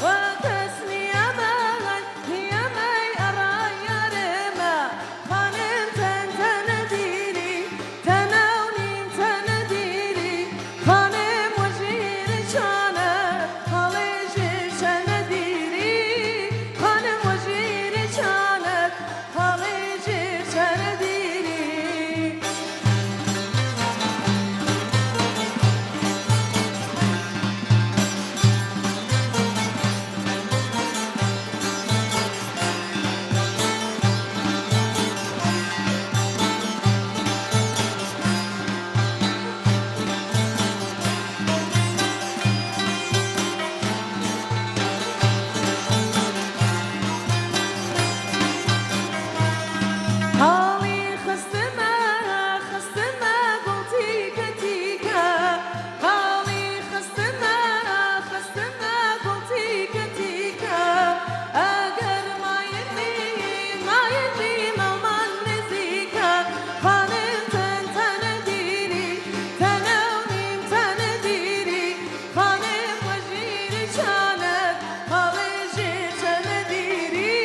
وە کەس نیەمەی نیەمەی ئەڕای یارمە خانم تەن تەنە دیری تەنەو نیم تەنە دیری خانم وە ژیر چانە هاڵێ ژیر چەنە دیری خانم وە ژیر چانەت هاڵێ ژیر چەنە دیری. حاڵی خستمە خستمە گوڵ تیکە تیکە حاڵی خستمە خستمە گوڵ تیکە تیکە ئەگەر مایل بی مایل بی ماڵمان نزیکە خانم تەن تەنە دیری تەنە و نیم تەنە دیری خانم وە ژیر چانەت هاڵێ ژیر چەنە دیری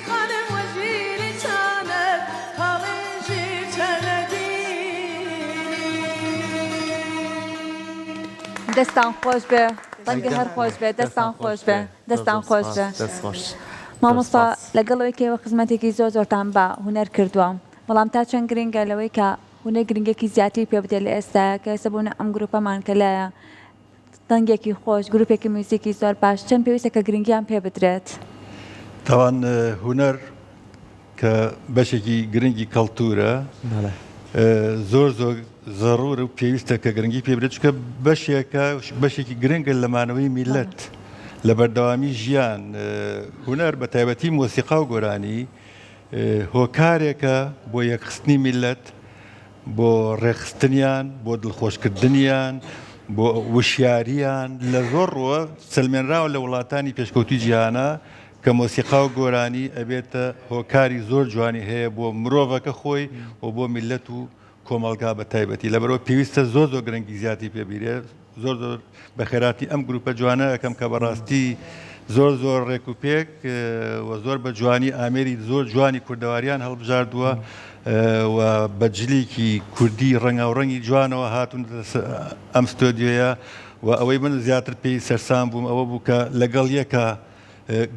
خانم وە ژیر چانەت هاڵێ ژیر چەنە دیری. دەستان خۆش بێ ڕەنگە هەر خۆش بێ دەستان خۆش بێ دەستان خۆش بێ مامۆستا لەگەڵ ئەوەی کە ئێوە خزمەتێکی زۆر زۆرتان بە هونەر کردووە بەڵام تا چەند گرنگە لەوەی کە هونەر گرنگێکی زیاتری پێ بدرێت لە ئێستایا کە ئێستا بۆ ئەم گروپەمان کە لایە دەنگێکی خۆش گروپێکی میوزیکی زۆر باش چەند پێویستە کە گرنگیان پێ بدرێت؟ تاوان هونەر کە بەشێکی گرنگی کەڵتورە زۆر زۆر زەڕور و پێویستە کە گرنگی پێ بدرێت چونکە بەشێکە بەشێکی گرنگە لە مانەوەی میلەت لە بەردەوامی ژیان هونەر بە تایبەتی مۆسیقا و گۆرانی هۆکارێکە بۆ یەکخستنی میلەت بۆ ڕێکخستنیان بۆ دڵخۆشکردنیان بۆ وشیاریان لە زۆر ڕووە سەلمێنراوە لە وڵاتانی پێشکەوتوی جیهانە کە مۆسیقا و گۆرانی ئەبێتە هۆکاری زۆر جوانی هەیە بۆ مرۆڤەکە خۆی و بۆ میللەت و کۆمەڵگا بە تایبەتی لەبەرئەوە پێویستە زۆر زۆر گرنگی زیاتری پێ بیرێ زۆر زۆر بەخێراتی ئەم گروپە جوانە ئەکەم کە بەڕاستی زۆر زۆر ڕێک و پێک و زۆر بە جوانی ئامێری زۆر جوانی کوردەواریان هەڵبژاردووە و بە جلێکی کوردی ڕەنگاوڕەنگی جوانەوە هاتوون ئەم ستۆدیۆیە و ئەوەی من زیاتر پێی سەرسام بووم ئەوە بوو کە لەگەڵ یەکە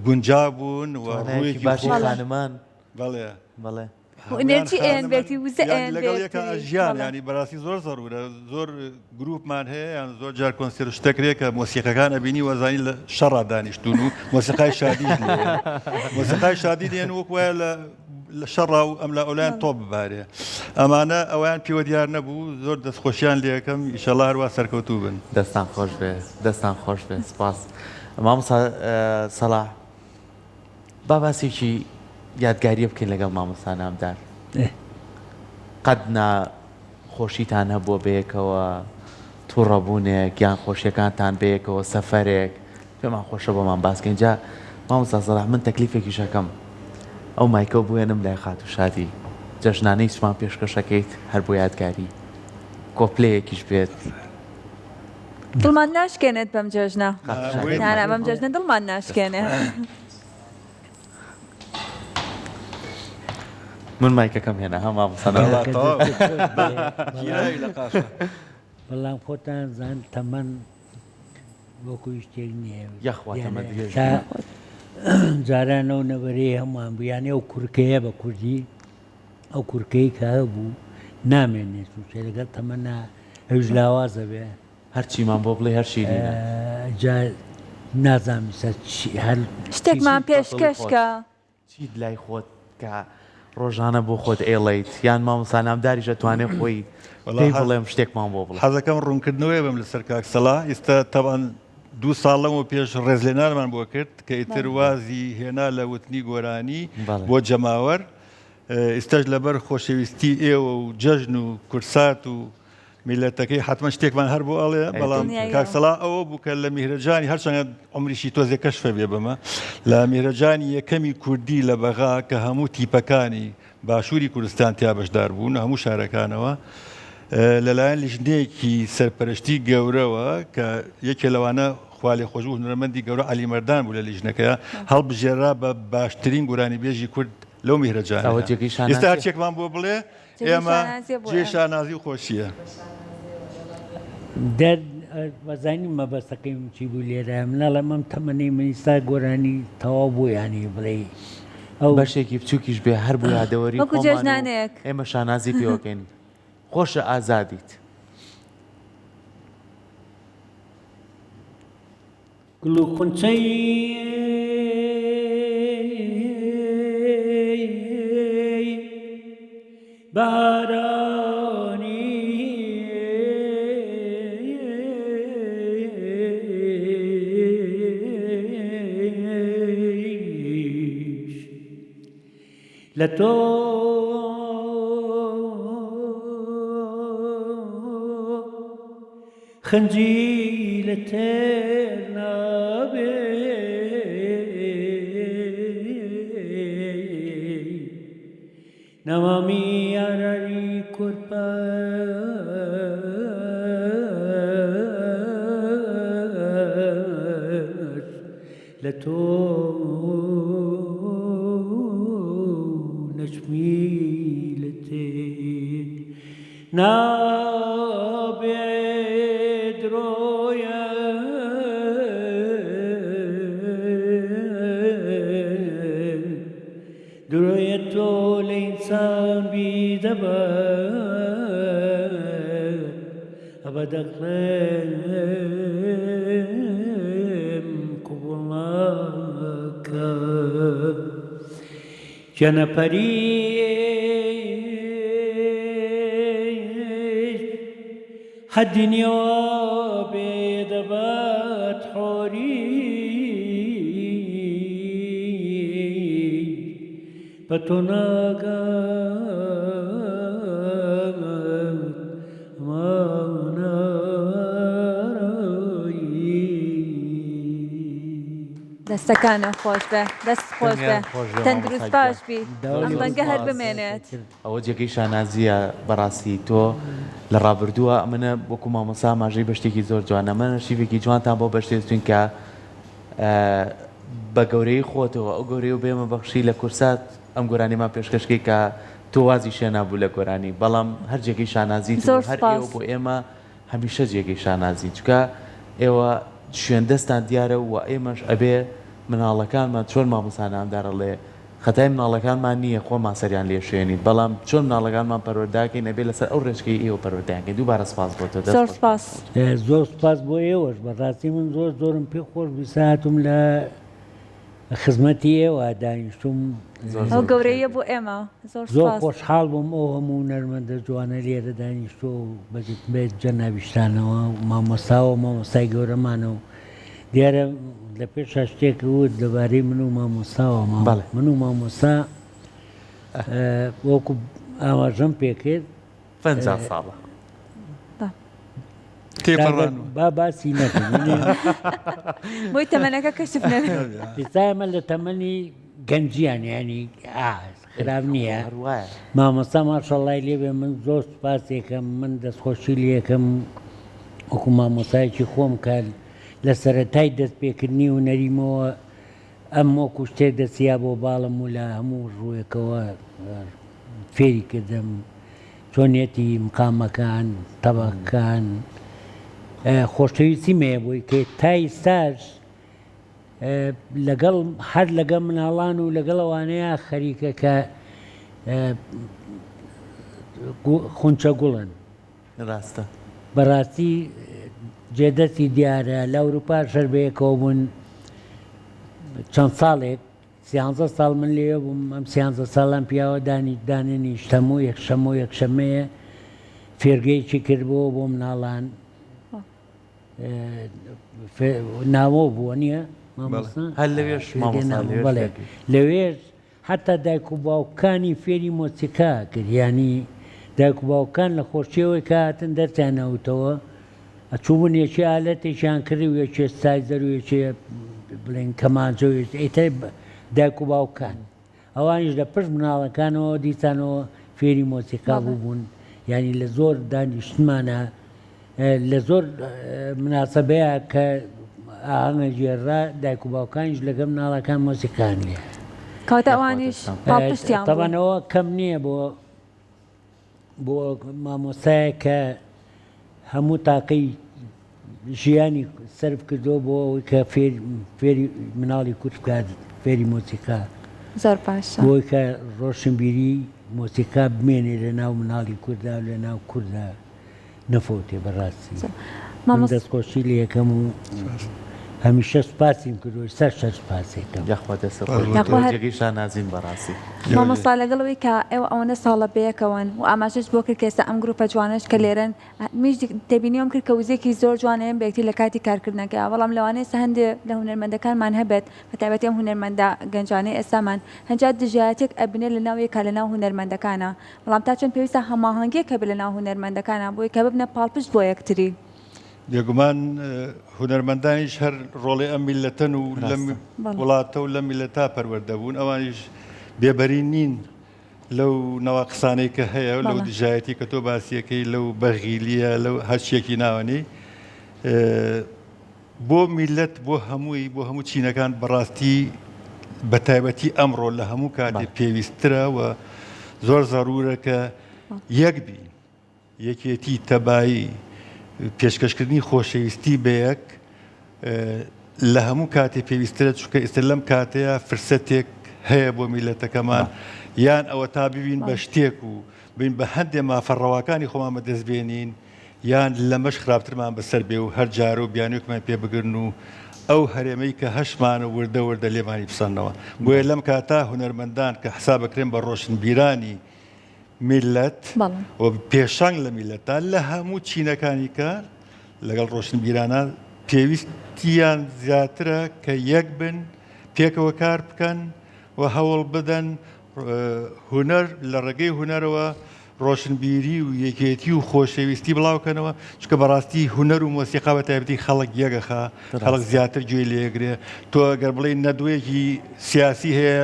گونجابوون و ڕوویەکی باشی خانمان بەڵێ بەڵێ ئێنێرجی ئێن بێتی وزە ئێن لەگەڵ یەکا ژیان ینی بەڕاستی زۆر زەرورە زۆر گروپمان هەیە یان زۆر جار کۆنسێرت شتەکرێ کە مۆسیقەکان ئەبینی وەزانی لە شەڕا دانیشتون و مۆسیقای شادی مۆسیقای شادی دێن وەک وایە لە لە شەڕا و ئەم لە ئەولایان تۆپ ببارێ ئەمانە ئەویان پێوە دیار نەبوو زۆر دەستخۆشیان لەکەم ئیشەڵا هەروە سەرکەوتوو بن. دەستان خۆش بێ دەستان خۆش بێ سپاس مامۆستا سەڵاح با باسێکی یادگاریە بکەین لەگەڵ مامۆستا نامدار قەت نا خۆشیتان هەبووە بەیەکەوە توڕەبوونێک یان خۆشیەکانتان بەیەکەوە سەفەرێک پێمان خۆشە بۆمان باس کەین جا مامۆستا سەڵاح من تەکلیفێکیش ئەکەم ئەو مایکەو بوێنم لای خاتوو شادی جەژنانەیشمان پێشکەش ئەکەیت هەر بۆ یادگاری کۆپلەیەکیش بێت. دڵمان ناشکێنێت بەم جەژنە نانا بەم جەژنە دڵمان ناشکێنێ. من مایکەکەم هێنا ها مامۆستا بەڵام خۆتان زان تەمەن وەکو شتێک نییە یاخوا تەمەن درێژ جاران ئەو نەبەرەی هەمووان بوو یانێ ئەو کورکەیە بە کوردی ئەو کورکەی کە هەبوو نامێنێت چونکە لەگەڵ تەمەنا ئەویش لاوازە بێ هەرچیمان بۆ بڵێ هەر شیرینە. جا نازانم ئیستا چی هەر شتێکمان پێشکەش کە. چیت لای خۆت کە ڕۆژانە بۆ خۆت ئەیڵێیت یان مامۆستا نامداریش ئەتوانێ خۆی پێی بڵێم شتێکمان بۆ بڵێ. حەزەکەم ڕوونکردنەوەیە بم لەسەر کاک سەڵاح ئیستا تەبعەن. دوو ساڵ لەمەو پێش ڕێزلێنانمان بۆ کرد کە ئیتر وازی هێنا لە وتنی گۆرانی بۆ جەماوەر ئیستاش لەبەر خۆشەویستی ئێوە و جەژن و کورسات و میلەتەکەی حتمما شتێکمان هەر بۆ ئەڵێ بەڵام کاک سەڵا ئەوە بوو کە لە میهرەجانی هەرچەندە عمریشی تۆزێ کەشفە بێ بەمە لە میهرەجانی یەکەمی کوردی لە بەغا کە هەموو تیپەکانی باشووری کوردستان تیا بەشدار بوون هەموو شارەکانەوە لەلایەن لیژنەیەکی سەرپەرشتی گەورەوە کە یەکێ لەوانە خوالێخۆشبوو هونەرمەندی گەورە عەلی مەردان بوو لە لیژنەکەیا هەڵبژێرا بە باشترین گۆرانیبێژی کورد لەو میهرەجانەیا. ئەوە جێگەی ئێستا شانازیە. هەرچیەکمان بۆ بڵێ جێگەی ئێمە شانازیە بۆ جێی ئێمە. شانازی و خۆشیە. دەر وەزانی مەبەستەکەی من چی بوو لێرە من ئەڵێم ئەم تەمەنەی من ئیستا گۆرانی تەواو بوو یانی بڵێی ئەو بەشێکی بچووکیش بێ هەر بۆ یادەوەری وەکو خۆمان و جێژنانەیەک. ئێمە شانازی پێوەکەین. خۆشە ئازادیت. گوڵ و خونچەی بەهارانی لە تۆ خنجیلە تێر نابێ. نەمامی یارانی کورپە. لە تۆ نەجمیلە تێر نابێ درۆیە. درۆیە تۆ لە ئینسان بیدەبە ئەبە دەقڵێم قبوڵ ناکا گیانە پەری حەدی نیوە بێ دەبات حۆری بە تۆ ناگات ئەمانارایی. دەستەکانت خۆش بێ دەست خۆش بێ دەنگیان خۆش بێ تەندروست مامۆستا باش گیان. بی ئەم دەنگە هەر بمێنێت. ئەوە جێگەی شانازیە بەڕاستی تۆ لە ڕابردووە ئەمنە وەکو مامۆستا ئاماژەی بە شتێکی زۆر جوانە من ئەرشیفێکی جوانتان بۆ بەشتێستوین کە بە گەورەی خۆتەوە ئەو گەورەی و بێمە بەخشی لە کورسات ئەم گۆرانیمان پێشکەشکەی کە تۆ وازی شێنا بوو لە گۆرانی بەڵام هەر جێگەی شانازی زۆر هەر سپاس. ئێوە بۆ ئێمە هەمیشە جێگەی شانازین چونکە ئێوە شوێن دەستان دیارە و ئێمەش ئەبێ مناڵەکانمان چۆن مامۆستا نامدار ئەڵێ خەتای مناڵەکانمان نییە خۆمان سەریان لێ شوێنین بەڵام چۆن مناڵەکانمان پەروەرداکەین ئەبێ لەسەر ئەو ڕێچکەی ئێوە پەروەردەیان کەین دووبارە سپاس بۆ تۆ دەست زۆر خۆش سپاس. زۆر سپاس بۆ ئێوەش بەڕاستی من زۆر زۆرم پێ خۆش بوو ئیستا هاتووم لە خزمەتی ئێوە دانیشتووم زۆر ئەو زۆر گەورەییە بەخێر بۆ ئێمە زۆر زۆر سپاس. خۆشحاڵ بووم ئەو هەموو هونەرمەندە جوانە لێرە دانیشتووە و بە جەنابیشتانەوە و مامۆستاوە مامۆستای گەورەمانە و دیارە لە پێشا شتێک وت لەبارەی من و مامۆستاوە بەڵێ. من و مامۆستا وەکو ئاماژەم پێکرد 50 ساڵە تێپەڕان با باسی نەکەم بۆی تەمەنەکە کەشف نەبێت ئێستا ئێمە لە تەمەنی گەنجیان ینی خراپ نییە هەر وایە. مامۆستا ماشەڵای لێبێ من زۆر سوپاسێکم من دەستخۆشی لەکەم وەکو مامۆستایەکی خۆم کە لە سەرەتای دەستپێکردنی هونەریمەوە ئەم وەکو شتێک دەچیا بۆ باڵم و لە هەموو ڕوویەکەوە فێری کردم چۆنیەتی مقامەکان، تەبەقەکان، خۆشەویستیم هەیە بۆی کە تا ئیستاش لەگەڵ هەر لەگەڵ مناڵان و لەگەڵ ئەوانەیە خەریکە کە خونچە گوڵن. ڕاستە. بەڕاستی جێ دەستی دیارە لە ئەوروپاش هەر بەیەکەوە بوون چەند ساڵێک سیانزە ساڵ من لەوێ بووم ئەم سیانزە ساڵان پیاوە دانی دانەنیشت هەموو یەکشەممە و یەکشەممەیە فێرگەیەکی کردبووە بۆ مناڵان. ناوە بووە نییە مامۆستا؟ هەر لەوێش مامۆستا لەوێش بەڵێ فێر بووی. لەوێش حەتا دایک و باوکانی فێری مۆسیقا کرد یانی دایک و باوکان لە خۆشیەوەی کە هاتن دەرسیان نەوتەوە ئەچووبوون یەکێ ئالەتێکیان کڕی و یەکێ سایزەر و یەکێ بڵێن کەمانچە و یەکێ ئیتر دایک و باوکان ئەوانیش لە پشت مناڵەکانەوە دیسانەوە فێری مۆسیقا بووبوون یانی لە زۆر دانیشتمانە لە زۆر مناسەبەیە کە ئاهەنگە گێڕا دایک و باوکانیش لەگەڵ مناڵەکان مۆسیقایان لێ کەواتە ئەوانیش پاڵپشتیان بوون. تەبعەن ئەوە کەم نییە بۆ بۆ مامۆستایەک کە هەموو تاقەی ژیانی سەرف کردووە بۆ ئەوەی کە فێر فێری مناڵی کورد بکات فێری مۆسیقا زۆر باشە بۆی کە ڕۆشنبیری مۆسیقا بمێنێ لە ناو مناڵی کووردا لە ناو کووردا نەفەوتێ بەڕاستی من دەستخۆشی لێ یەکەم و هەمیشە سوپاسیم کردووە ئێستاش هەر سوپاسێکەم. یاخوا دەستت خۆش بێت یاخوا تۆ هەر جێگەی شانازین بەڕاستی. مامۆستا لەگەڵ ئەوەی کە ئێوە ئەوەندە ساڵە بەیەکەوەن و ئاماژەش بۆ کرد کە ئێستا ئەم گروپە جوانەش کە لێرەن منیش تێبینیەوەم کرد کە وزەیەکی زۆر جوان ئەیەن بە یەکتری لە کاتی کارکردنەکەیا بەڵام لەوانەیە ئێستا هەندێ لە هونەرمەندەکانمان هەبێت بە تایبەتی ئەم هونەرمەندە گەنجانەی ئێستامان هەنجا دژایەتیەک ئەبنێ لە ناو یەکا لە ناو هونەرمەندەکانا بەڵام تا چەند پێویستە هەماهەنگیەک هەبێت لە ناو هونەرمەندەکانا بۆی کە ببنە پاڵپشت بۆ یەکتری. بێگومان هونەرمەندانیش هەر ڕۆڵی ئەم میللەتەن و لەم وڵاتە و لەم میللەتە پەروەردە بوون ئەوانیش بێبەری نین لەو نەواقسانەی کە هەیە و لەو دژایەتی کە تۆ باسیەکەی لەو بەغیلیە لەو هەرچیەکی ناوەنی بۆ میللەت بۆ هەمووی بۆ هەموو چینەکان بەڕاستی بە تایبەتی ئەمڕۆ لە هەموو کاتێ پێویستترە و زۆر زەرورە کە یەک بین یەکێتی تەبایی پێشکەشکردنی خۆشەویستی بە یەک لە هەموو کاتێ پێویستترە چونکە ئێستا لەم کاتەیە فرسەتێک هەیە بۆ میللەتەکەمان یان ئەوە تا ببین بە شتێک و بین بە هەندێ مافە ڕەواکانی خۆمان بەدەست بێنین یان لەمەش خراپترمان بەسەر بێ و هەر جارە و بیانووێکمان پێ بگرن و ئەو هەرێمەی کە هەشمانە وردە وردە لێمانی بسەنەوە. بۆیە لەم کاتە هونەرمەندان کە حساب ئەکرێن بە ڕۆشنبیرانی میللەت و پێشەنگ لە میللەتدا لە هەموو چینەکانی کە لەگەڵ ڕۆشنبیرانە پێویستیان زیاترە کە یەک بن پێکەوە کار بکەن و هەوڵ بدەن هونەر لە ڕێگەی هونەرەوە ڕۆشنبیری و یەکێتی و خۆشەویستی بڵاوکەنەوە چونکە بەڕاستی هونەر و مۆسیقا بە تایبەتی خەڵک یەکەخا خەڵک زیاتر گوێی لێگرێ تۆ گەر بڵێی نەدوەیەکی سیاسی هەیە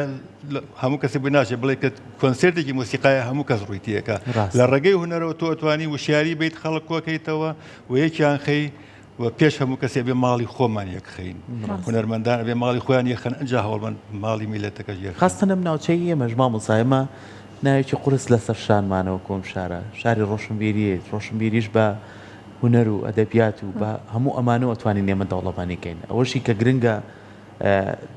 هەموو کەسێک بۆی ناچێت بڵێ کە کۆنسێرتێکی مۆسیقایە هەموو کەس ڕووی تێکە لە ڕێگەی هونەرەوە تۆ ئەتوانی وشیاری بیت خەڵک کۆکەیتەوە و یەکیان خەی و پێش هەموو کەسێ بێ ماڵی خۆمان یەکخەین هونەرمەندان ئەبێ ماڵی خۆیان یەخەن ئەجا هەوڵبەن ماڵی میلەتەکەش یەخەن. خاستن ئەم ناوچەی ئێمەش مامۆستا ئێمە ناوێکی قورس لەسەر شانمانە وەکو ئەم شارە شاری ڕۆشنبیریە ڕۆشنبیریش بە هونەر و ئەدەبیات و بە هەموو ئەمانەوە ئەتوانین ئێمە دەوڵەمەنی کەین ئەوەشی کە گرنگە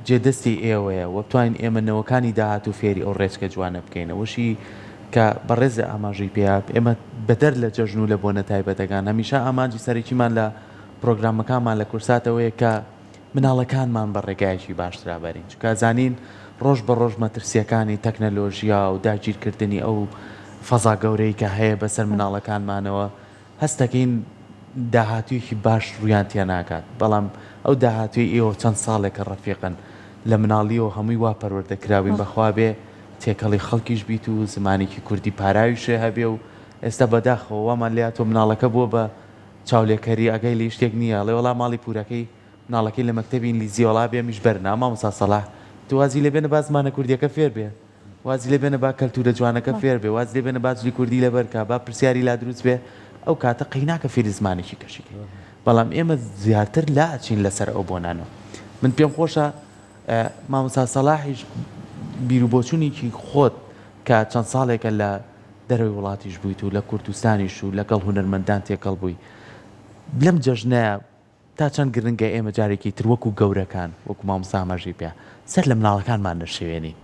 جێ دەستی ئێوەیە و بتوانین ئێمە نەوەکانی داهاتوو فێری ئەو ڕێچکە جوانە بکەین ئەوەشی کە بەڕێزە ئاماژەی پێیا ئێمە بەدەر لە جەژن و لە بۆنە تایبەتەکان هەمیشە ئامانجی سەرەکیمان لە پرۆگرامەکانمان لە کورسات ئەوەیە کە مناڵەکانمان بە ڕێگایەکی باشترا بەرین چونکە ئەزانین ڕۆژ بە ڕۆژ مەترسیەکانی تەکنەلۆژیا و داگیرکردنی ئەو فەزا گەورەی کە هەیە بەسەر مناڵەکانمانەوە هەست دەکەین داهاتوویەکی باش ڕوویان تێناکات، بەڵام ئەو داهاتووەی ئێوە چەند ساڵێکە ڕەفیقن، لە مناڵییەوە هەمووی وا پەروەردە کراوین بەخوا بێ تێکەڵی خەڵکیش بیت و زمانێکی کوردی پاراویشێ هەبێ و ئێستا بەداخەوە وامان لێهاتووە مناڵەکە بووە بە چاولێکەری ئاگای لە هیچ شتێک نییە ئەڵێ وەڵا ماڵی پوورەکەی مناڵەکەی لە مەکتەبی ئینگلیزییە وەڵا بێ ئەمیش بەرنا مامۆستا سەڵاح تۆ وازی لێ بێنە با زمانە کوردییەکە فێر بێ. وازی لێ بێنە با کەلتورە جوانەکە فێر بێ وازی لێ بێنە با جلی کوردی لەبەر کا با پرسیاری لا دروست بێ ئەو کاتە قەیناکە فێری زمانێکی کەشی کەی بەڵام ئێمە زیاتر لا ئەچین لەسەر ئەو بۆنانەوە من پێم خۆشە مامۆستا سەلاحیش بیر و بۆچوونێکی خۆت کە چەند ساڵێکە لە دەرەوەی وڵاتیش بوویت و لە کوردستانیش و لەگەڵ هونەرمەندان تێکەڵ بووی لەم جەژنەیە تا چەند گرنگە ئێمە جارێکی تر وەکو گەورەکان، وەکو مامۆستا ئاماژەی پێ، سەر لە مناڵەکانمان نەشێوێنین.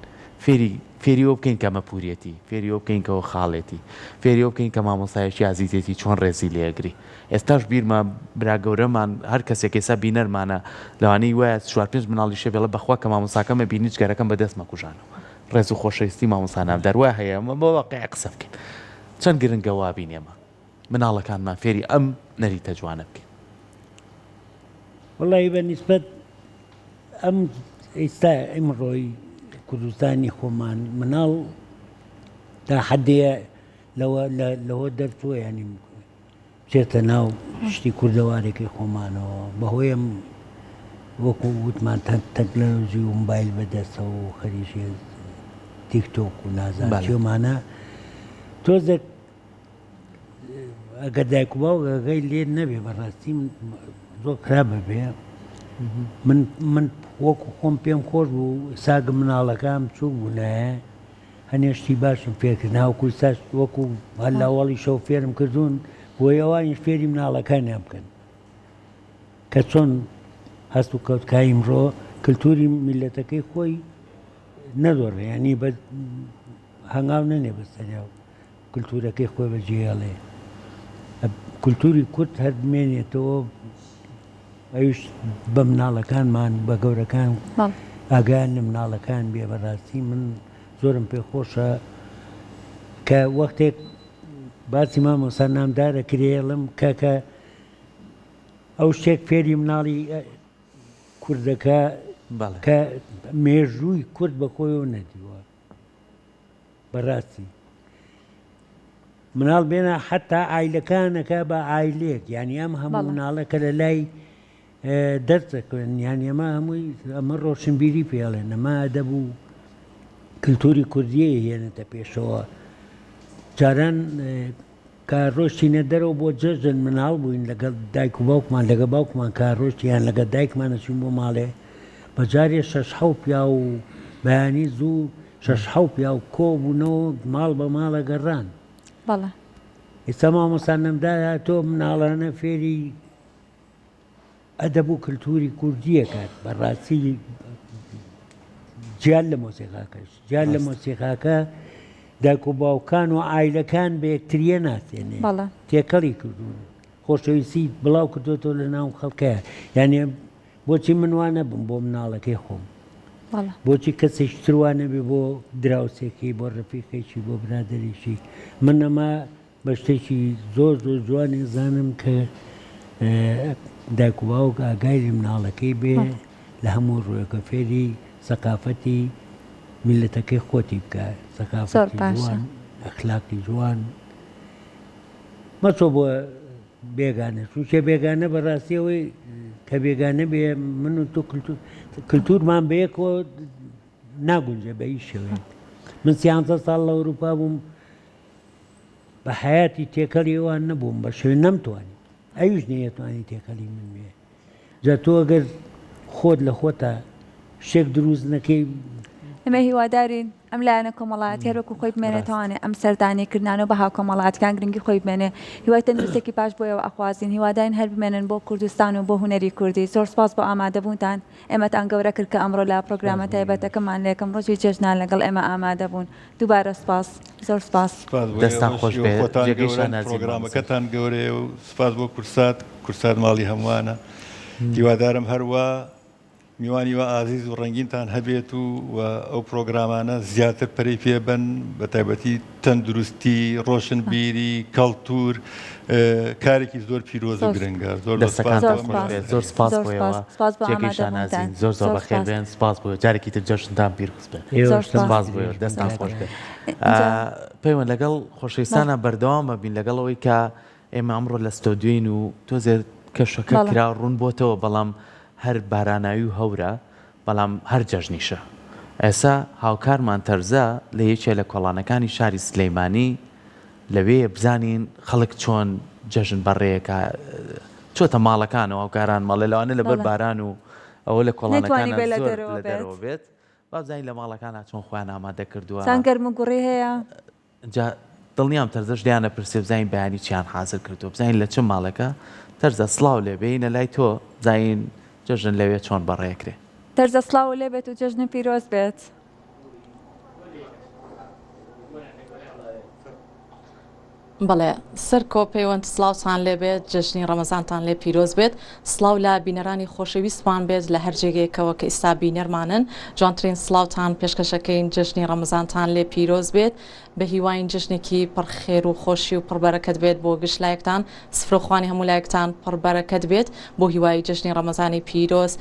فێری فێری ئەوە بکەین کە ئەمە پوریەتی، فێری ئەوە بکەین کە ئەوە خاڵێتی، فێری ئەوە بکەین کە مامۆستایەکی ئازیزێتی چۆن ڕێزی لێ ئەگری. ئێستاش بیرمە برا گەورەمان هەر کەسێک ئێستا بینەرمانە لەوانەی وایە چوار پێنج مناڵیش هەبێ ئەڵێ بەخوا کە مامۆستاکەم ئەبینی جگەرەکەم بە دەست مەکوژانەوە. ڕێز و خۆشەویستی مامۆستا نامدار وا هەیە ئەمە بە واقیع قسە بکەین. چەند گرنگە وابین ئێمە. مناڵەکانمان فێری ئەم نەریتە جوانە بکەین. وەڵی بە نیسبەت ئەم ئێستا ئیمڕۆی کوردستانی خۆمان مناڵ تا حەدێ لەوە لەوە دەرچووە ینی بچێتە ناو شتی کوردەوارێکی خۆمانەوە بەهۆی ئەم وەکو وتمان تەکنەلۆژی و موبایل بەدەستەوە و خەریکی تیکتۆک و نازان چیۆمانە تۆزێک ئەگەر دایک و باوک ئاگای لێ نەبێ بەڕاستی زۆر خراپ ببێ من من وەکو خۆم پێم خۆش بوو ساگە مناڵەکان بچووک بوونایە هەنێ شتی باشم فێرکردن هاوکو ئیستاش وەکو هەر لە ئەوەڵی شەو فێرم کردوون بۆی ئەوانیش فێری مناڵەکانیان بکەن کە چۆن هەست و کەوت کا ئیمڕۆ کللتوری میلەتەکەی خۆی نەدۆڕێ ینی بە هەنگاو نەنێ بەسەریا و کللتورەکەی خۆی بەجێڵێ کللتوری کورد هەر بمێنێتەوە ئەویش بە مناڵەکانمان بە گەورەکان ئاگایان لە مناڵەکان بێ بەڕاستی من زۆرم پێ خۆشە کە وەختێک باسی مامۆستا نامدارە کرێڵم کاکە ئەو شتێک فێری مناڵی کوردەکە کە مێژووی کورد بە خۆیەوە نەدیوە بەڕاستی مناڵ بێنە حتا ئایلەکانەکە بە ئایلێک یعنی ئەم هەموو مناڵە کە لە لای دەرچەکوێن یان ئەمە هەمووی ئەمە ڕۆشنبیری پێڵێن ئەمە ئەدەب و کللتوری کوردیە هێنێتە پێشەوە جاران کە ڕۆشتینە دەرەوە بۆ جەژن مناڵ بووین لەگەڵ دایک و باوکمان لەگە باوکمان کە ڕۆشتیان لەگە دایکمان ئەچوین بۆ ماڵێ بە جارێ شەش حەو پیاو و بەیانی زوو شەش حەو پیاو کۆ بوونەوە ماڵ بە ماڵە گەڕان. بەڵێ. ئێستا مامۆستا نەمدار هاتۆ مناڵانە فێری ئەدەب و کلتوری کوردی ئەکات بەڕاستی جیا لە مۆسیقاکەش جیا لە مۆسیقاکە دایک و باوکان و ئایلەکان بە یەکتریە ناسێنێ تێکەڵی کردوون خۆشەویستی بڵاو کردوێتەوە لە ناو خەڵکەیە یعنی بۆچی من وا نەبم بۆ مناڵەکەی خۆم بۆچی کەسێک تروانە بێ بۆ دراوسێکی بۆ ڕفیقێکی بۆ برادێکی من ئەمە بە شتێکی زۆر زۆر جوان ئەزانم کە دایک و باوک ئاگای لە مناڵەکەی بێ لە هەموو ڕوویەکە فێری سەقافەتی میلەتەکەی خۆتی بکە سەقافەتی جوان ئەخلاقی جوان مەچۆ بۆ بێگانە چونکە بێگانە بەڕاستی ئەوەی کە بێگانە بێ من و تۆ کللتورمان بەیەکەوە ناگونجێ بە هیچ شێوەیەک من سیانزە ساڵ لە ئەوروپا بووم بە حەیاتی تێکەڵی ئەوان نەبووم بە شوێن نەمتوانی ئەویش نەیەتوانی تێکەڵی من بێ جا تۆ ئەگەر خۆت لە خۆتا شتێک دروست نەکەی ئێمە هیوادارین ئەم لایەنە کۆمەڵایەتی هەر وەکو خۆی بمێنێتەوانێ ئەم سەردانی کردنانە و بەها کۆمەڵایەتیەکان گرنگی خۆی بمێنێ هیوای تەندروستێکی باش بۆ ئێوە ئەخوازین هیوادارین هەر بمێنن بۆ کوردستان و بۆ هونەری کوردی زۆر سپاس بۆ ئامادەبوونتان ئێمەتان گەورە کرد کە ئەمڕۆ لە پرۆگرامە تایبەتەکەمان لە یەکەم ڕۆژی جێژنان لەگەڵ ئێمە ئامادە بوون. دووبارە سپاس. زۆر سپاس. سپاس بۆ دەستان ئێوەش خۆش ئێوە بێ خۆتان جێگەی گەورەن شانازین مامۆستا. پڕۆگرامەکەتان گەورەیە و سپاس بۆ کورسات کورسات ماڵی هەمووانە هیوادارم هەروا میوانی وا ئازیز و ڕەنگینتان هەبێت و و ئەو پڕۆگرامانە زیاتر پەرەی پێ بەن بە تایبەتی تەندروستی ڕۆشنبیری کەڵتور کارێکی زۆر پیرۆز و گرنگە زۆر زۆر سپاس دەستەکانتان خۆش بێت زۆر سپاس بۆ ئێوە جێگەی شانازین زۆر زۆر بەخێر بێن سپاس بۆ جارێکی تر جەژنتان پیرۆز بێت سپاس بۆ ئێوە دەستان خۆش بێت پەیوەند لەگەڵ خۆشەویستانە بەردەوامە بین لەگەڵ ئەوەی کە ئێمە ئەمڕۆ لە ستۆدیۆین و تۆزێ کەشەکە کرا ڕوون بۆتەوە بەڵام هەر باراناوی و هەورە بەڵام هەر جەژنیشە. ئێسا هاوکارمان تەرزە لە یەکێ لە کۆڵانەکانی شاری سلیمانی لەوێیە بزانین خەڵک چۆن جەژن بەڕێکا چۆتە ماڵەکانەوە هاوکارانم ئەڵێ لەوانەیە لەبەر باران و ئەوە لە کۆڵانەکانا زۆر لە دەرەوە بێت با بزانین لە ماڵەکانا چۆن خۆیان ئامادە کردووە. چەند گەرموگوڕی هەیە؟ جا دڵنیام تەرزەش لێیان ئەپرسێ بزانین بەیانی چیان حازر کردووە بزانین لە چ ماڵێکە تەرزە سڵاو لێ بێینە لای تۆ بزانین جەژن لەوێ چۆن بەڕێکرێ. تەرزە سڵاوو لێ بێت و جەژنت پیرۆز بێت. بەڵێ سەرکۆ پەیوەند سڵاوتان لێبێت جەژنی ڕەمەزانتان لێ پیرۆز بێت سڵاو لە بینەرانی خۆشەویستمان بێت لە هەر جێگەیەکەوە کە ئیستا بینەرمانن جوانترین سڵاوتان پێشکەشەکەین جەژنی ڕەمەزانتان لێ پیرۆز بێت بە هیواین جەژنێکی پڕ خێر و خۆشی و پڕ بەرەکەت بێت بۆ گشت لایەکتان سفرەخوانی هەموو لایەکتان پڕ بەرەکەت بێت بۆ هیوای جەژنی ڕەمەزانی پیرۆز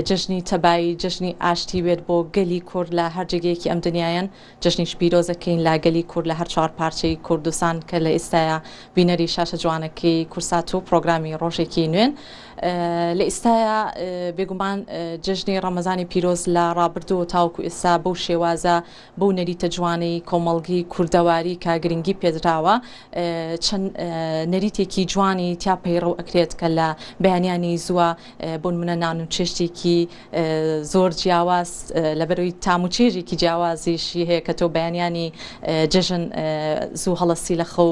جەژنی تەبایی جەژنی ئاشتی بێت بۆ گەلی کورد لە هەر جێگەیەکی ئەم دنیایەن جەژنیش پیرۆز ئەکەین لە گەلی کورد لە هەر چوارپارچەی کوردستان کە لە ئیستایا بینەری شاشە جوانەکەی کورسات و پرۆگرامی ڕۆژێکی نوێن. لە ئیستایا بێگومان جەژنی ڕەمەزانی پیرۆز لە ڕابردوو تاوەکو ئێستا بەو شێوازە بەو نەریتە جوانەی کۆمەڵگەی کوردەواری کە گرنگی پێدراوە چەند نەریتێکی جوانی تیا پەیڕەو ئەکرێت کە لە بەیانیانی زووە بۆنمونە نان و چێشتێکی زۆر جیاواز لەبەرەوەی تام و چێژێکی جیاوازیشی هەیە کە تۆ بەیانیانی جەژن زوو هەڵەسی لە خەو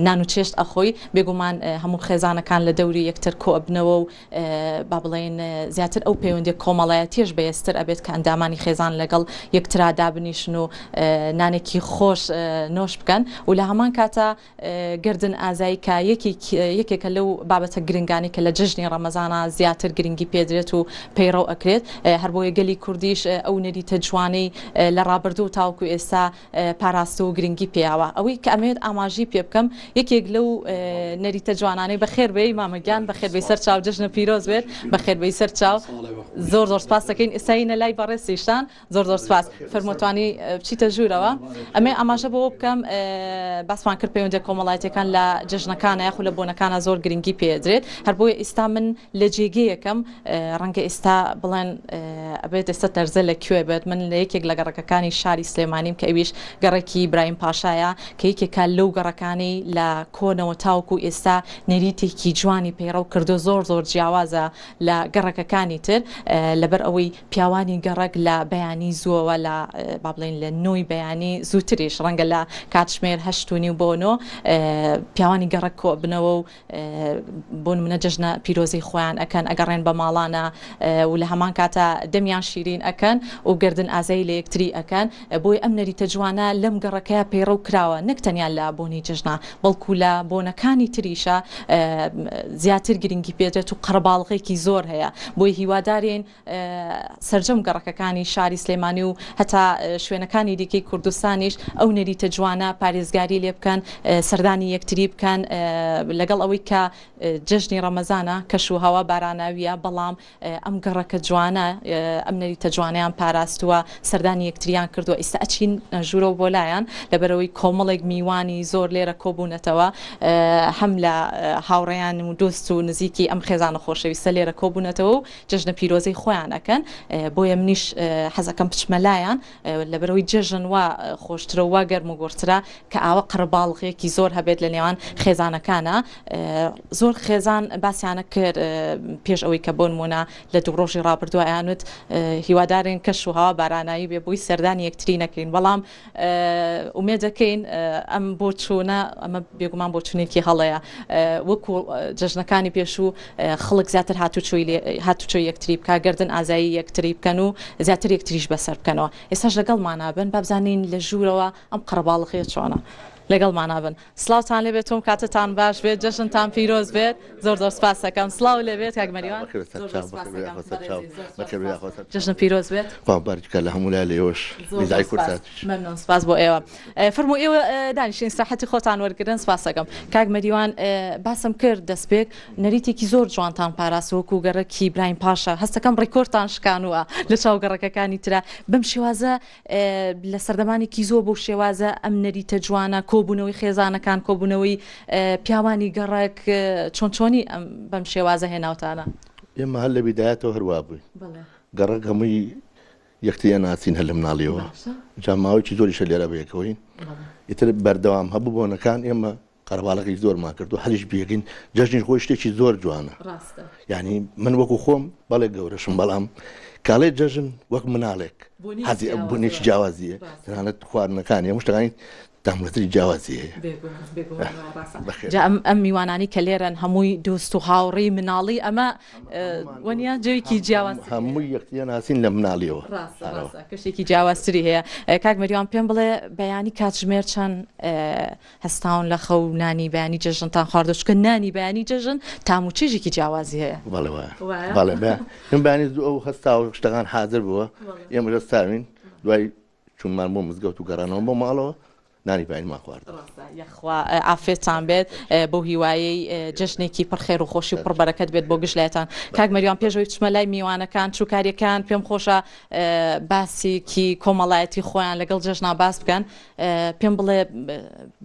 نان و چێشت ئەخۆی بێگومان هەموو خێزانەکان لە دەوری یەکتر کۆ ئەبنەوە و با بڵێین زیاتر ئەو پەیوەندی کۆمەڵایەتیش بەهێزتر ئەبێت کە ئەندامانی خێزان لەگەڵ یەکترا دابنیشن و نانێکی خۆش نۆش بکەن و لە هەمان کاتا گەردن ئازایی کە یەکێکە لەو بابەتە گرنگانەی کە لە جەژنی ڕەمەزانا زیاتر گرنگی پێدرێت و پەیڕەو ئەکرێت، هەربۆیە گەلی کوردیش ئەو نەریتە جوانەی لە ڕابردوو تاوەکو ئێستا پاراستوە و گرنگی پێیاوە. ئەوەی کە ئەمەوێت ئاماژەی پێ بکەم یەکێک لەو نەریتە جوانانەی بەخێر بێی مامە گیان بەخێر بێی سەر چاو جەژنە پیرۆز بێت بەخێر بێی سەر چاو زۆر زۆر سپاس دەکەین ئێستا یینە لای بەڕێزیشتان زۆر زۆر سپاس. فەرموو توانی بچیتە ژوورەوە. ئەمەوێ ئاماژە بەوە بکەم باسمان کرد پەیوەندیە کۆمەڵایەتیەکان لە جەژنەکانە یاخود لە بۆنەکانە زۆر گرنگی پێدرێت هەر بۆیە ئیستا من لە جێگەیەکەم ڕەنگە ئێستا بڵێن ئەبێت ئێستا تەرزە لە کوێ بێت من لە یەکێک لە گەڕەکەکانی شاری سلێمانیم کە ئەویش گەڕەکی برایم پاشایە کە یەکێکە لەو گەڕەکانەی لە کۆنەوە تاوەکو ئێستا نەریتێکی جوانی پەیڕەو کردو زۆر زۆر جیاوازە لە گەڕەکەکانی تر لەبەر ئەوەی پیاوانی گەڕەک لە بەیانی زووەوە لە با بڵێین لە نۆی بەیانی زووتریش ڕەنگە لە کاتژمێر هەشت و نیو بۆ نۆ پیاوانی گەڕەک کۆبنەوە و بۆ نمونە جەژنە پیرۆزی خۆیان ئەکەن ئەگەڕێن بە ماڵانە و لە هەمان کاتە دەمیان شیرین ئەکەن و گردن ئازایی لە یەکتری ئەکەن بۆی ئەم نەریتە جوانە لەم گەڕەکەیە پەیڕەو کراوە نەک تەنیا لە بۆنەی جەژنا بەڵکو لە بۆنەکانی تریشە زیاتر گرنگی پێدرێت و قەرەباڵغێکی زۆر هەیە بۆی هیوادارین سەرجەم گەڕەکەکانی شاری سلێمانی و هەتا شوێنەکانی دیکەی کوردستانیش ئەو نەریتە جوانە پارێزگاری لێ بکەن سەردانی یەکتری بکەن لەگەڵ ئەوەی کە جەژنی ڕەمەزانە کەش و هەوا باراناویە بەڵام ئەم گەڕەکە جوانە ئەم نەریتە جوانەیان پاراستووە سەردانی یەکتریان کردووە ئیستا ئەچین ژوورەوە بۆ لایان لەبەرەوەی کۆمەڵێک میوانی زۆر لێرە کۆبوونەتەوە هەم لە هاوڕێیان و دۆست و نزیکی ئەم خێزانە خۆشەویستە لێرە کۆبوونەتەوە و جەژنە پیرۆزەی خۆیان ئەکەن بۆیە منیش حەزەکەم بچمە لایان لەبەرەوەی جەژن وا خۆشترە و وا گەرم و گوڕترە کە ئاوە قەرەباڵغێکی زۆر هەبێت لە نێوان خێزانەکانە زۆر خێزان باسیانە کرد پێش ئەوەی کە بۆنمونە لە دوو ڕۆژی ڕابردووە ئەیانوت هیوادارین کەش و هەوا بارانایی بێ بۆی سەردانی یەکتری نەکەین بەڵام ئومێدەکەین ئەم بۆچوونە ئەمە بێگومان بۆچونێکی هەڵەیە وەکو جەژنەکانی پێشوو خەڵک زیاتر هاتوچۆی هاتوچۆی یەکتری بکە گردن ئازایی یەکتری بکەن و زیاتر یەکتریش بەسەر بکەنەوە ئێستاش لەگەڵمانا بن با بزانین لە ژوورەوە ئەم قەرەباڵغیە چۆنە لەگەڵمانا بن سڵاوتان لێ بێت تۆم کاتتان باش بێت جەژنتان پیرۆز بێت زۆر زۆر سپاس ئەکەم سڵاو لێ بێت کاک مەریوان زۆر زۆر سپاس ئەکەم بەڕێزی زۆر سپاس جەژن پیرۆز بێت خوا مبارک بکات لە هەموو لایە لە ئێوەش زۆر ئیزای زۆر سپاس کوردساتیش. مەمنون سپاس بۆ ئێوە فەرموو ئێوە دانیشن ئیسراحەتی خۆتان وەرگرن سپاس ئەکەم کاک مەریوان باسم کرد دەستپێک نەریتێکی زۆر جوانتان پاراست وەکو گەڕەکی برایم پاشا هەستەکەم ڕیکۆردتان شکانووە لە چاو گەڕەکەکانی ترا بەم شێوازە لە سەردەمانێکی زۆر بەو شێوازە ئەم نەریتە جوانە کۆبوونەوەی خێزانەکان کۆبوونەوەی پیاوانی گەڕەک چۆن چۆنی ئەم بەم شێوازە هێناوتانە؟ ئێمە هەر لە بیدایەتەوە هەر وابووین گەڕەک هەمووی یەکتری ئەناسین هەر لە مناڵیەوە جا ماوەیەکی زۆریشە لێرە بەیەکەوەین ئیتر بەردەوام هەبوو بۆنەکان ئێمە قەرەباڵغی زۆرمان کرد و حەزیش پێکەین جەژنیش خۆی شتێکی زۆر جوانە یعنی من وەکو خۆم بەڵێ گەورەشم بەڵام کاڵێ جەژن وەک مناڵێک. حەزی بۆنێکی جیاوازی هەیە تەنانەت خواردنەکانی هەموو شتەکانی تاملەتری جیاوازی هەیە. بێگومان بێگومان ئەوە ڕاستە. بەخێر. جا ئەم ئەم میوانانی کە لێرەن هەمووی دۆست و هاوڕێی مناڵی ئەمە وەنیە جەوێکی جیاوازتری هەیە. هەمووی یەکتریان ناسین لە مناڵیەوە. ڕاستە ڕاستە کەشێکی جیاوازتری هەیە. کاک مەریوان پێم بڵێ بەیانی کاتژمێر چەند هەستاون لە خەو نانی بەیانی جەژنتان خواردوە چونکە نانی بەیانی جەژن تام و چێژێکی جیاوازی هەیە. بەڵێ وایە. وایە؟ بەڵێ بە من بەیانی زوو ئەو هەستاوە شتەکان حازر بووە ئێمەش هەستاوین دوای چوونمان بۆ مزگەوت و گەڕانەوە بۆ ماڵەوە نانی بەیانیمان خواردوە. ڕاستە یەخوا عافێتان بێت بەو هیوایەی جەژنێکی پڕ خێر و خۆشی و پڕ بەرەکەت بێت بۆ گشت لایەتان. کاک مەریوان پێش ئەوەی بچمە لای میوانەکان چوکاریەکان پێم خۆشە باسێکی کۆمەڵایەتی خۆیان لەگەڵ جەژنا باس بکەن پێم بڵێ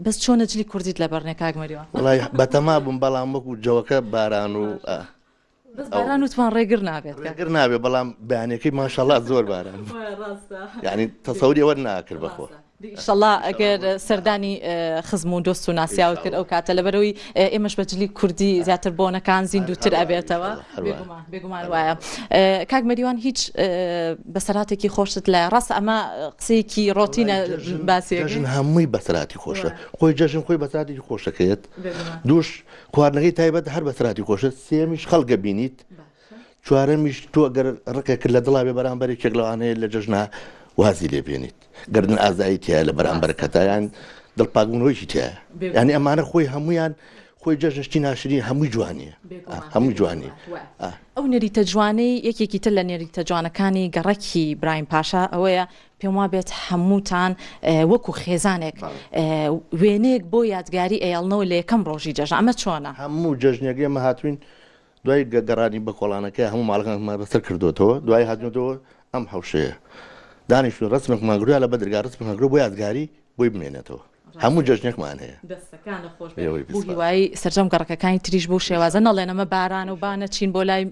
بەس چۆنە جلی کوردیت لەبەر نیە کاک مەریوان؟ وەڵای بەتەما بووم بەڵام وەکو جەوەکە باران و بەس باران وتمان ڕێگر نابێت ڕێگر نابێت بەڵام بەیانەکەی ماشەڵا زۆر باران یعنی تەسەوری ئەوە ناکرد بەخۆ ئیشەڵا ئەگەر سەردانی خزم و دۆست و ناسیاوت کرد ئەو کاتە لەبەرەوەی ئێمەش بە جلی کوردی زیاتر بۆنەکان زیندووتر ئەبێتەوە بێگومان بێگومان وایە کاک مەریوان هیچ بەسەرهاتێکی خۆشت لایە ڕاستە ئەمە قسەیەکی ڕۆتینە باسێک جەژن هەمووی بەسەرهاتی خۆشە خۆی جەژن خۆی بەسەرهاتێکی خۆشەکەیت دووش خواردنەکەی تایبەت هەر بەسەرهاتی خۆشە سێمیش خەڵگە بینیت چوارەمیش تۆ گەر ڕقێکت لە دڵا بێ بەرامبەر یەکێک لەوانەیە لە جەژنا وازی لێ بێنیت گەردن ئازایی تایە لە بەرامبەر کەتایان دڵپاکبوونەوەیشی تایە یعنی ئەمانە خۆی هەمویان خۆی جەژن شتی ناشرین هەمووی جوانیە هەمووی جوانی. ئەو نەریتە جوانەی یەکێکی تر لە نەریتە جوانەکانی گەڕەکی برایم پاشا ئەوەیە پێم وابێت هەمووتان وەکو خێزانێک وێنەیەک بۆ یادگاری ئەیەڵنەوە لە یەکەم ڕۆژی جەژن ئەمە چۆنە؟ هەموو جەژنێک ئێمە هاتوین دوای گەڕانی بە کۆڵانەکەی هەموو ماڵەکانمان بەسەر کردوێتەوە دوای هاتنەوە ئەم حوشەیە دانیشتون ڕسمێکمان گریا لە بەدرگا ڕسمێکمان گرۆ بۆ یادگاری بۆی بمێنێتەوە هەموو جەژنێکمان هەیە. دەستەکانت خۆش بێت. بۆ هیوای سەرجەم گەڕەکەکانی تریش بەو شێوازە نەڵێن ئەمە بارانە و با نەچین بۆ لای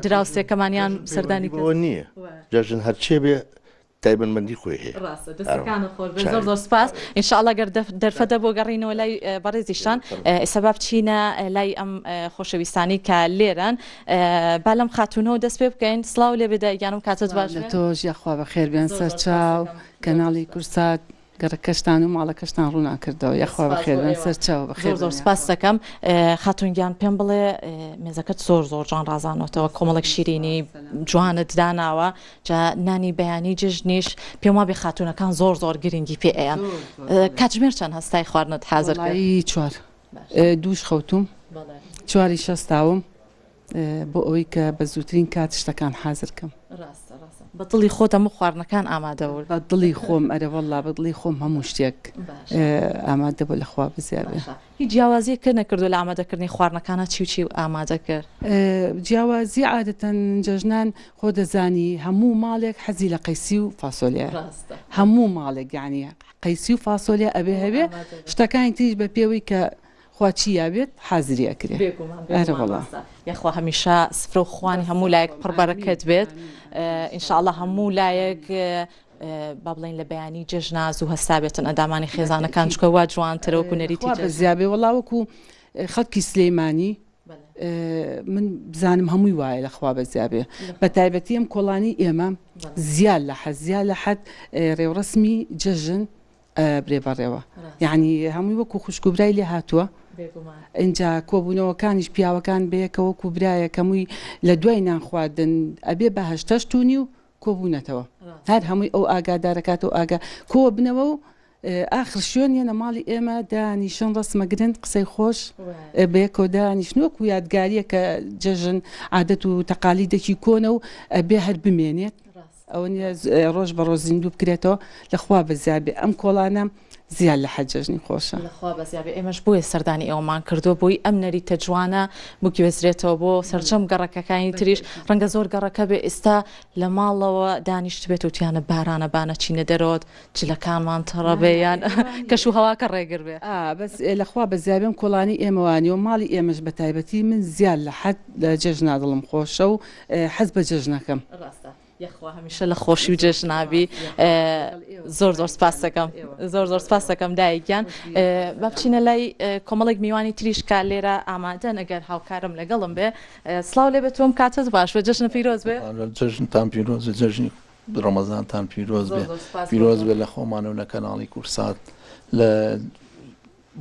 دراوسێکەمان یان سەردانی کەس. نییە جەژن هەرچێ بێ تایبەتمەندی خۆی هەیە. ڕاستە دەستەکانت خۆش بێت زۆر زۆر سپاس. ان شاء اللە گەر دەرفەتە بۆ گەڕینەوە لای بەڕێزیشتان ئێستا با بچینە لای ئەم خۆشەویستانەی کە لێرەن با لەم خاتوونەوە دەست پێ بکەین. سڵاو لێ بێ دایک گیانم کاتت باش بێ. لە تۆش یاخوا بەخێر بێن سەرچاو کەناڵی کوردسات. گەڕەکەشتان و ماڵەکەشتان ڕووناک کردەوە یاخوا بەخێر بێن سەرچاو بەخێر زۆر زۆر سپاس دەکەم خاتون گیان پێم بڵێ مێزەکەت زۆر زۆر جوان ڕازانۆتەوە کۆمەڵێک شیرینی جوانت داناوە جا نانی بەیانی جژنیش پێم وابێ خاتونەکان زۆر زۆر گرنگی پێ ئەیان کاتژمێر چەند هەستای خواردنت حازر کرد چوار دووش خەوتوم چواری شەستاوم بۆ ئەوەی کە بە زووترین کات شتەکان حازر کەم. ڕاستە ڕاستە بە دڵی خۆت هەموو خواردنەکان ئامادە بوون. بە دڵی خۆم ئەرێ وەڵا بە دڵی خۆم هەموو شتێک ئامادە بوو لە خوا بزیا بێ. باشە هیچ جیاوازیەکت نەکردووە لە ئامادەکردنی خواردنەکانا چی و چی ئامادە کرد؟ جیاوازی عادەتەن جەژنان خۆ دەزانی هەموو ماڵێک حەزی لە قەیسی و فاسۆلیایە هەموو ماڵێک یانی قەیسی و فاسۆلیا ئەبێ هەبێ شتەکانی تریش بە پێوەی کە خوا چی یابێت حازری ئەکرێ. بێگومان بێگومان ڕاستە یاخوا هەمیشە سفرە و خوانی هەموو لایەک پڕ بەرەکەت بێت ان شاء اللە هەموو لایەک با بڵێین لە بەیانی جەژنا زوو هەستابێتن ئەندامانی خێزانەکان چونکە وا جوانترە وەکو نەریتی خوا بەزیابێ وەڵا وەکو خەڵکی سلەیمانی من بزانم هەمووی وایە لە خوا بەزیابێ بە تایبەتی ئەم کۆڵانی ئێمە زیاد لە حەز زیاد لە حەد ڕێوڕەسمی جەژن برێ بەڕێوە یعنی هەمووی وەکو خوشک و برای لێ هاتووە ئینجا کۆبوونەوەکانیش پیاوەکان بەیەکە وەکو برایەک هەمووی لە دوای نان خواردن ئەبێ بە هەشتەشت و نیو کۆبوونەتەوە هەر هەمووی ئەو ئاگادارەکات و ئاگا کۆ بنەوە و ئاخر شوێن یەنە ماڵی ئێمە دانیشن ڕسمەگرن قسەی خۆش بەیەکەوە دانیشن وەکو یادگاریە کە جەژن عادەت و تەقالیدێکی کۆنە و ئەبێ هەر بمێنێت ئەوە نیە ڕۆژ بە ڕۆژ زیندوو بکرێتەوە لە خوا بەزیا بێ ئەم کۆڵانە زیاد لە حەد جەژنی خۆشە. لە خوا بەزیا بێ ئێمەش بۆیە سەردانی ئێوەمان کردووە بۆی ئەم نەریتە جوانە بگوێزرێتەوە بۆ سەرجەم گەڕەکەکانی تریش ڕەنگە زۆر گەڕەکە بێ ئیستا لە ماڵەوە دانیشتبێت وتیانە بارانە با نەچینە دەرەوە جلەکانمان تەڕە بێ یان کەش و هەواکە ڕێگر بێ. ئا بەس لە خوا بەزیا بێم کۆڵانی ئێمە وانیە و ماڵی ئێمەش بە تایبەتی من زیاد لە حەد لە جەژنا دڵم خۆشە و حەز بە جەژنەکەم. ڕاستە یەخوا هەمیشە لە خۆشی و جەژنابی زۆر زۆر سپاس دەکەم زۆر زۆر سپاس دەکەم دایک گیان با بچینە لای کۆمەڵێک میوانی تریش کە لێرە ئامادەن ئەگەر هاوکارم لەگەڵم بێ سڵاو لێ بێت تۆم کاتت باش بێ جەژنە پیرۆز بێ جەژنتان پیرۆز جەژنی. ڕەمەزانتان پیرۆز بێ پیرۆز بێ لە خۆمان و لە کەناڵی کورسات لە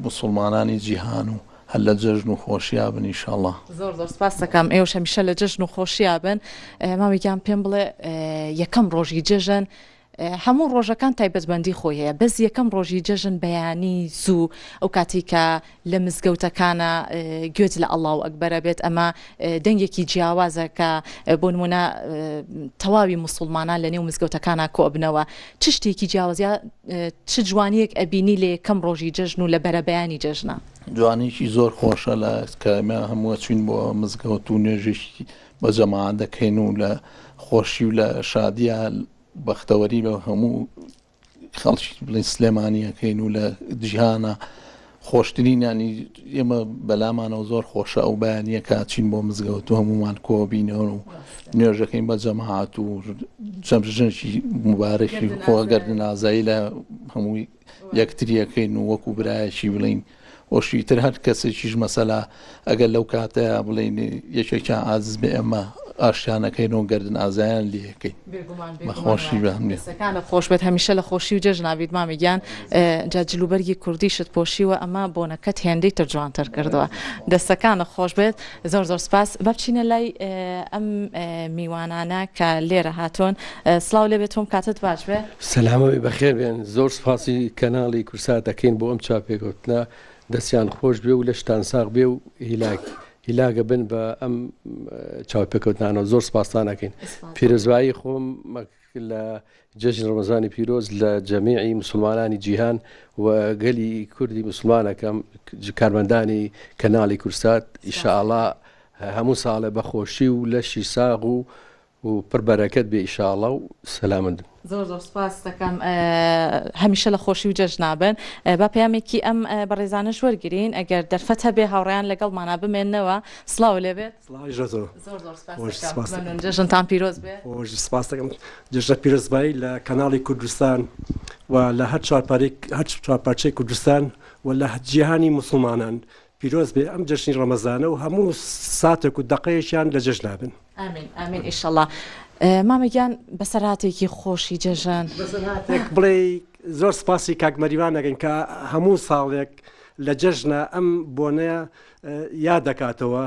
موسڵمانانی جیهان و هەر لە جەژن و خۆشیا بن ئیشەڵا. زۆر زۆر سپاست دەکەم ئێوەش هەمیشە لە جەژن و خۆشیا بن مامە گیان پێم بڵێ یەکەم ڕۆژی جەژن هەموو ڕۆژەکان تایبەتمەندی خۆی هەیە بەس یەکەم ڕۆژی جەژن بەیانی زوو ئەو کاتێک کە لە مزگەوتەکانە گوێت لە ئەڵڵا و ئەکبەرە بێت ئەمە دەنگێکی جیاوازە کە بۆ نمونە تەواوی موسڵمانان لە نێو مزگەوتەکانا کۆئەبنەوە چ شتێکی جیاواز یا چ جوانیەک ئەبینی لە یەکەم ڕۆژی جەژن و لە بەرەبەیانی جەژنا؟ جوانیەکی زۆر خۆشە لە کە ئێمە هەموو ئەچوین بۆ مزگەوت و نوێژێکی بە جەماعەت دەکەین و لە خۆشی و لە شادیە بەختەوەری بە هەموو خەڵکی بڵێن سلێمانی ئەکەین و لە جیهانە خۆشترین ینی ئێمە بەلامانەوە زۆر خۆشە ئەو بەیانیە کە چین بۆ مزگەوت و هەمومان کۆبینەوە و نوێژەکەین بە جەماعەت و جەمژنێکی مبارەکی خۆ گەردن ئازایی لە هەمووی یەکتریەکەین و وەکو برایەکی بڵین وەشی تر هەر کەسێکیش مەسەلا ئەگەر لەو کاتەیا بڵێین یەکێکیان عاجز بێ ئێمە ئاشتیان ئەکەین و گەردن ئازایان لێ ئەکەین بێگومان بە خۆشی بێگومان بە هەموویان. دەستەکانت خۆش بێت هەمیشە لە خۆشی و جەژنا بیت مامە گیان جا جلوبەرگی کوردیشت پۆشیوە ئەمە بۆنەکەت هێندەی تر جوانتر کردووە دەستەکانت خۆش بێت زۆر زۆر سپاس با بچینە لای ئەم میوانانە کە لێرە هاتوون سڵاو لێ بێت تۆم کاتت باش بێ. سەلامە بی بەخێر بێن زۆر سوپاسی کەناڵی کورسات دەکەین بۆ ئەم چاوپێکەوتنە دەستیان خۆش بێ و لەشتان ساغ بێ و هیلاک هیلاگە بن بە ئەم چاوپێکەوتنانەوە زۆر سپاستان ئەکەین پیرۆزبایی خۆم لە جەژنی ڕەمەزانی پیرۆز لە جەمیعی مسلمانانی جیهان و گەلی کوردی مسلمانەکەم کارمەندانی کەناڵی کورسات ئیشاءاللە هەموو ساڵێ بە خۆشی و لەشی ساغ و و پر بەرەکەت بێ ئیشاڵا و سەلامەت بن. زۆر زۆر سوپاست دەکەم هەمیشە لە خۆشی و جەژنا بن با پەیامێکی ئەم بەڕێزانەش وەرگرین ئەگەر دەرفەت هەبێ هاوڕێیان لەگەڵمانا بمێننەوە سڵاو لێبێت. سڵاوی ژە زۆر زۆر زۆر سپاست خۆش دەکەم سپاس دەکەم. مەمنون جەژنتان پیرۆز بێ. خۆش سپاس دەکەم جەژنە پیرۆزبایی لە کەناڵی کوردستان و لە هەر چوارپارەی هەر چوارپارچەی کوردستان و لە جیهانی موسڵمانان پیرۆز بێ ئەم جەژنی ڕەمەزانە و هەموو ساتێک و دەقەیەکیان لە جەژنا بن. ئامین ئامین ئیشەڵا مامە گیان بەسەرهاتێکی خۆشی جەژن. بەسەرهاتێک بڵێی زۆر سپاسی کاک مەریوان ئەکەین کە هەموو ساڵێک لە جەژنا ئەم بۆنەیە یاد دەکاتەوە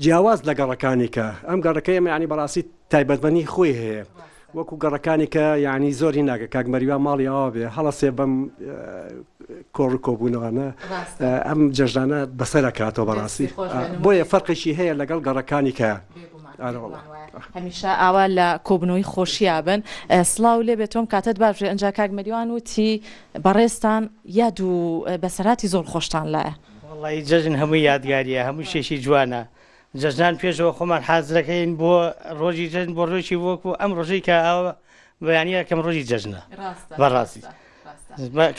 جیاواز لە گەڕەکانی کە ئەم گەڕەکەی ئێمە یانی بەڕاستی تایبەتمەنی خۆی هەیە وەکو گەڕەکانی کە یعنی زۆری ناگە کاک مەریوان ماڵی ئاوا بێ هەڵەسێ بەم کۆڕ و کۆبوونەوانە ئەم جەژنانە بەسەر کاتەوە بەڕاستی بۆیە فەرقێکی هەیە لەگەڵ گەڕەکانی کە هەمیشە ئاوا لە کۆبنەوەی خۆشییا بن سڵاو لێ بێت تۆم کاتت باش بێ ئەنجا کاک مەریوان وتی بەڕێزتان یاد و بەسەرهاتی زۆر خۆشتان لایە. وەڵایی جەژن هەمووی یادگاریە هەموو شتێکی جوانە جەژنان پێشەوە خۆمان حازرەکەین بۆ ڕۆژی جەژن بۆ ڕۆژی وەکو ئەم ڕۆژەی کە ئاوە بەیانیە کەم ڕۆژی جەژنە بەڕاستی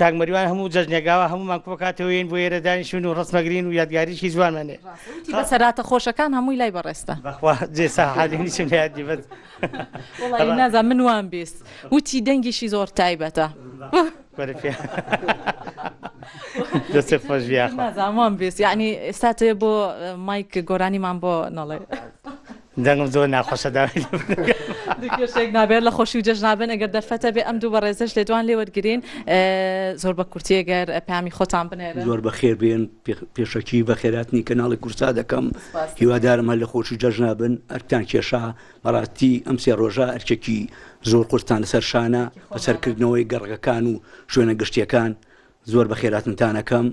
کاک مەریوان هەموو جەژنێکگاوە هەمومان کۆکاتەوەین بۆ ئێرە دانیشون و ڕسمەگرین و یادگاریی جوانمان هەیە بەسەراتە خۆشەکان هەمووی لای بەڕێزتە بەخوا جێسا حالی نیشم لە یادی بەس وەڵی نازانم من وام بیست وتی دەنگیشی زۆر تایبەتە دەستت خۆش بی یاخوا. نازانم وام بیست یعنی ئێستا تێ بۆ مایک گۆرانیمان بۆ نەڵێ. دەنگم زۆر ناخۆشە داوای لێ بکەن. کێشەیەک نابێت لە خۆشی و جەژنا بن ئەگەر دەرفەتە بێ ئەم دوو بەڕێزەش لێدوان لێ وەرگرین زۆر بە کورتی ئەگەر پەیامی خۆتان بنێرن. زۆر بەخێر بێن پێشەکی بەخێراتنی کەناڵی کورسا دەکەم هیوادارم هەر لە خۆشی جەژنا بن ئەرکتان کێشا بەڕاستی ئەم سێ ڕۆژە ئەرکێکی زۆر قورستان لەسەر شانە بەسەرکردنەوەی گەڕەکەکان و شوێنە گشتیەکان زۆر بەخێراتنتان ئەکەم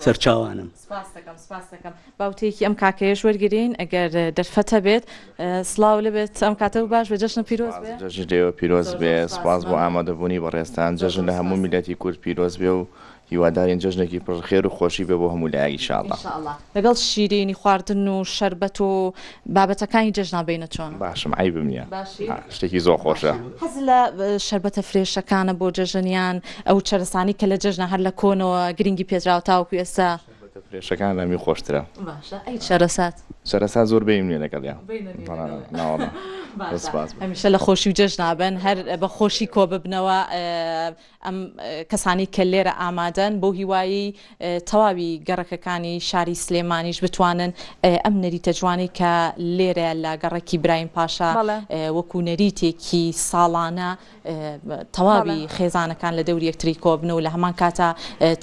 سەرچاوانم. سپاست دەکەم سپاست دەکەم با وتەیەکی ئەم کاکەیەش وەرگرین ئەگەر دەرفەت هەبێت سڵاو لێبێت ئەم کاتە و باش بێ جەژنت پیرۆز بێ. جەژنی لێوە پیرۆز زۆر بێ زۆر سپاس سپاس بۆ مەمنون. ئامادەبوونی بەڕێزتان زۆر جەژن زۆر لە هەموو سپاس. میللەتی کورد پیرۆز بێ و هیوادارین جەژنێکی پڕ خێر و خۆشی بێ بۆ هەموو لایەک ان شاء اللە. ان شاء اللە لەگەڵ شیرینی خواردن و شەربەت و بابەتەکانی جەژنا بینە چۆنە؟ باشم عەیبم نیە باشی؟ شتێکی زۆر خۆشە. حەز لە شەربەتە فرێشەکانە بۆ جەژن یان ئەو چەرەسانەی کە لە جەژنا هەر لە کۆنەوە گرنگی پێدراوە تاوەکو ئێستا؟ تایبەتە فرێشەکان لەمی خۆشترە. باشە ئەی چەرەسات؟ چەرەسات زۆر بەیم نیە لەگەڵیا. ناوەڵا. باشە هەمیشە لە خۆشی و جەژنا بن هەر بە خۆشی کۆ ببنەوە ئەم کەسانی کە لێرە ئامادەن بەو هیوایەی تەواوی گەڕەکەکانی شاری سلێمانیش بتوانن ئەم نەریتە جوانەی کە لێرە لە گەڕەکی برایم پاشا وەکو نەریتێکی ساڵانە تەواوی خێزانەکان لە دەوری یەکتری کۆبن و لە هەمان کاتا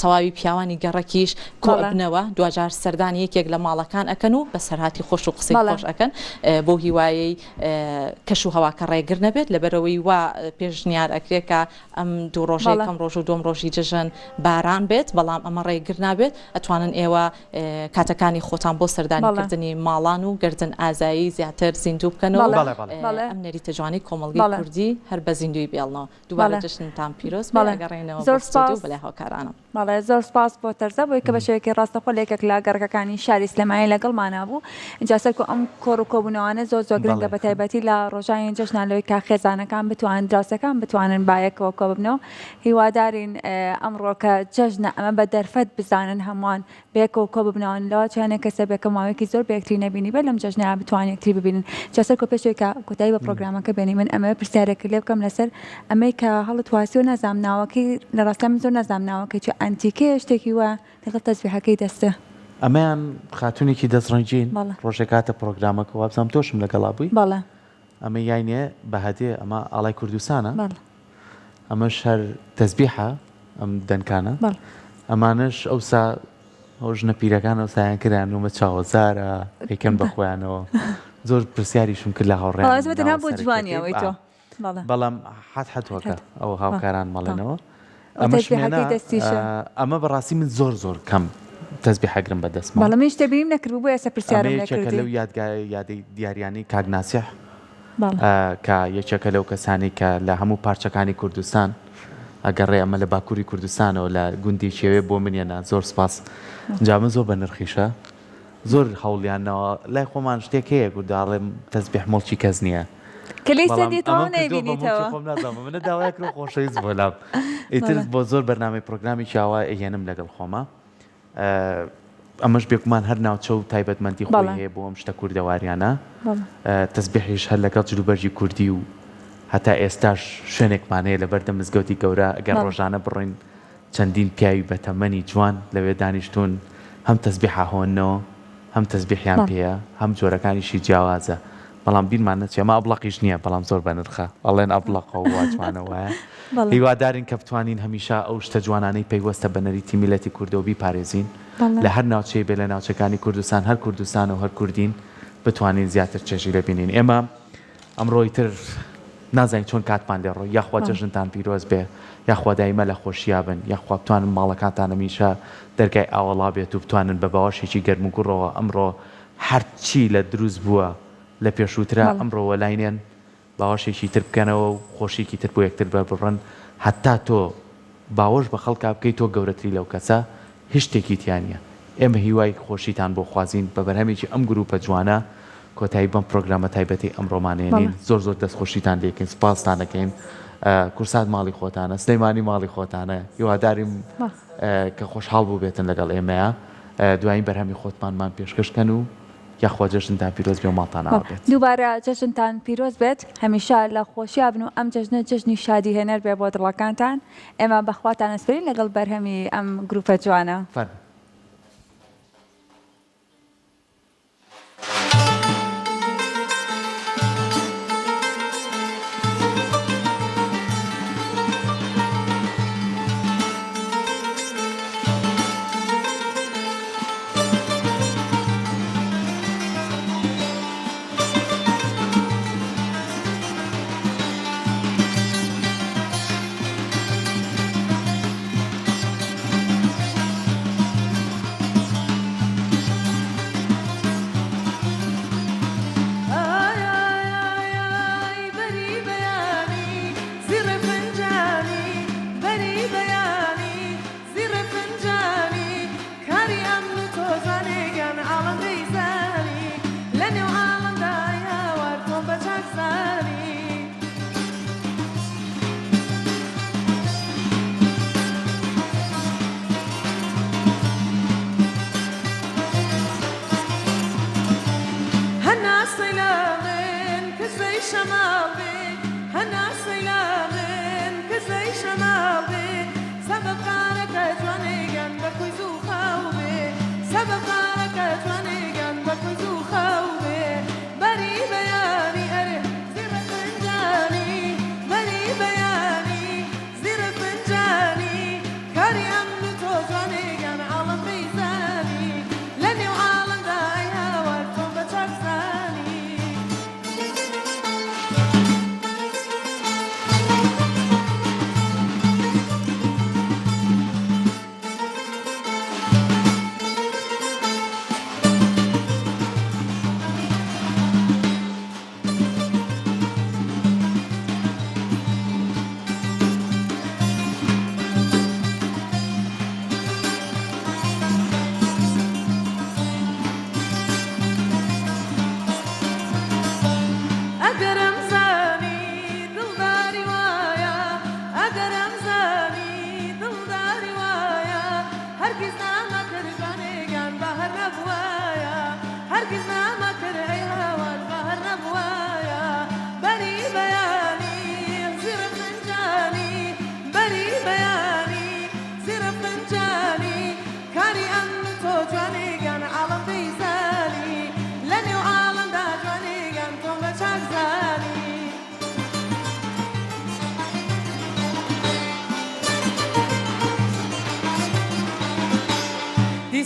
تەواوی پیاوانی گەڕەکیش کۆبنەوە دواجار سەردانی یەکێک لە ماڵەکان ئەکەن و بەسەرهاتی خۆش و قسەی خۆش ئەکەن بۆ هیوایەی کەش و هەواکە ڕێگر نەبێت لەبەرئەوەی وا پێشنیار ئەکرێت کە ئەم دوو ڕۆژە یەکەم ڕۆژ و دووەم ڕۆژی جەژن باران بێت بەڵام ئەمە ڕێگر نابێت ئەتوانن ئێوە کاتەکانی خۆتان بۆ سەردانی کردنی ماڵان و گەردن ئازایی زیاتر زیندوو بکەنەوە ئەم نەریتە جوانەی کۆمەڵگەی کوردی هەر بە زیندووی بێڵنەوە دووبارە جەژنتان پیرۆز بێت ئەگەڕێینەوە بۆ ستۆدیۆ بەلای هاوکارانم. بەڵێ زۆر سپاس بۆ تەرزە بۆی کە بە شێوەیەکی ڕاستەخۆ لە یەکێک لە گەڕەکەکانی شاری سلێمانی لەگەڵمانا بوو. ئینجا سەرکۆ ئەم کۆڕ و کۆبوونەوانە زۆر زۆر گرنگە بە تایبەتی لە ڕۆژانی جەژنا لەوەی کە خێزانەکان بتوانن دراوسێکان بتوانن با یەکەوە کۆببنەوە. هیوادارین ئەمڕۆ کە جەژنە ئەمە بە دەرفەت بزانن هەمووان بەیەکەوە کۆببنەوە لەوە چیانە کەسە بێ کە ماوەیەکی زۆر بەیەکتری نەبینیبێت لەم جەژنەیا بتوانن یەکتری ببینن. جا سەرکۆ پێش ئەوەی کە کۆتایی بە پڕۆگرامەکە بێنی من ئەمەوێ پرسیارێکت لێ بکەم لەسەر ئەمەی کە هەڵت واسیوە نازانم ناوەکەی لە ڕاستیا من زۆر نازانم ناوەکەی چیە ئەنتیکەیە شتێکی وایە لەگەڵ تەزبیحەکەی دەستە. ئەمەیان خاتوونێکی دەست ڕەنگین ڕۆژێک هاتە پڕۆگرامەکە وابزانم تۆشم لەگەڵا بووی. بەڵێ. ئەمە یاینێ بە هەدێ ئەمە ئاڵای کوردستانە. بەڵێ. ئەمەش هەر تەزبیحە ئەم دەنکانە. بەڵێ. ئەمانەش ئەوسا ئەو ژنە پیرەکان ئەوسایان کردیان نومە چاوە زارە ئەیکەن بە خۆیانەوە زۆر پرسیاریشم کرد لە هاوڕێیانم بەڵێ تەنها بۆ جوانی ئەوەی تۆ. بەڵام حەت حەتۆکە ئەو هاوکاران مەڵێنەوە ئەمەش ئەمە بەڕاستی من زۆر زۆر کەم تەزبیحەگرم بە دەستمەوە. بەڵێ منیش تێبینیم نەکردبوو بۆیە ئێستا پرسیارم لێ کردی. لەو یادگا یادەی دیاریانەی کاک ناسیح کە یەکێکە لەو کەسانەی کە لە هەموو پارچەکانی کوردستان ئەگەڕێ ئەمە لە باکووری کوردستانەوە لە گوندی کێوێ بۆ منیەنا زۆر سپاس جا من زۆر بە نرخیشە زۆر هەوڵیان ناوە لای خۆمان شتێک هەیە کوردە ئەڵێم تەزبیح موڵکی کەس نییە کە لێی سەندیتەوە نەیبینیتەوە خۆم نازانم منە داوای کرد خۆشەویست بۆ لام ئیتر بۆ زۆر بەرنامەی پرۆگرامی چاوە ئەهێنم لەگەڵ خۆمە ئەمەش بێگومان هەر ناوچە و تایبەتمەندی خۆی هەیە بۆ ئەم شتە کوردەواریانە تەزبیحیش هەر لەگەڵ جلوبەرگی کوردی و هەتا ئێستاش شوێنێکمان هەیە لەبەردەم مزگەوتی گەورە ئەگەر ڕۆژانە بڕۆین چەندین پیاوی بەتەمەنی جوان لەوێ دانیشتوون هەم تەزبیح ئەهۆننەوە هەم تەزبیحیان پێیە هەم جۆرەکانیشی جیاوازە بەڵام بیرمان نەچێ ئەمە ئەبڵەقیش نییە بەڵام زۆر بەنرخە ئەڵێن ئەبڵەقە و وا جوانە وایە هیوادارین کە بتوانین هەمیشە ئەو شتە جوانانەی پەیوەستە بە نەریتی میللەتی کوردەوە بیپارێزین لە هەر ناوچەی بێ لە ناوچەکانی کوردستان هەر کوردستانە و هەر کوردین بتوانین زیاتر چێژی لێ بینین ئێمە ئەمڕۆ ئیتر نازانین چۆن کاتمان لێ ڕۆی یاخوا جەژنتان پیرۆز بێ یاخوا دایمە لە خۆشیا بن یاخوا بتوانن ماڵەکانتان هەمیشە دەرگای ئاوەڵا بێت و بتوانن بە باوەشێکی گەرم و گوڕەوە ئەمڕۆ هەرچی لە دروست بووە لە پێشووترا ئەمڕۆ وەلای نێن باوەشێکی تر بکەنەوە و خۆشیکی تر بۆ یەکتر بەرببڕن هەتا تۆ باوەش بە خەڵکا بکەی تۆ گەورەتری لەو کەسە هیچ شتێکی تیا نیە ئێمە هیوای خۆشیتان بۆ خوازین بە بەرهەمێکی ئەم گروپە جوانە کۆتایی بەم پرۆگرامە تایبەتەی ئەمڕۆمان ئێنین زۆر زۆر دەستخۆشیتان لێکەین سوپاستان ئەکەین کورسات ماڵی خۆتانە سلەیمانی ماڵی خۆتانە هیواداریم کە خۆشحاڵ بووبێتن لەگەڵ ئێمەیا دوایین بەرهەمی خۆتمانمان پێشکەش کەن و یاخوا جەژنتان پیرۆز بێ و ماڵتان ئاوا بێت. دووبارە جەژنتان پیرۆز بێت هەمیشە لە خۆشیا بن و ئەم جەژنە جەژنی شادی هێنەر بێ بۆ دڵەکانتان ئێمە بە خواتان ئەسپێرین لەگەڵ بەرهەمی ئەم گروپە جوانە. فەرموو.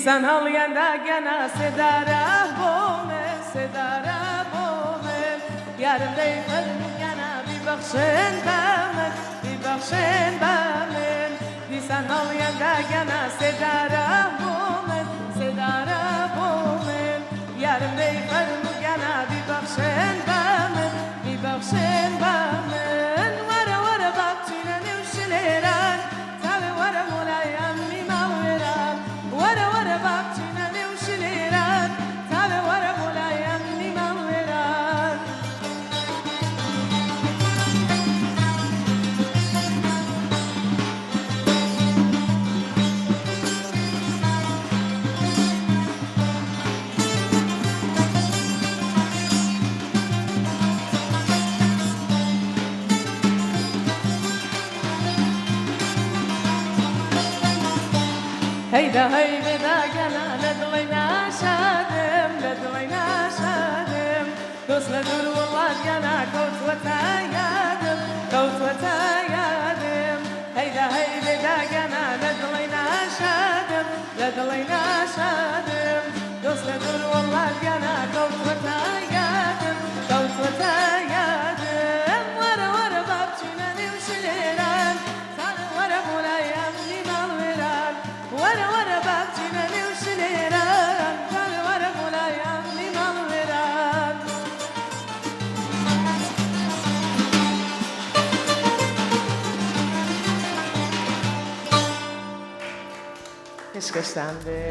دیسان هەڵیان دا گیانە سێدارە بۆ من سێدارە بۆ من یارم دەی فەرموو گیانە بیبەخشن بە من بیبەخشن بە من دیسان هەڵیان دا گیانە سێدارە بۆ من سێدارە بۆ من یارم دەی فەرموو گیانە بیبەخشن بە من بیبەخشن بە من وەرە وەرە با بچینە نێو شلێران تاوێ وەرە بۆ لای ئەمنی ماڵ وێران وەرە وەرە با بچینە نێو شلێران تاوێ وەرە بۆ لای ئەمنی ماڵ وێران. هەی دە هەی بێدا گەنا لە دڵی ناشادم لە دڵی ناشادم دۆست لە دوور وڵات گەنا کەوتووەتە یادم کەوتووەتە یادم هەی دە هەی بێدا گەنا لە دڵی ناشادم لە دڵی ناشادم دۆست لە دوور وڵات گەنا کەوتووەتە یادم کەوتووەتە یادم وەرە وەرە با بچینە نێو شلێران تانە وەرە بۆ لای ئەمنی ماڵ وێران وەرە وەرە با بچینە نێو شلێران تانە وەرە بۆ لای ئەمنی ماڵ وێران. پێشکەشتان بێ.